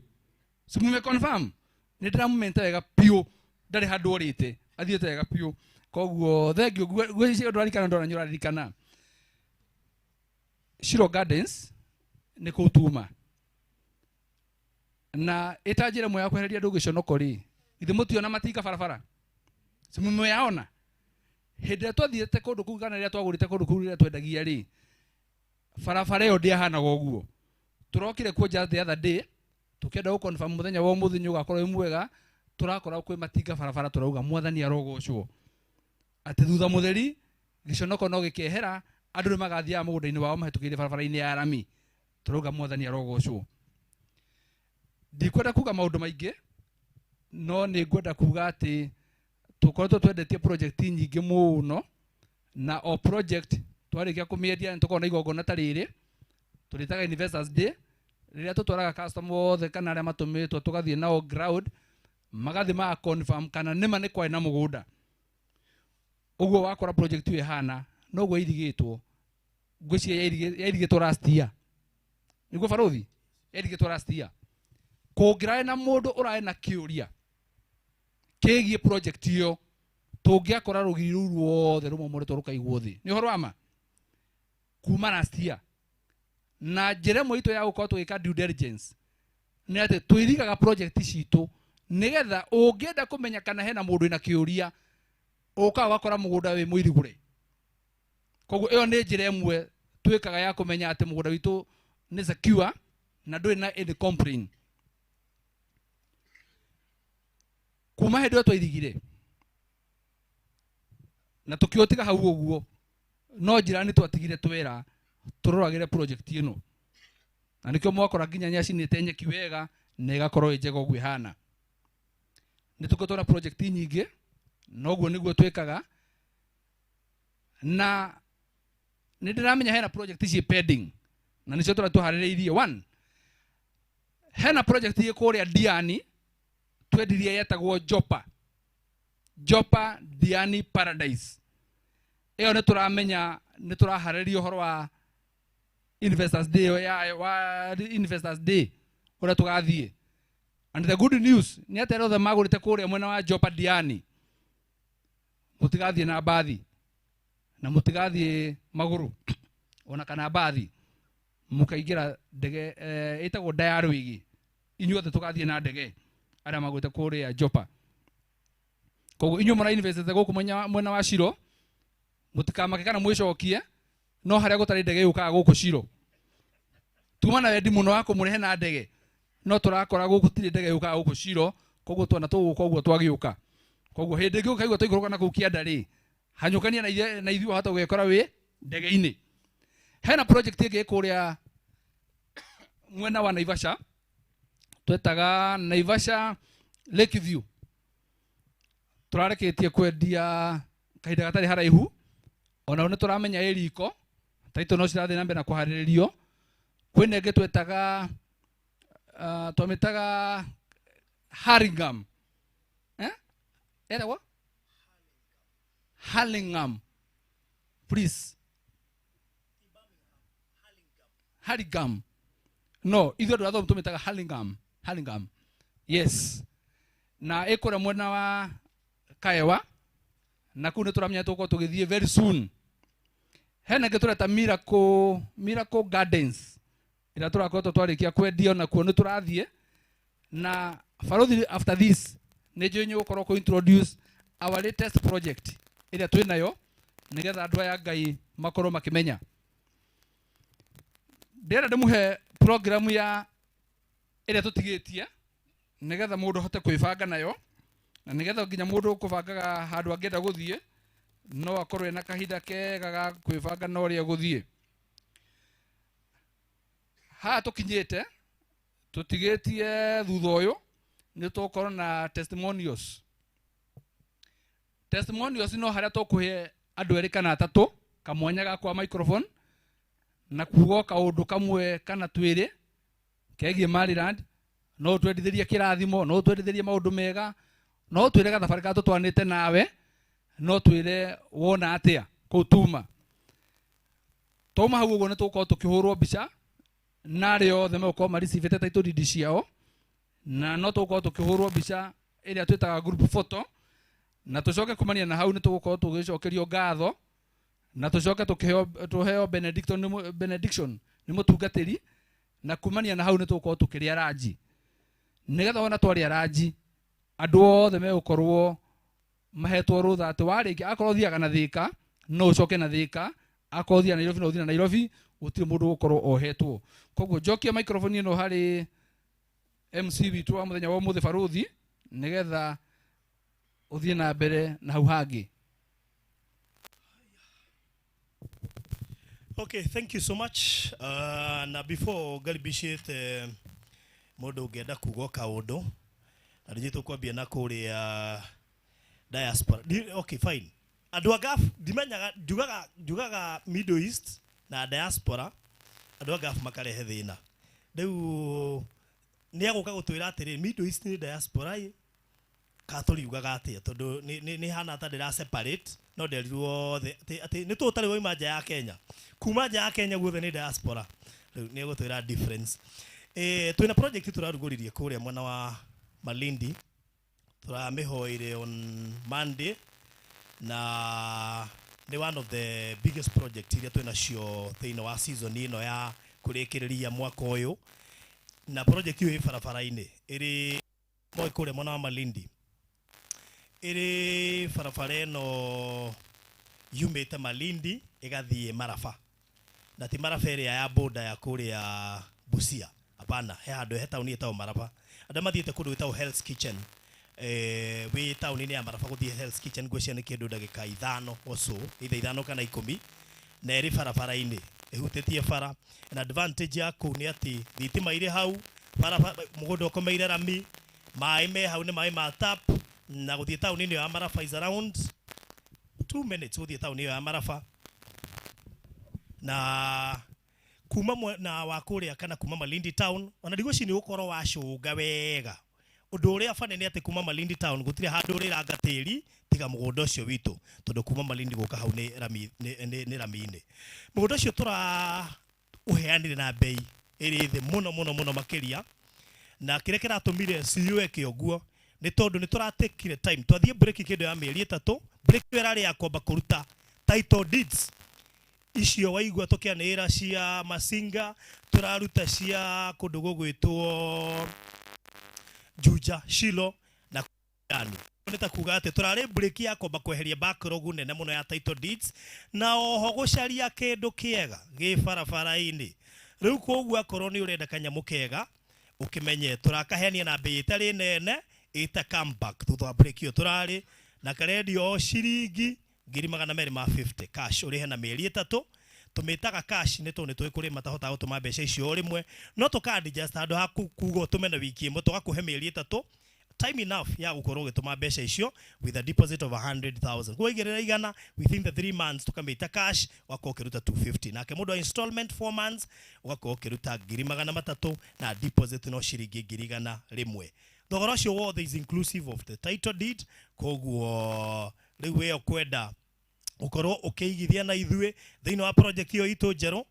Si mume confirm? Nĩ ndĩramũmenta wega biũ, ndarĩ handũ orĩte, athiĩte wega biũ. Koguo thank you. Ngwĩciria ndũraririkana, ndona nĩ ũraririkana. Shiro Gardens nĩ kũu tuma, na ĩta njĩra ĩmwe ya kwehereria andũ gĩconoko rĩ, githĩ mũtiona matinga barabara? Si mũmeyaona? Hĩndĩ ĩrĩa twathiĩte kũndũ kũu kana rĩrĩa twagũrĩte kũndũ kũu rĩrĩa twendagia rĩ, barabara ĩyo ndĩahanaga ũguo. Tũrokire kuo just the other day, tũkĩenda gũ confirm mũthenya wa ũmũthĩ nĩ ũgakorwo wĩ mwega, tũrakora kwĩ matinga barabara, tũrauga mwathani arogocwo atĩ thutha mũtheri gĩconoko no gĩkehera, Andũ nĩ magathiaga mũgũnda-inĩ wao mahĩtũkĩire barabara-inĩ ya rami. Tũrauga Mwathani arogocwo. Ndikwenda kuga maũndũ maingĩ, no nĩ ngwenda kuga atĩ tũkoretwo twendetie project nyingĩ mũno, na o project twarĩkia kũmĩendia nĩ tũkoragwo na igongona ta rĩrĩ tũrĩtaga Investors Day, rĩrĩa tũtwaraga customer othe kana arĩa matũmĩtwo tũgathiĩ nao ground, magathiĩ maka confirm kana nĩma nĩ kwarĩ na mũgũnda. Ũguo wakora project ĩyo ĩhana noguo ĩirigĩtwo, ngwĩciria yairigĩtwo last year. Nĩguo barothi? Yairigĩtwo last year. Kũngĩrarĩ na mũndũ ũrarĩ na kĩũria kĩgiĩ project ĩyo, tũngĩakora rũgiri rũu ruothe rũmomoretwo rũkaigwo thĩ. Nĩ ũhoro wa ma? Kuma last year. Na njĩra ĩmwe itũ ya gũkorwo tũgĩka due diligence nĩ atĩ tũirigaga project citũ nĩgetha ũngĩenda kũmenya kana hena mũndũ wĩna kĩũria, ũkaga ũgakora mũgũnda wĩ mũirigũre. Koguo ĩyo nĩ njĩra ĩmwe twĩkaga ya kũmenya atĩ mũgũnda witũ nĩ secure na ndũrĩ na any complaint. Kuma hĩndĩ ĩyo twairigire na tũkĩũtiga hau ũguo, no njĩra nĩ twatigire twera tũroragĩre project ĩno, na nĩkĩo mwakora nginya nĩacinĩte nyeki wega na ĩgakorwo ĩ njega ũguo ĩhana. Nĩ tũkoretwo na project nyingĩ, noguo nĩguo twĩkaga, na nĩ ndĩramenya hena project ciĩ pending na nĩcio tũrĩa tũharĩrĩirie. One, hena project ĩ kũrĩa Diani twendirie yetagwo Jopa, Jopa Diani Paradise. Ĩyo nĩ tũramenya nĩ tũraharĩria ũhoro wa Investors Day ĩyo ya, wa Investors Day ũrĩa tũgathiĩ. And the good news nĩ atĩ arĩa othe magũrĩte kũrĩa mwena wa Jopa Diani, mũtigathiĩ na mbathi na mũtigathiĩ magũrũ ona kana mbathi, mũkaingĩra ndege, ĩtagwo Ndaya Rwĩgĩ. Inyuothe tũgathiĩ na ndege arĩa magũrĩte kũrĩa Jopa. Koguo inyuĩ mũra investĩte gũkũ mwena wa Shiro, mũtikamake kana mwĩcokie, no harĩa gũtarĩ ndege yũkaga gũkũ Shiro. Tuma na wendi mũno wa kũmũrehe na ndege, no tũrakora gũkũ tirĩ ndege yũkaga gũkũ Shiro, koguo twana tũgũka ũguo twagĩũka. Koguo hĩndĩ ĩngĩ ũkaigua twaikũrũka na kũu kĩanda rĩ, hanyũkania na ithuĩ wahota gũgĩkora wĩ ndege-inĩ. Hena project ĩngĩ kũrĩa mwena wa Naivasha, twetaga Naivasha Lake View. Tũrarekĩtie kwendia kahinda gatarĩ haraihu, ona nĩ tũramenya ĩ riko, taitũ no cirathiĩ na mbere na kũharĩrĩrio. Kwĩna ĩngĩ twetaga, twamĩtaga Hurlingham. Etagwo Hurlingham. Please. Hurlingham. No, ithuĩ andũ a Thomu tũmĩtaga Hurlingham. Hurlingham. Yes. Na ĩkũrĩa mwena wa Kaewa, na kũu nĩ tũramenya tũgũkorwo tũgĩthiĩ very soon. Hena ĩngĩ tũreta Miracle Gardens, ĩrĩa tũrakoretwo twarĩkia kwendia, na kuo nĩ tũrathiĩ. Na barothi after this nĩ njũĩ nĩ ũgũkorwo kũ introduce our latest project ĩrĩa twĩ nayo, nĩgetha andũ aya Ngai makorwo makĩmenya. Ndĩrenda ndĩmũhe program ya ĩrĩa tũtigĩtie, nĩgetha mũndũ ahote kwĩbanga nayo, na nĩgetha nginya mũndũ ũkũbangaga handũ angĩenda gũthiĩ no akorwo ena kahinda kega ga kwĩbanga na ũrĩa egũthiĩ. Haha tũkinyĩte tũtigĩtie thutha ũyũ nĩ tũgũkorwo na testimonials. Testimonials no harĩa tũkũhe andũ erĩ kana atatũ kamwanya ga kwa microphone na kuga kaũndũ kamwe kana twĩrĩ kegiĩ Maryland. No twendithĩrie kĩrathimo, no twendithĩrie maũndũ mega, no twĩre gathabarĩ karĩa tũtwaranĩte nawe, no twĩre wona atĩa kũu tuma. Twauma hau ũguo nĩ tũgũkorwo tũkĩhũrwo mbica na arĩa othe megũkorwo maricivĩte title deed ciao, na no tũgũkorwo tũkĩhũrwo mbica ĩrĩa twĩtaga group photo, na tũcoke kumania na hau nĩ tũgũkorwo tũgĩcokerio ngatho, na tũcoke tũheo benediction nĩ mũtungatĩri, na kumania na hau nĩ tũgũkorwo tũkĩrĩa ranji. Nĩgetha wona twarĩa ranji, andũ othe megũkorwo mahetwo rũtha atĩ warĩkia, akorwo ũthiaga na Thĩka no ũcoke na Thĩka, akorwo ũthiaga Nairobi no ũthiĩ na Nairobi, gũtirĩ mũndũ ũgũkorwo ohetwo. Koguo njokie microphone ĩno harĩ MC witũ wa mũthenya wa ũmũthĩ Baruthi, nĩgetha ũthiĩ na mbere na hau hangĩ. Okay, thank you so much. Na before ngaribicĩte mũndũ ũngĩenda kuga kaũndũ, na rĩngĩ tũkwambia na kũrĩa diaspora. Okay, fine. Andũ a Gulf ndimenyaga, njugaga Middle East na diaspora, andũ a Gulf makarehe thĩna. Rĩu nĩ agũka gũtwĩra atĩrĩ, Middle East nĩ diaspora ĩ, kana tũriugaga atĩa, tondũ nĩ hana ta ndĩra separate, no nderirwo othe atĩ nĩ tũtarĩ wauma nja ya Kenya, kuma nja ya Kenya guothe nĩ diaspora. Rĩu nĩ egũtwĩra difference. Twĩna project tũrarugũririe kũrĩa mwena wa Malindi, tũramĩhoire on Monday, na nĩ one of the biggest project iria twĩnacio thĩinĩ wa season ĩno ya kũrĩkĩrĩria mwaka ũyũ. Na project ĩyo ĩ barabara-inĩ ĩrĩ moi kũrĩa mwena wa Malindi, ĩrĩ barabara ĩno yumĩte Malindi ĩgathiĩ Maraba, na ti Maraba ĩrĩa ya boda ya kũrĩa Busia, hapana, he handũ he taũni ĩtagwo Maraba. Andũ mathiĩte kũndũ gwĩtagwo Hell's Kitchen, wĩ taũni-inĩ ya Maraba gũthiĩ Hell's Kitchen ngwĩciria nĩ kĩndũ ndagĩka 5 or so, either 5 kana 10, na ĩrĩ barabara-inĩ ĩhutĩtie bara. Na advantage ya kũu nĩ atĩ thitima irĩ hau, barabara mũgũnda ũkomeire rami, maĩ me hau nĩ maĩ ma tap, na gũthiĩ taũni-inĩ ya Maraba is around 2 minutes gũthiĩ taũni ĩyo ya Maraba. Na kuma mwena wa kũrĩa kana kuma Malindi town, ona ndigwĩciria nĩ ũgũkorwo wacũnga wega. Ũndũ ũrĩa bane nĩ atĩ kuma Malindi town gũtirĩ handũ ũrĩranga tĩri tiga mũgũnda ũcio witũ, tondũ kuma Malindi gũka hau nĩ rami, nĩ rami-inĩ. Mũgũnda ũcio tũra ũheanire na bei ĩrĩ thĩ mũno mũno mũno makĩria, na kĩrĩa kĩratũmire CEO eke ũguo nĩ tondũ nĩ tũratekire time, twathiĩ break kĩndũ ya mĩeri 3, break ĩyo ĩrarĩ ya kwamba kũruta title deeds icio waigua tũkĩanĩrĩra cia Masinga, tũraruta cia kũndũ gũgwĩtwo Juja, Shilo na Yani. Nĩ ta kuga atĩ tũrarĩ break ya kwamba kweheria backlog nene mũno ya title deeds, na oho gũcaria kĩndũ kĩega gĩ barabara-inĩ. Rĩu koguo akorwo nĩ ũrenda kanyamũ kega, ũkĩmenye tũrakaheania na bei ĩtarĩ nene, ĩta comeback thutha wa break ĩyo tũrarĩ na karendio o ciringi 250,000 cash, ũrĩhe na mĩeri 3. Tũmĩtaga cash nĩ tondũ nĩ tũĩ kũrĩ matahotaga gũtũma mbeca icio o rĩmwe, no tũka adjust handũ ha kuga ũtũme na wiki ĩmwe, tũgakũhe mĩeri 3, time enough ya gũkorwo ũgĩtũma mbeca icio with a deposit of 100,000. Kwa igĩrĩra igana within the 3 months tũkamĩta cash, ũgakorwo ũkĩruta 250. Nake mũndũ wa installment 4 months ũgakorwo ũkĩruta 300,000 na deposit no ciringi 100,000. Thogora ũcio wothe is inclusive of the title deed. Koguo rĩu we ũkwenda ũkorwo ũkĩigithia na ithuĩ thĩinĩ wa project ĩyo itũ njerũ,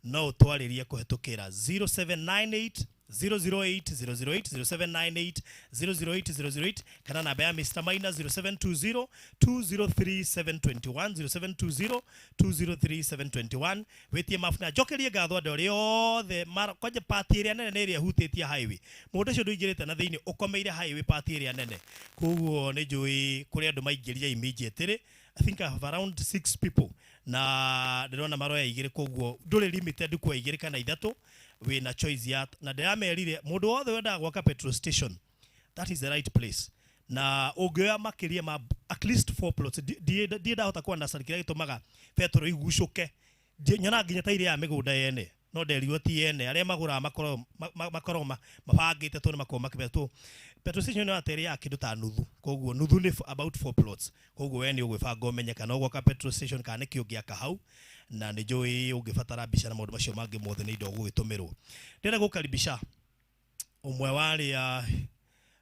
no ũtwarĩrie kũhetũkĩra 0798 008 008, 0798 008 008, kana namba ya Mr. Maina 0720 203 721, 0720 203 721. Wĩtie mabu na njokerie ngatho andũ arĩa othe kwanja part ĩrĩa nene nĩ ĩrĩa ĩhutĩtie highway. Mũgũnda ũcio ndũingĩrĩte na thĩinĩ, ũkomeire highway part ĩrĩa nene. Koguo nĩ njũĩ kũrĩ andũ maingĩrire immediately. I think I have around 6 people na ndĩrona maroya 2, koguo ndũrĩ limited kwa 2 kana 3, wĩna choice ya. Na ndĩramerire mũndũ wothe wendaga gwaka petrol station, that is the right place. Na ũngĩoya makĩria ma at least 4 plots, ndiĩ ndahota ku understand kĩrĩa gĩtũmaga petrol igucũke. Nyonaga nginya ta iria ya mĩgũnda yene, no nderirwo ti yene, arĩa magũraga makoragwo mabangĩte tondũ nĩ makoragwo makĩbetwo. Petrol station ĩno atĩrĩ ya kĩndũ ta nuthu, koguo nuthu nĩ about 4 plots. Koguo we nĩ ũgwĩbanga ũmenye kana ũgwaka petrol station kana nĩkĩ ũngĩaka hau, na nĩ njũĩ ũngĩbatara mbica na maũndũ macio mangĩ mothe nĩ indo ũgũgĩtũmĩrwo. Ndĩrenda gũkaribisha ũmwe wa arĩa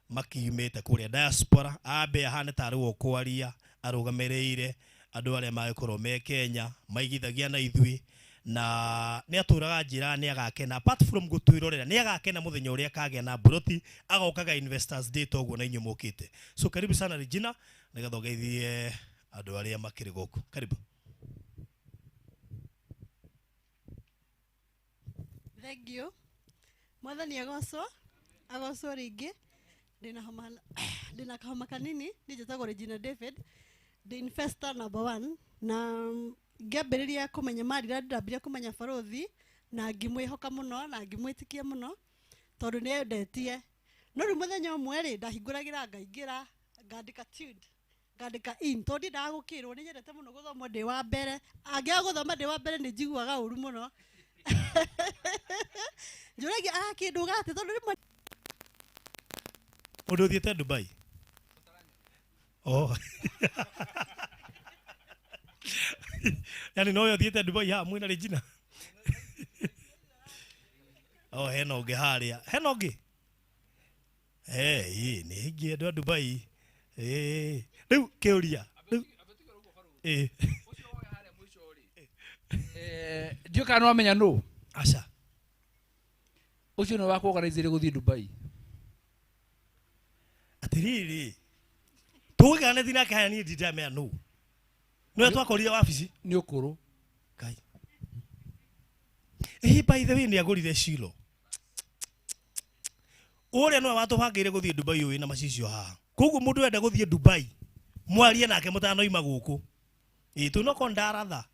makiumĩte kũrĩa diaspora, ambe ahane tarĩ we ũkwaria arũgamĩrĩire andũ arĩa magĩkorwo me Kenya maigithagia na ithuĩ, na nĩ atũraga njĩra nĩ agakena, apart from gũtwĩrorera nĩ agakena mũthenya ũrĩa akagĩa na mburoti, agokaga Investors Day toguo na inyuĩ mũkĩte. So karibu sana Regina, nĩgetha ũgeithie andũ arĩa makĩrĩ gũkũ. Karibu. Thank you. Mwathani agocwo, agocwo rĩngĩ. Ndĩna kahoma kanini, niĩ njĩtagwo Regina David, the investor number 1, na ngĩambĩrĩria kũmenya Maryland, ndambĩrĩria kũmenya Barothi, na ngĩmwĩhoka mũno, na ngĩmwĩtĩkia mũno, tondũ nĩ endetie. No rĩu mũthenya ũmwe rĩ, ndahingũragĩra ngaingĩra, ngandĩka tuned, Ngandĩka in tondũ ndiendaga gũkĩrwo, nĩ nyendete mũno gũthomwo ndĩ wa mbere. Angĩaga gũthoma ndĩ wa mbere nĩ njiguaga ũru mũno. Njũragia arakĩndũga atĩ tondũ rĩmwe Mũndũ ũthiĩte Dubai. Oh. Yani no ũthiĩte Dubai haha mwĩna Regina. Oh, hena ũngĩ harĩa. Hena ũngĩ? Eh, ĩ nĩ aingĩ andũ a Dubai. Eh, rĩu kĩũria. Rĩu eh. Ndiũ kana nĩwamenya nũ? Aca. Ũcio nĩwe wakũorganize gũthiĩ Dubai. Atiriri. Tũgĩkaneti nake haya niĩ ndindamenya nũ. Nĩwe twakorire wabici. Nĩ ũkũrũ. Ngai. Ĩ by the way nĩ agũrire Shilo. Ũrĩa nĩwe watũbangĩire gũthiĩ Dubai ũyũ na macicio haha. Koguo mũndũ wenda gũthiĩ Dubai, mwarie nake mũtanoima gũkũ. Ĩ tũnokorwo ndaratha.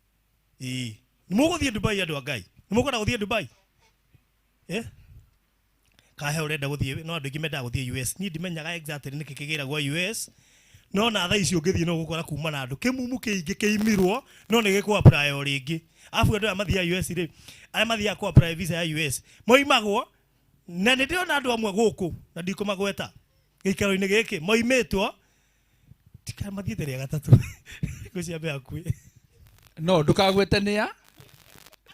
Ĩ nĩ mũgũthiĩ Dubai andũ a Ngai. Nĩ mũkwenda gũthiĩ Dubai? Eh? Kahe ũrenda gũthiĩ, no andũ aingĩ mendaga gũthiĩ US. Niĩ ndimenyaga exactly nĩkĩ kĩgĩragwo US. No na thaa ici ũngĩthiĩ no ũgũkora kuma na andũ kĩmumu kĩingĩ kĩimirwo no nĩ gĩkũ apply o rĩngĩ. Arabu andũ aya mathiaga US rĩ, arĩa mathiaga kũ apply visa ya US moimagwo, na nĩ ndĩrona andũ amwe gũkũ na ndikũmagweta gĩikaro-inĩ gĩkĩ moimĩtwo tikana mathiĩte rĩa gatatũ ngũciambe hakuhĩ. No ndũkagwete nĩa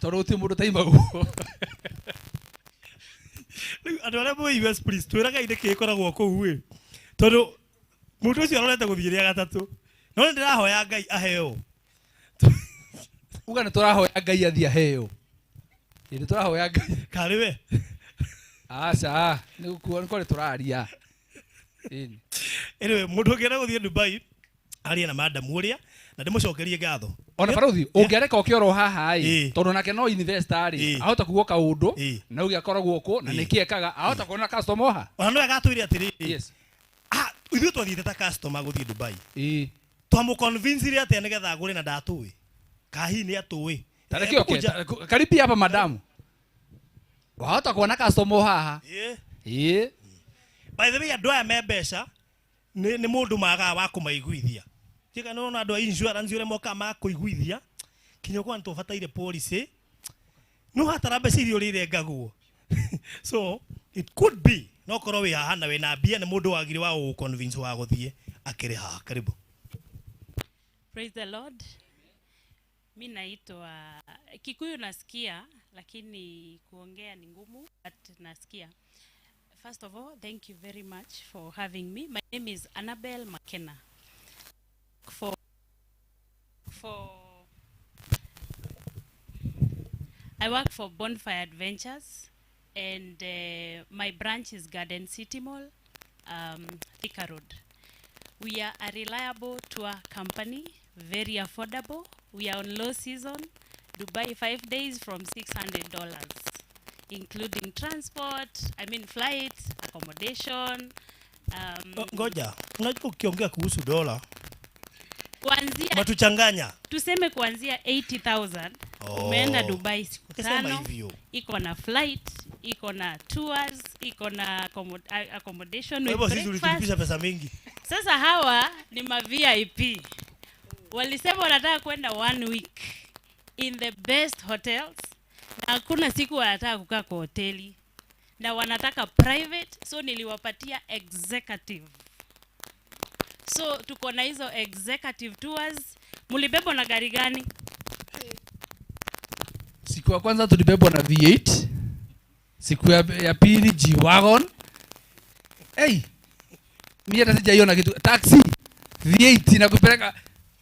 tondũ gũtirĩ mũndũ taimagwo. Rĩu andũ arĩa mwĩ US please twĩragai nĩkĩ gĩkoragwo kũu ĩ, tondũ mũndũ ũcio arorete gũthiĩ rĩa gatatũ no nĩ ndĩrahoya Ngai aheo. Uga nĩ tũrahoya Ngai athiĩ aheo. Ĩ nĩ tũrahoya Ngai. Karĩ we? Aca, nĩ gũkuo nĩ kwarĩ tũraria. Ĩni. Anyway, mũndũ ũngĩenda gũthiĩ Dubai arie na madam ũrĩa na ndĩmũcokerie ngatho. Ona barothi ũngĩareka ũke oro haha ĩ, tondũ nake no investor rĩ, ahota kuga kaũndũ na uge akoragwo kũ na nĩkĩ ekaga, ahota kuona customer oha. Ona no agatwĩre atĩrĩrĩ. Yes. Ah, ithuĩ twathiĩte ta customer gũthiĩ Dubai. Twamũconvince atĩa nĩgetha agũre na ndatũĩ. Kahi nĩ atũĩ. Tareke oke, karibia hapa madamu. Wahota kuona customer haha. Ĩ. By the way, andũ aya me mbeca nĩ mũndũ magaga wa kũmaiguithia. Tiga nĩ ũrona andũ a insurance ũrĩa mokaga makũiguithia kinya ũkona nĩ tũbataire policy no hatara mbeca iria ũrĩrengagwo. So it could be no korwo wĩ haha na wĩna mbia nĩ mũndũ wagire wa gũgũconvince wa gũthiĩ akĩrĩ haha. Karibu. Praise the Lord. Mi naitwa Kikuyu, nasikia lakini kuongea ni ngumu, but nasikia. First of all, thank you very much for having me. My name is Annabel McKenna. For I work for Bonfire Adventures, and my branch is Garden City Mall, Thika Road. We are a reliable tour company, very affordable. We are on low season, Dubai 5 days from $600, including transport, I mean flight, accommodation. Ngoja, unajua ukiongea kuhusu dola Kuanzia matuchanganya. Tuseme kuanzia 80,000 Oh. umeenda Dubai siku Ukisema 5, hivyo. iko na flight, iko na tours, iko na accommodation Kwa with hivyo sisi breakfast. tulitulipisha pesa mingi. Sasa hawa ni ma VIP. Walisema wanataka kwenda 1 week in the best hotels, na hakuna siku wanataka kukaa kwa hoteli, na wanataka private, so niliwapatia executive. So tuko na hizo executive tours. Mulibebwa na gari gani? Siku ya kwanza tulibebwa na V8, siku ya pili G-Wagon. Hey, mimi hata sijaiona kitu. Taxi V8 inakupeleka.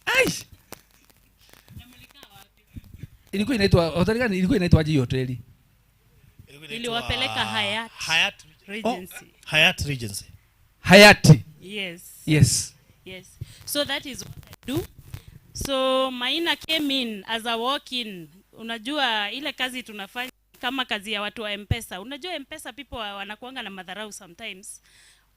Ai. Ilikuwa inaitwa hoteli gani? Ilikuwa inaitwa aje hiyo hoteli? Iliwapeleka Hyatt. Hyatt Regency. Oh, Hyatt Regency. Hyatt. Yes. Yes. Yes. So that is what I do. So Maina came in as a walk-in. Unajua ile kazi tunafanya kama kazi ya watu wa M-Pesa. Unajua M-Pesa people wanakuanga na madharau sometimes.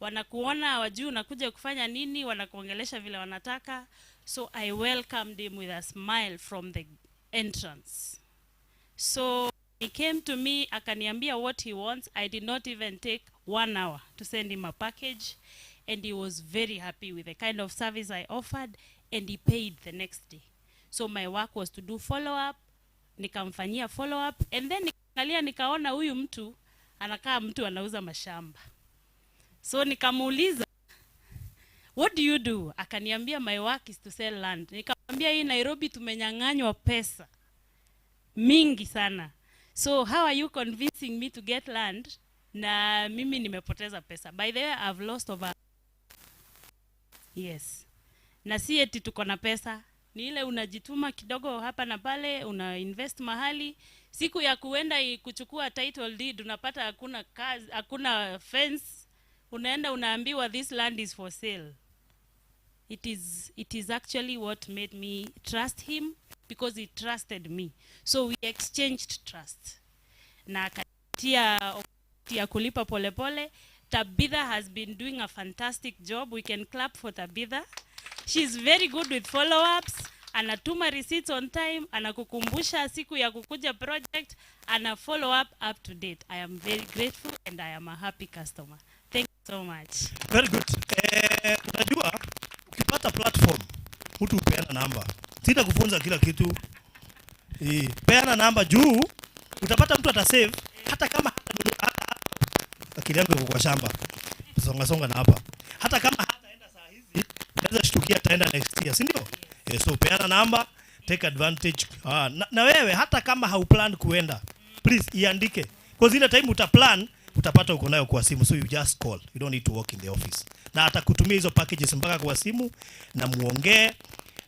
Wanakuona wajui unakuja kufanya nini, wanakuongelesha vile wanataka. So I welcomed him with a smile from the entrance. So he came to me, akaniambia what he wants. I did not even take 1 hour to send him a package. And he was very happy with the kind of service I offered, and he paid the next day. So my work was to do follow-up, nikamfanyia follow-up, and then nikaangalia nikaona huyu mtu anakaa mtu anauza mashamba. So nikamuuliza, what do you do? Akaniambia my work is to sell land. Nikamwambia hii Nairobi tumenyang'anywa pesa mingi sana. So how are you convincing me to get land na mimi nimepoteza pesa? By the way, I've lost over. Yes. Na si eti tuko na pesa, ni ile unajituma kidogo hapa na pale, una invest mahali, siku ya kuenda kuchukua title deed unapata hakuna kazi, hakuna fence, unaenda unaambiwa this land is for sale. It is actually what made me trust him, because he trusted me. So we exchanged trust. Na akatia ya kulipa pole pole. Tabitha has been doing a fantastic job. We can clap for Tabitha. She's very good with follow-ups. Anatuma receipts on time, anakukumbusha siku ya kukuja project, ana follow up up to date. I am very grateful and I am a happy customer. Thank you so much. Very good. Unajua ukipata platform mtu hupeana namba. Sitakufunza kila kitu. Peana namba juu utapata mtu atasave hata kama hata akili yangu iko kwa shamba. Songa songa na hapa. Hata kama hataenda saa hizi, unaweza shtukia ataenda next year, si ndio? So peana namba, take advantage. Na wewe hata kama hauplan kuenda, please iandike. Because ile time utaplan utapata uko nayo kwa simu, so you just call. You don't need to walk in the office. Na atakutumia hizo packages mpaka kwa simu na muongee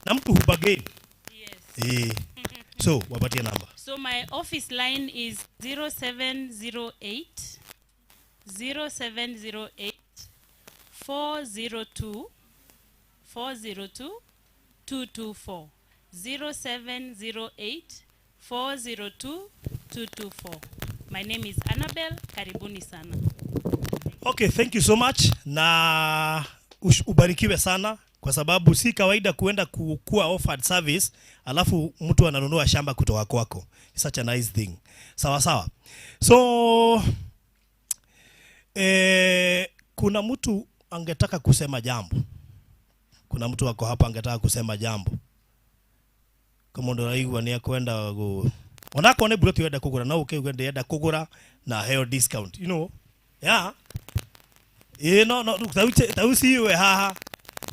na mtu hubagain. Yes. So wapatie namba. So my office line is 0708 0708 402 402 224. 0708 402 224. My name is Annabel. Karibuni sana. Okay, thank you so much. Na ubarikiwe sana kwa sababu si kawaida kuenda kuwa offered service alafu mtu ananunua shamba kutoka kwako. It's such a nice thing. Sawa sawa. So kuna mtu angetaka kusema jambo. Kuna mtu wako hapa angetaka kusema jambo. Kama ndo raigua ni akwenda go. Onako ne broti wenda kugura na uke ugende yenda kugura na heo discount. You know? Yeah. No no tauci we haha.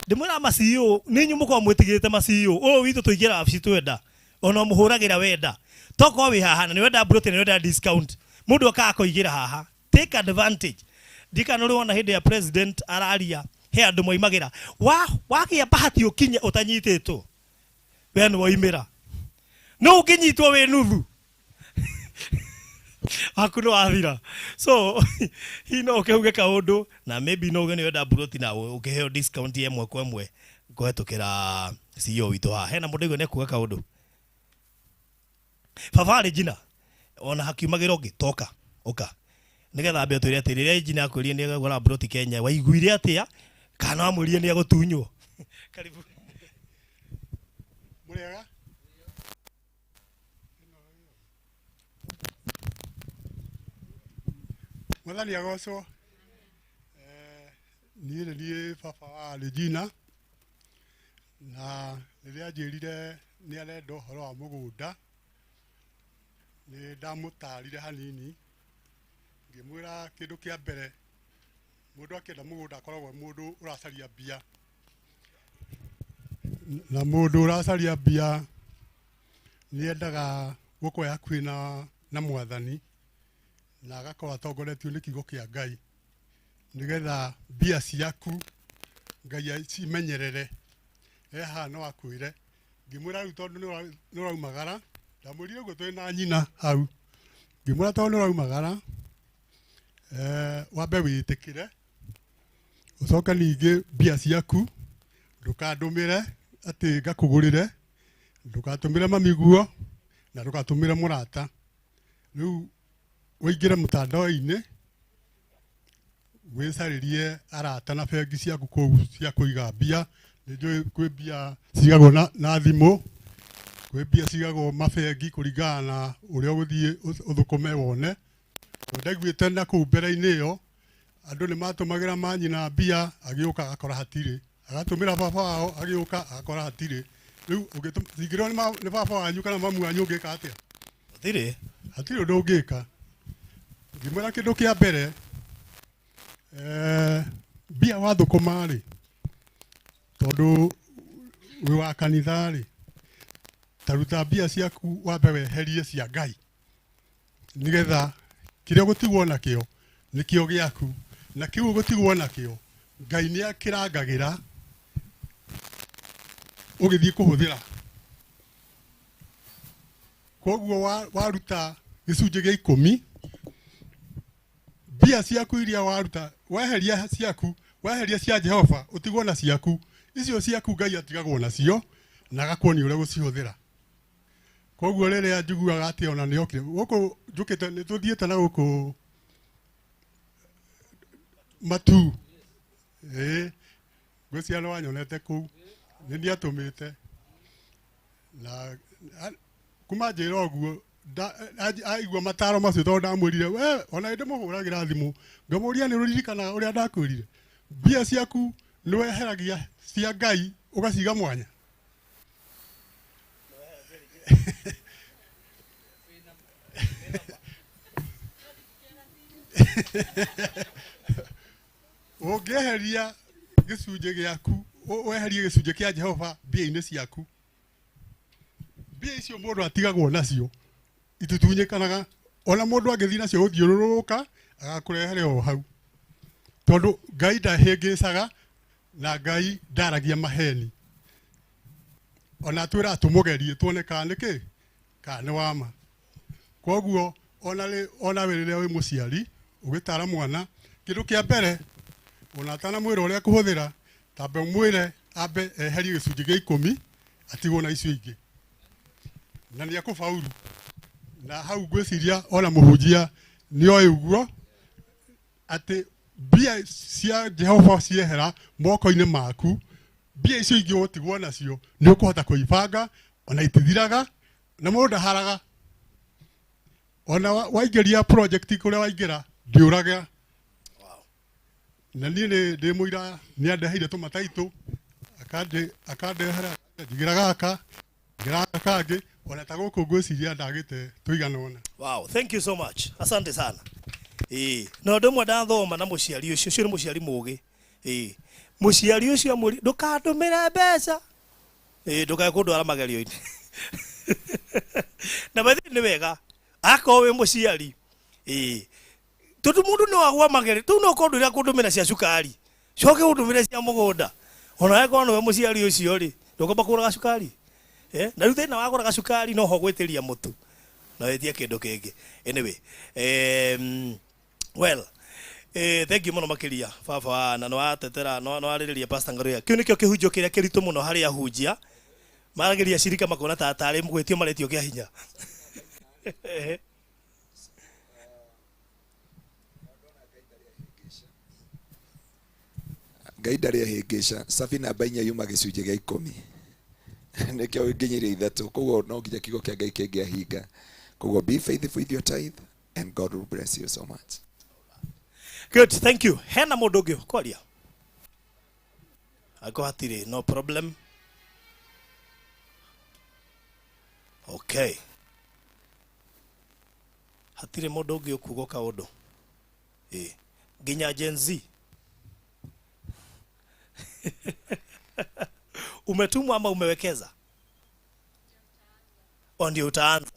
Ndimwira ma CEO ninyu mukorwo mwitigirite ma CEO. Ũyũ witũ tũingĩra wabici twenda. Ona mũhũragĩra wenda. Tokorwo wĩ haha na nĩ wenda broti na nĩ wenda discount. Mũndũ okaga kũingĩra haha. Take advantage. Ndikana ũrĩ wona hĩndĩ ya president araria he andũ moimagĩra. Wagĩa bahati ũkinye ũtanyitĩtwo. We nĩ woimĩra. No ũngĩnyitwo wĩ nuthu. Waku nĩ wathira. So hi no ũkĩuge kaũndũ na maybe no uge nĩ wenda broti na ũkĩheo discount ya ĩmwe kwa ĩmwe kũhetũkĩra CEO witũ haha. Hena mũndũ ũiguo nĩ ekuga kaũndũ. Baba Regina ona hakiumagĩra ũngĩ toka ũka nĩgetha ambe atwĩre atĩ rĩrĩa Regina akwĩrire nĩ egũgũra broti Kenya waiguire atĩa kana wamwĩrire nĩ egũtunywo. Karibu. Mũrĩega? Mwathani agocwo. Niĩ nĩ niĩ baba wa Regina na rĩrĩa anjĩrire nĩ arenda ũhoro wa mũgũnda nĩ ndamũtarire hanini ngĩmwĩra kĩndũ kĩa mbere mũndũ akĩenda mũgũnda akoragwo mũndũ ũracaria mbia na mũndũ ũracaria mbia nĩ endaga gũkorwo hakuhĩ na mwathani na agakorwo atongoretio nĩ kiugo kĩa Ngai nĩgetha mbia ciaku Ngai acimenyerere. Haha no akwĩre ngĩmwĩra rĩu tondũ nĩ ũraumagara ndamwĩrire ũguo twĩ na nyina hau ngĩmwĩra tondũ nĩ ũraumagara wambe wĩtĩkĩre ũcoke ningĩ mbia ciaku ndũkandũmĩre atĩ ngakũgũrĩre ndũgatũmĩre mamiguo na ndũgatũmĩre mũrata rĩu ũingĩre mũtandao-inĩ wĩcarĩrie arata na bengi ciaku kũu cia kũiga mbia nĩ njũĩ kwĩ mbia cigagwo na thimũ kwĩ mbia cigagwo mabengi kũringana na ũrĩa ũgũthiĩ ũthũkũme wone. Ndaiguĩte na kũu mbere-inĩ ĩyo Andũ nĩ matũmagĩra manyina mbia, agĩũka agakora hatirĩ, agatũmĩra baba wao, agĩũka agakora hatirĩ. Rĩu ũngĩtũmĩrwo nĩ baba wanyu kana mamu wanyu, ũngĩka atĩa? Hatirĩ. Hatirĩ ũndũ ũngĩka. Ngĩmwĩra kĩndũ kĩa mbere, mbia wathũkũma rĩ, tondũ wĩ wa kanitha rĩ, ta ruta mbia ciaku wambe weherie cia Ngai, nĩgetha kĩrĩa ũgũtigwo nakĩo nĩkĩo gĩaku, na kĩu ũgũtigwo nakĩo Ngai nĩ akĩrangagĩra ũgĩthiĩ kũhũthĩra. Koguo waruta gĩcunjĩ gĩa 10, mbia ciaku iria waruta, weheria ciaku, weheria cia Jehova, ũtigwo na ciaku. Icio ciaku Ngai atigagwo nacio na agakuonia ũrĩa gũcihũthĩra. Koguo rĩrĩa njiguaga atĩ ona nĩ okire gũkũ njũkĩte, nĩ tũthiĩte na gũkũ matu, ĩĩ ngwĩciria nĩ wanyonete kũu, nĩ ndiatũmĩte na kuma njĩra ũguo aigua mataro macio, tondũ ndamwĩrire we ona nĩ ndĩmũhũragĩra thimũ ngamũria nĩ ũririkanaga ũrĩa ndakwĩrire, mbia ciaku nĩ weheragia cia Ngai ũgaciga mwanya. Ũngĩeheria gĩcunjĩ gĩaku, weherie gĩcunjĩ kĩa Jehova mbia-inĩ ciaku, mbia icio mũndũ atigagwo nacio itutunyĩkanaga, ona mũndũ angĩthiĩ nacio gũthiũrũrũka agakũrehere o hau, tondũ Ngai ndahĩngĩcaga na Ngai ndaragia maheni. Ona twĩra tũmũgerie tuone kana nĩ kĩ, kana nĩ wama. Koguo ona we rĩrĩa wĩ mũciari ũgĩtara mwana, kĩndũ kĩa mbere ona atanamwĩra ũrĩa kũhũthĩra, tambe ũmwĩre ambe eherie gĩcunjĩ gĩa 10 atigwo na icio ingĩ, na nĩ ekũbauru. Na hau ngwĩciria ona mũhunjia nĩ oĩ ũguo atĩ mbia cia Jehova ciehera moko-inĩ maku, mbia icio ingĩ ũgũtigwo nacio nĩ ũkũhota kũibanga, ona itithiraga na mũndũ ndaharaga. Ona waingĩria project kũrĩa waingĩra ndĩũraga. Na niĩ nĩ ndĩ mũira, nĩ andeheire tũmataitũ, akandehera njigĩra gaka, njigĩra gaka kangĩ, ona ta gũkũ ngwĩciria ndagĩte tũigana ũna. Wow, thank you so much. Asante sana. Na ũndũ ũmwe ndathoma na mũciari ũcio, ũcio nĩ mũciari mũgĩ. Mũciari ũcio amwĩrire, ndũkandũmĩre mbeca. Ndũkae kũndwara magerio-inĩ. Na by the way nĩ wega akorwo wĩ mũciari. Tondũ mũndũ no agwa magerio, rĩu no ũkorwo ndwĩra kũndũmĩra cia cukari, coke ũndũmĩre cia mũgũnda. Ona angĩkorwo nĩwe mũciari ũcio rĩ, ndũkwamba kũgũra gacukari. Na rĩu thĩna wa kũgũra gacukari no ho gwĩtĩria mũtu na wĩtie kĩndũ kĩngĩ. Anyway, well, thank you mũno makĩria baba, na nĩwatetera, nĩwarĩrĩria Pastor Ngaruiya. Kĩu nĩkĩo kĩhunjio kĩrĩa kĩritũ mũno harĩ ahunjia, maragĩria cirika makona ta tarĩ gwĩtio maretio kĩa hinya. Ngai ndarĩ ehĩngĩca. Cabi namba 4 yuma gĩcunjĩ gĩa 10. Nĩkĩo nginyĩire 3. Koguo no nginya kiugo kĩa Ngai kĩngĩahinga. Koguo be faithful with your tithe and God will bless you so much. Good, thank you. Hena mũndũ ũngĩ kwaria? Angĩkorwo hatirĩ, no problem. Okay. Hatirĩ mũndũ ũngĩ ũkuga kaũndũ. Nginya Gen Z. Umetumwa ama umewekeza? O ndio utaanza.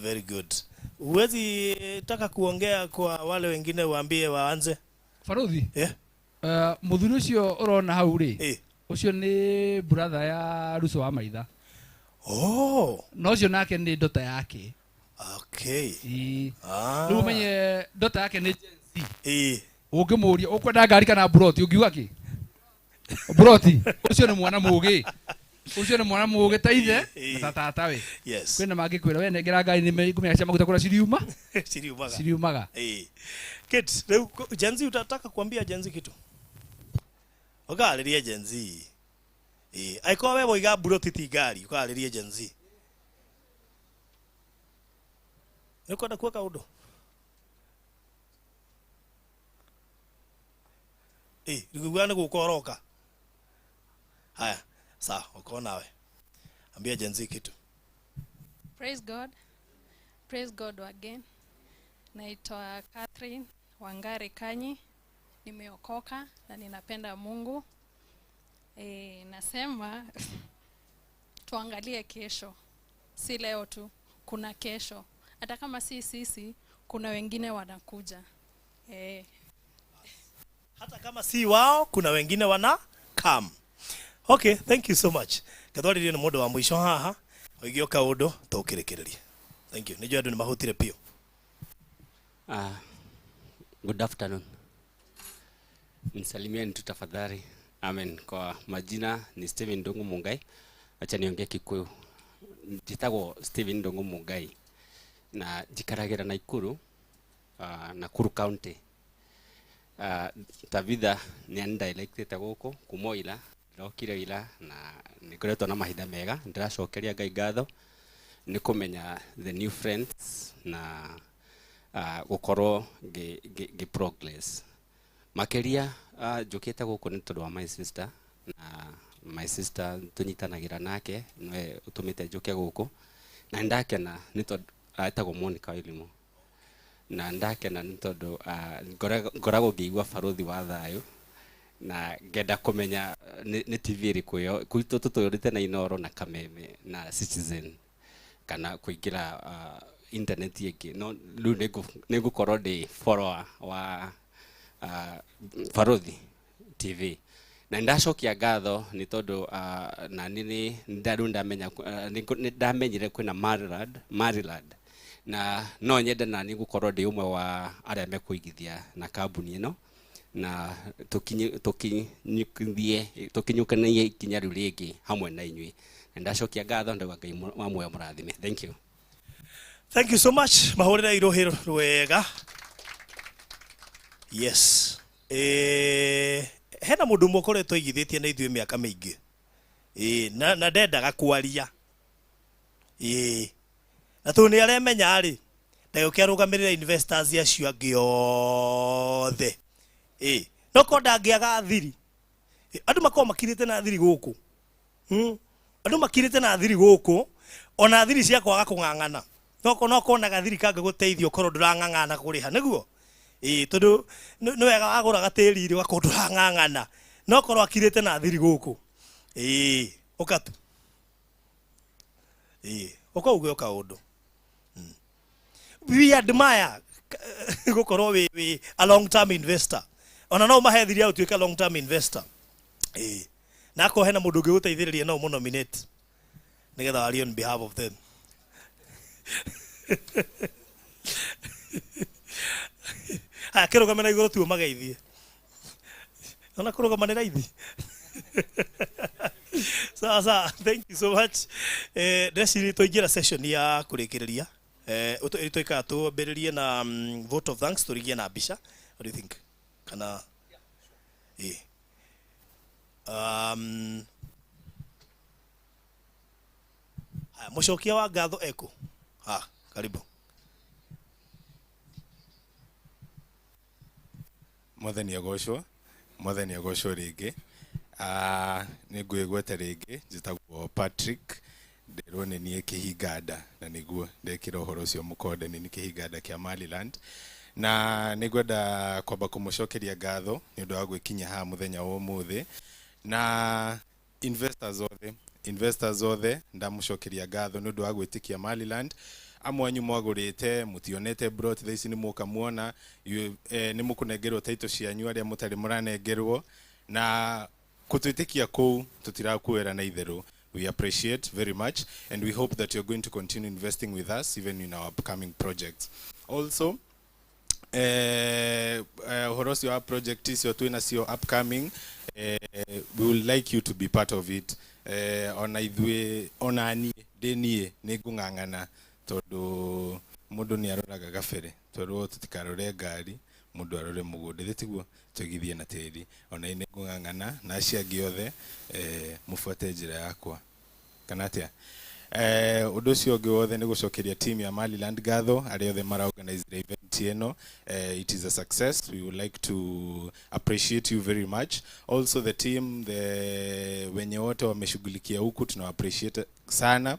Very good. Huwezi taka kuongea kwa wale wengine waambie waanze? Baruthi? Muthuri ucio urona hau ri, ucio ni brother ya Ruso wa Maitha. Oh. Na ucio nake ni ndota yake. Okay. Riu umenye ndota yake ni Gen Z. Ungimuria ukwenda ngari kana broti, ungiuga ki? Broti. Ucio ni mwana mugi. Ucio ni mwana mugi ta ithe na ta tata we. Yes. Kwina mangikwira we nengera ngari ni ngumenya cia maguta kura ciriuma. Ciriumaga. Ciriumaga. Good. Riu Gen Z utataka kuambia Gen Z kitu? Ukarĩrie Gen Z. Angĩkorwo we woiga broti ti ngari, ukarĩrie Gen Z. Nĩ ũkwenda kuoka ũndũ? Ĩ, ngũigua nĩ gũka ũroka. Haya, sawa, uko nawe. Ambia Gen Z kitu. Praise God. Praise God again. Naitwa Catherine Wangari Kanyi. Nimeokoka na ninapenda Mungu. Nasema tuangalie kesho. Si leo tu, kuna kesho. Hata kama si sisi, kuna wengine wanakuja. Hata kama si wao, kuna wengine wana come. Okay, thank you so much. Kathwaririe nĩ mũndũ wa mũico haha, ũigio kaũndũ tũkĩrĩkĩrĩrie. Thank you. Nĩnjũĩ andũ nĩ mahũtire biũ. Good afternoon. Nisalimieni tu tafadhali. Amen. Kwa majina ni Steven Ndungu Mungai. Acha niongee Kikuyu. Njitagwo Steven Ndungu Mungai na njikaragira Nakuru, Nakuru County. Tabitha nĩ andirectĩte gũkũ kuma ira, ndokire ira na nĩngoretwo na mahinda mega. Ndĩracokeria Ngai ngatho nĩ kũmenya the new friends na gũkorwo ngĩ progress makĩria. Njũkĩte gũkũ nĩ tondũ wa my sister, na my sister tũnyitanagĩra nake nĩwe ũtũmĩte njũke gũkũ, na nĩndakena nĩ tondũ etagwo Monica Wairimu, na ndakena nĩ tondũ ngoragwo ngĩigua barothi wa thayũ na ngenda kũmenya nĩ TV ĩrĩkũ ĩyo. Gwitũ tũtũrĩte na Inoro na Kameme na Citizen kana kũingĩra internet ĩngĩ, no rĩu nĩngũkorwo ndĩ follower wa Barothi TV, na nĩndacokia ngatho nĩ tondũ nani nĩ rĩu ndamenya, nĩ ndamenyire kwĩna Maryland, Maryland, na no nyende nani gũkorwo ndĩ ũmwe wa arĩa mekũigithia na kambuni ĩno na tũkinyũkanie ikinya rĩu rĩngĩ hamwe na inyuĩ. Na ndacokia ngatho, ndauga Ngai wa muoyo mũrathime. Thank you. Thank you so much. Mahũrĩre irũhĩ rwega. Yes. Hena mũndũ ũmwe ũkoretwo aigithĩtie na ithuĩ mĩaka mĩingĩ. Na ndendaga kwaria. Na tondũ nĩ aremenya rĩ, ndagĩũke arũgamĩrĩre investors acio angĩ othe. No korwo ndangĩaga thiri. Andũ makoragwo makirĩte na thiri gũkũ. Andũ makirĩte na thiri gũkũ, ona thiri cia kwaga kũng'ang'ana. No kona gathiri kangĩgũteithia ũkorwo ndũrang'ang'ana kũrĩha, nĩguo? Tondũ nĩ wega wagũra gatĩri rĩ, ũgakorwo ndũrang'ang'ana. No korwo akirĩte na thiri gũkũ. Ũka tu. Ũka uge o kaũndũ. We admire gũkorwo wĩ a long term investor. Ona no ũmahe thiri ya ũtuĩke long term investor. Na akorwo hena mũndũ ũngĩgũteithĩrĩria no ũmũ-nominate nĩgetha warie on behalf of them. Haya, kĩrũgame na igũrũ tu ũmageithie. Ona kũrũgama nĩ raithi. Sawa sawa, thank you so much. Ndĩreciria twaingĩra session ya kũrĩkĩrĩria. Tũikaga twambĩrĩrie na vote of thanks, tũrigie na mbica. What do you think? Kana Haya, mũcokia wa ngatho ekũ? Ha, karibu. Mwathani agocwo, Mwathani agocwo rĩngĩ. Nĩ ngwĩgweta rĩngĩ, njĩtagwo Patrick, nderwo nĩ niĩ kĩhinganda, na nĩguo ndekĩra ũhoro ũcio mũkonde, nĩ niĩ kĩhinganda kĩa Maryland. Na nĩ ngwenda kwamba kũmũcokeria ngatho nĩ ũndũ wa gwĩkinyia haha mũthenya wa ũmũthĩ. Na investors othe ndamũcokeria ngatho nĩ ũndũ wa gwĩtĩkia Maryland. Amwe anyu mwagũrĩte mũtionete plot, thaa ici nĩ mwoka muona, nĩ mũkũnengerwo title cianyu arĩa mũtarĩ mũranengerwo, na kũtwĩtĩkia kũu tũtirakuoera na itherũ. We appreciate very much, and we hope that you're going to continue investing with us even in our upcoming projects. Also, ũhoro ũcio wa project icio twĩnacio upcoming, we would like you to be part of it. Ona ithuĩ, ona niĩ ndĩ niĩ nĩ ngũng'ang'ana, tondũ mũndũ nĩ aroraga gabere, twerwo tũtikarore ngari, mũndũ arore mũgũnda, ithĩ tiguo? Tũigithie na tĩri. Ona niĩ nĩ ngũng'ang'ana na acio angĩ othe, mũbuate njĩra yakwa kana atĩa. Ũndũ ũcio ũngĩ wothe nĩ gũcokeria team ya Maryland ngatho, arĩa othe mara organize event. event ĩno. It is a success. We would like to appreciate you very much. Also the team, the wenye wote wameshughulikia huku tuna appreciate sana,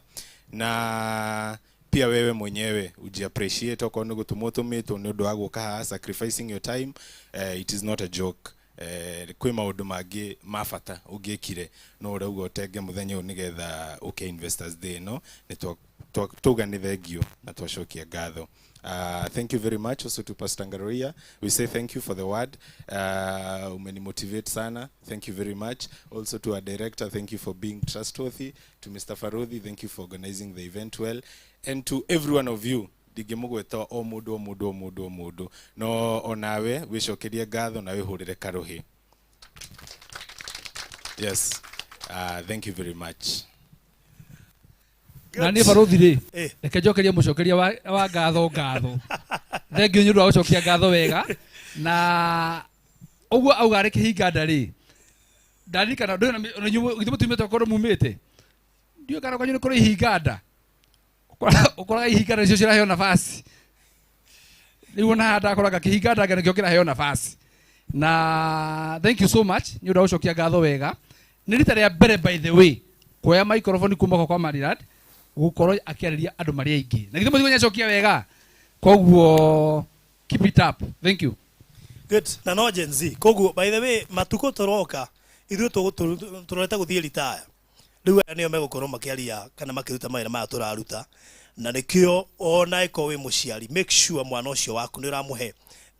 na pia wewe mwenyewe ujiappreciate okorwo nĩ gũtũmwo ũtũmĩtwo nĩ ũndũ wa gũka haha, sacrificing your time. It is not a joke. Kwĩ maũndũ mangĩ ma bata ũngĩkire no ũrauga ũtenge mũthenya ũyũ nĩgetha ũke Investors Day ĩno. Nĩ twauga nĩ thengio na twacokia ngatho. Thank you very much also to Pastor Ngaroia. We say thank you for the word. Umenimotivate sana. Thank you very much. Also to our director, thank you for being trustworthy. To Mr. Farodi, thank you for organizing the event well. And to every one of you, ndingĩmũgweta o mũndũ o mũndũ o mũndũ o mũndũ, no onawe wĩcokerie ngatho na wĩhũrĩre karũhĩ. Yes, thank you very much. Na niĩ barothi rĩ, reke njokerie mũcokeria wa ngatho ngatho. Thengio nĩ ũndũ wa gũcokia ngatho wega. Na ũguo auga arĩ kĩhinga nda rĩ, ndaririkana ndũĩ ona inyuĩ githĩ mũtiumĩte kũndũ mumĩte, ndiũĩ kana kwanyu nĩ kũrĩ ihinga nda. Ũkoraga ihinga nda nĩcio ciraheo nafasi. Rĩu ona haha ndakoraga kĩhinga nda nĩkĩo kĩraheo nafasi. Na thank you so much nĩ ũndũ wa gũcokia ngatho wega. Nĩ rita rĩa mbere by the way kuoya microphone kuma kwa Maryland gũkorwo akĩarĩria andũ marĩ aingĩ, na githĩ mũtigo nĩacokia wega. Koguo keep it up, thank you. Good. Na no Gen Z. Koguo by the way matukũ tũroka ithuĩ tũrorete gũthiĩ retire. Rĩu aya nĩo megũkorwo makĩaria kana makĩruta mawĩra maya tũraruta, na nĩkĩo ona ĩkorwo wĩ mũciari, make sure mwana ũcio waku nĩ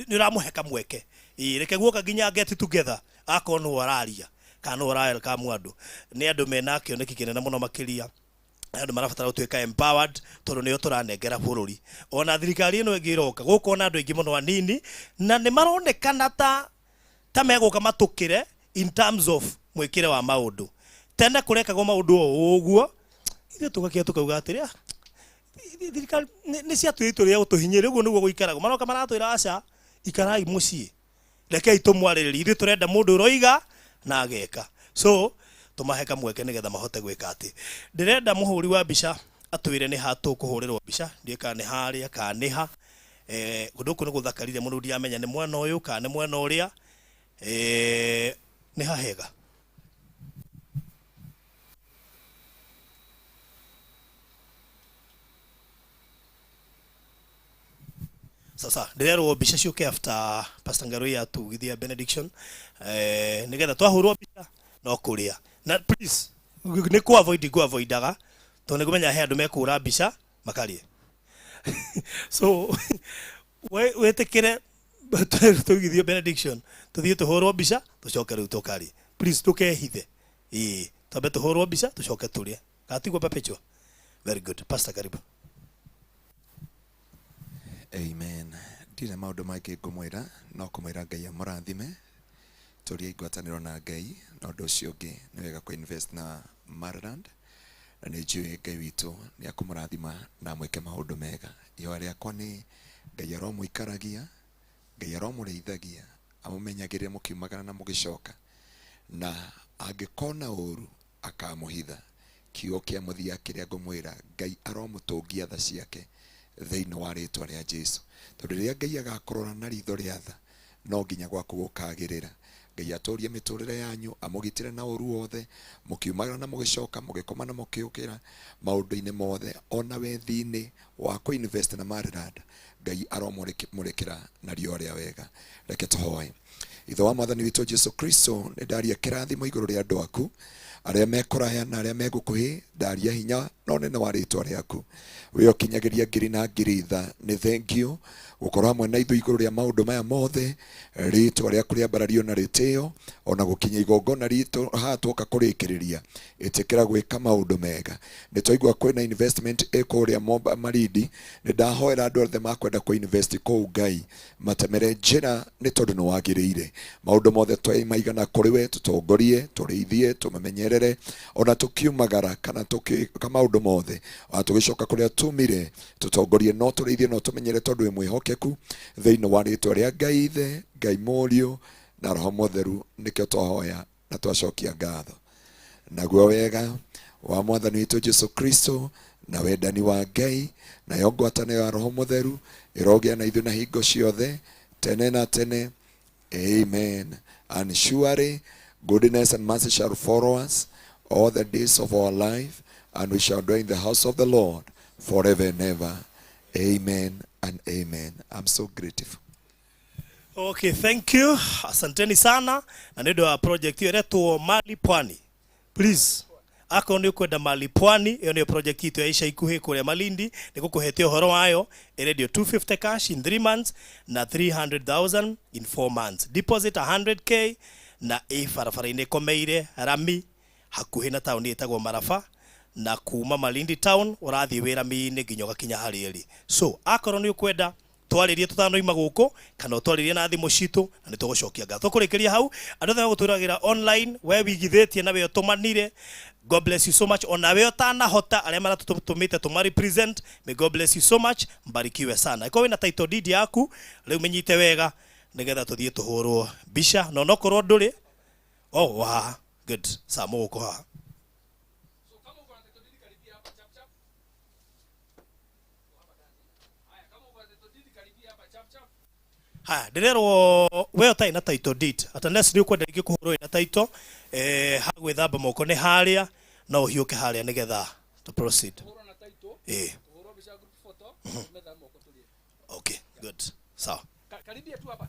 ũramũhe kamweke. Ĩĩ, reke guoka nginya get together akorwo nĩwe ũraria kana nĩwe ũra-welcome andũ. Nĩ andũ mena kĩoneki kĩnene mũno makĩria, andũ marabatara gũtuĩka empowered tondũ nĩo tũranengera bũrũri. Ona thirikari ĩno ĩngĩ ĩroka gũkũ ona andũ aingĩ mũno anini na nĩ maronekana ta megũka matũkĩre in terms of mwĩkĩre wa maũndũ. Tene kũrekagwo maũndũ o ũguo, ithuĩ tũgakia tũkauga atĩrĩ, thirikari nĩ ciatuire rĩa gũtũhinyĩrĩria, ũguo nĩguo gũikaragwo. Maroka maratwĩra aca, ikarai mũciĩ, rekei tũmwarĩrĩrie, ithuĩ tũrenda mũndũ ũroiga na ageka. So tũmahe kamweke nĩgetha mahote gwĩka atĩ. Ndĩrenda mũhũri wa mbica atwĩre nĩ ha tũkũhũrĩrwo mbica, ndiũĩ kana nĩ harĩa kana nĩ ha. Kũndũ gũkũ nĩ gũthakarire mũno, ndiramenya nĩ mwena ũyũ kana nĩ mwena ũrĩa. Nĩ ha hega. Sasa ndĩrerwo mbica ciũke after Pastor Ngaroi atugithia benediction, nĩgetha twahũrwo mbica no kũrĩa. Na please nĩ kũ avoid ngũ avoidaga tondũ nĩ ngũmenya he andũ mekũhũra mbica makarĩe. So wĩtĩkĩre tũigithio benediction, tũthiĩ tũhũrwo mbica tũcoke rĩu tũkarĩe. Please ndũkehithe. Ĩĩ, twambe tũhũrwo mbica tũcoke tũrĩe. Katigwo perpetua. Very good. Pastor, karibu. Amen. Ndirĩ maũndũ maingĩ ngũmwĩra, no kũmwĩra Ngai amũrathime, tũrie ngwatanĩro na Ngai, na ũndũ ũcio ũngĩ nĩ wega kũ invest na Maryland, na nĩ njũĩ Ngai witũ nĩ akũmũrathima na amwĩke maũndũ mega. Ihoya rĩakwa nĩ Ngai aromũikaragia, Ngai aromũrĩithagia, amũmenyagĩrĩre mũkiumagara na mũgĩcoka, na angĩkona ũru akamũhitha. Kiugo kĩa mũthia kĩrĩa ngũmwĩra, Ngai aromũtũngia tha ciake thĩinĩ wa rĩtwa rĩa Jesu. Tondũ rĩrĩa Ngai agakũrora na ritho rĩa tha, no nginya gwaku gũkagĩrĩra. Ngai atũrie mĩtũrĩre yanyu, amũgitĩre na ũru wothe, mũkiumagara na mũgĩcoka, mũgĩkoma na mũkĩũkĩra, maũndũ-inĩ mothe, ona wethi-inĩ wa kũ invest na Maryland, Ngai aromũrĩkĩra na riũa rĩa wega. Reke tũhoe. Ithe wa Mwathani witũ Jesu Kristo, nĩ ndaria kĩrathimo igũrũ rĩa andũ aku arĩa me kũraya na arĩa me gũkuhĩ, ndaria hinya na ũnene wa rĩtwa rĩaku. We ũkinyagĩria ngiri na ngiri tha, nĩ thengio gũkorwo hamwe na ithuĩ igũrũ rĩa maũndũ maya mothe, rĩtwa rĩaku rĩambarario na rĩtĩo, ona gũkinya igongona ritũ haha twoka kũrĩkĩrĩria, ĩtĩkĩra gwĩka maũndũ mega. Nĩ twaigua kwĩna investment ĩ kũrĩa Malindi, nĩ ndahoera andũ othe makwenda kũ invest kũu, Ngai matemere njĩra nĩ tondũ nĩ wagĩrĩire. Maũndũ mothe twaimaigana kũrĩ we, tũtongorie, tũrĩithie, tũmamenyerere, ona tũkiumagara kana tũkĩka maũndũ mothe, ona tũgĩcoka kũrĩa tumire, tũtongorie, no tũrĩithie, no tũmenyere, tondũ wĩ mwĩhokeku. Thĩinĩ wa rĩtwa rĩa Ngai Ithe, Ngai Mũriũ na Roho Mũtheru, nĩkĩo twahoya na twacokia ngatho. Naguo wega wa Mwathani witũ Jesu Kristo Na wendani wa Ngai nayo ngwatanĩro ya Roho Mũtheru ĩrogĩa na ithuĩ na hingo ciothe tene na tene. Amen. And surely goodness and mercy shall follow us all the days of our life, and we shall dwell in the house of the Lord forever and ever. Amen and amen. I'm so grateful. Okay, thank you. Asanteni sana na nĩ ũndũ wa project ĩyo ĩretwo Mali Pwani. Please, akorwo nĩ ũkwenda Mali Pwani, ĩyo nĩyo project itũ ya ica ikuhĩ kũrĩa Malindi, nĩ gũkũhete ũhoro wayo, ĩrendio 250 cash in 3 months na 300,000 in 4 months. Deposit 100K na ĩ barabara-inĩ ĩkomeire rami hakuhĩ na taũni ĩtagwo Maraba na kuma Malindi town ũrathiĩ wĩ rami-inĩ nginya ũgakinya harĩa ĩrĩ. So akorwo nĩ ũkwenda twarĩrie tũtanoima gũkũ kana ũtwarĩrie na thimũ citũ na nĩ tũgũcokia ngatho. Tũkũrĩkĩria hau andũ othe megũtwĩragĩra online we wigithĩtie na we ũtũmanire. God bless you so much. Ona we ũtanahota arĩa maratũtũmĩte tũma represent, may God bless you so much. Mbarikiwe sana. Ĩkorwo wĩna title deed yaku rĩu mĩnyite wega nĩgetha tũthiĩ tũhũrwo mbica na onokorwo ndũrĩ oh wa good sa mũgũkũ haha. Haya, ndĩrerwo we ũtarĩ na title deed at unless nĩ ũkwenda rĩngĩ kũhũrwo wĩna title ha gwĩthamba moko nĩ harĩa no ũhiũke harĩa nĩgetha to proceed. Okay, good, sawa. Karibia tu hapa.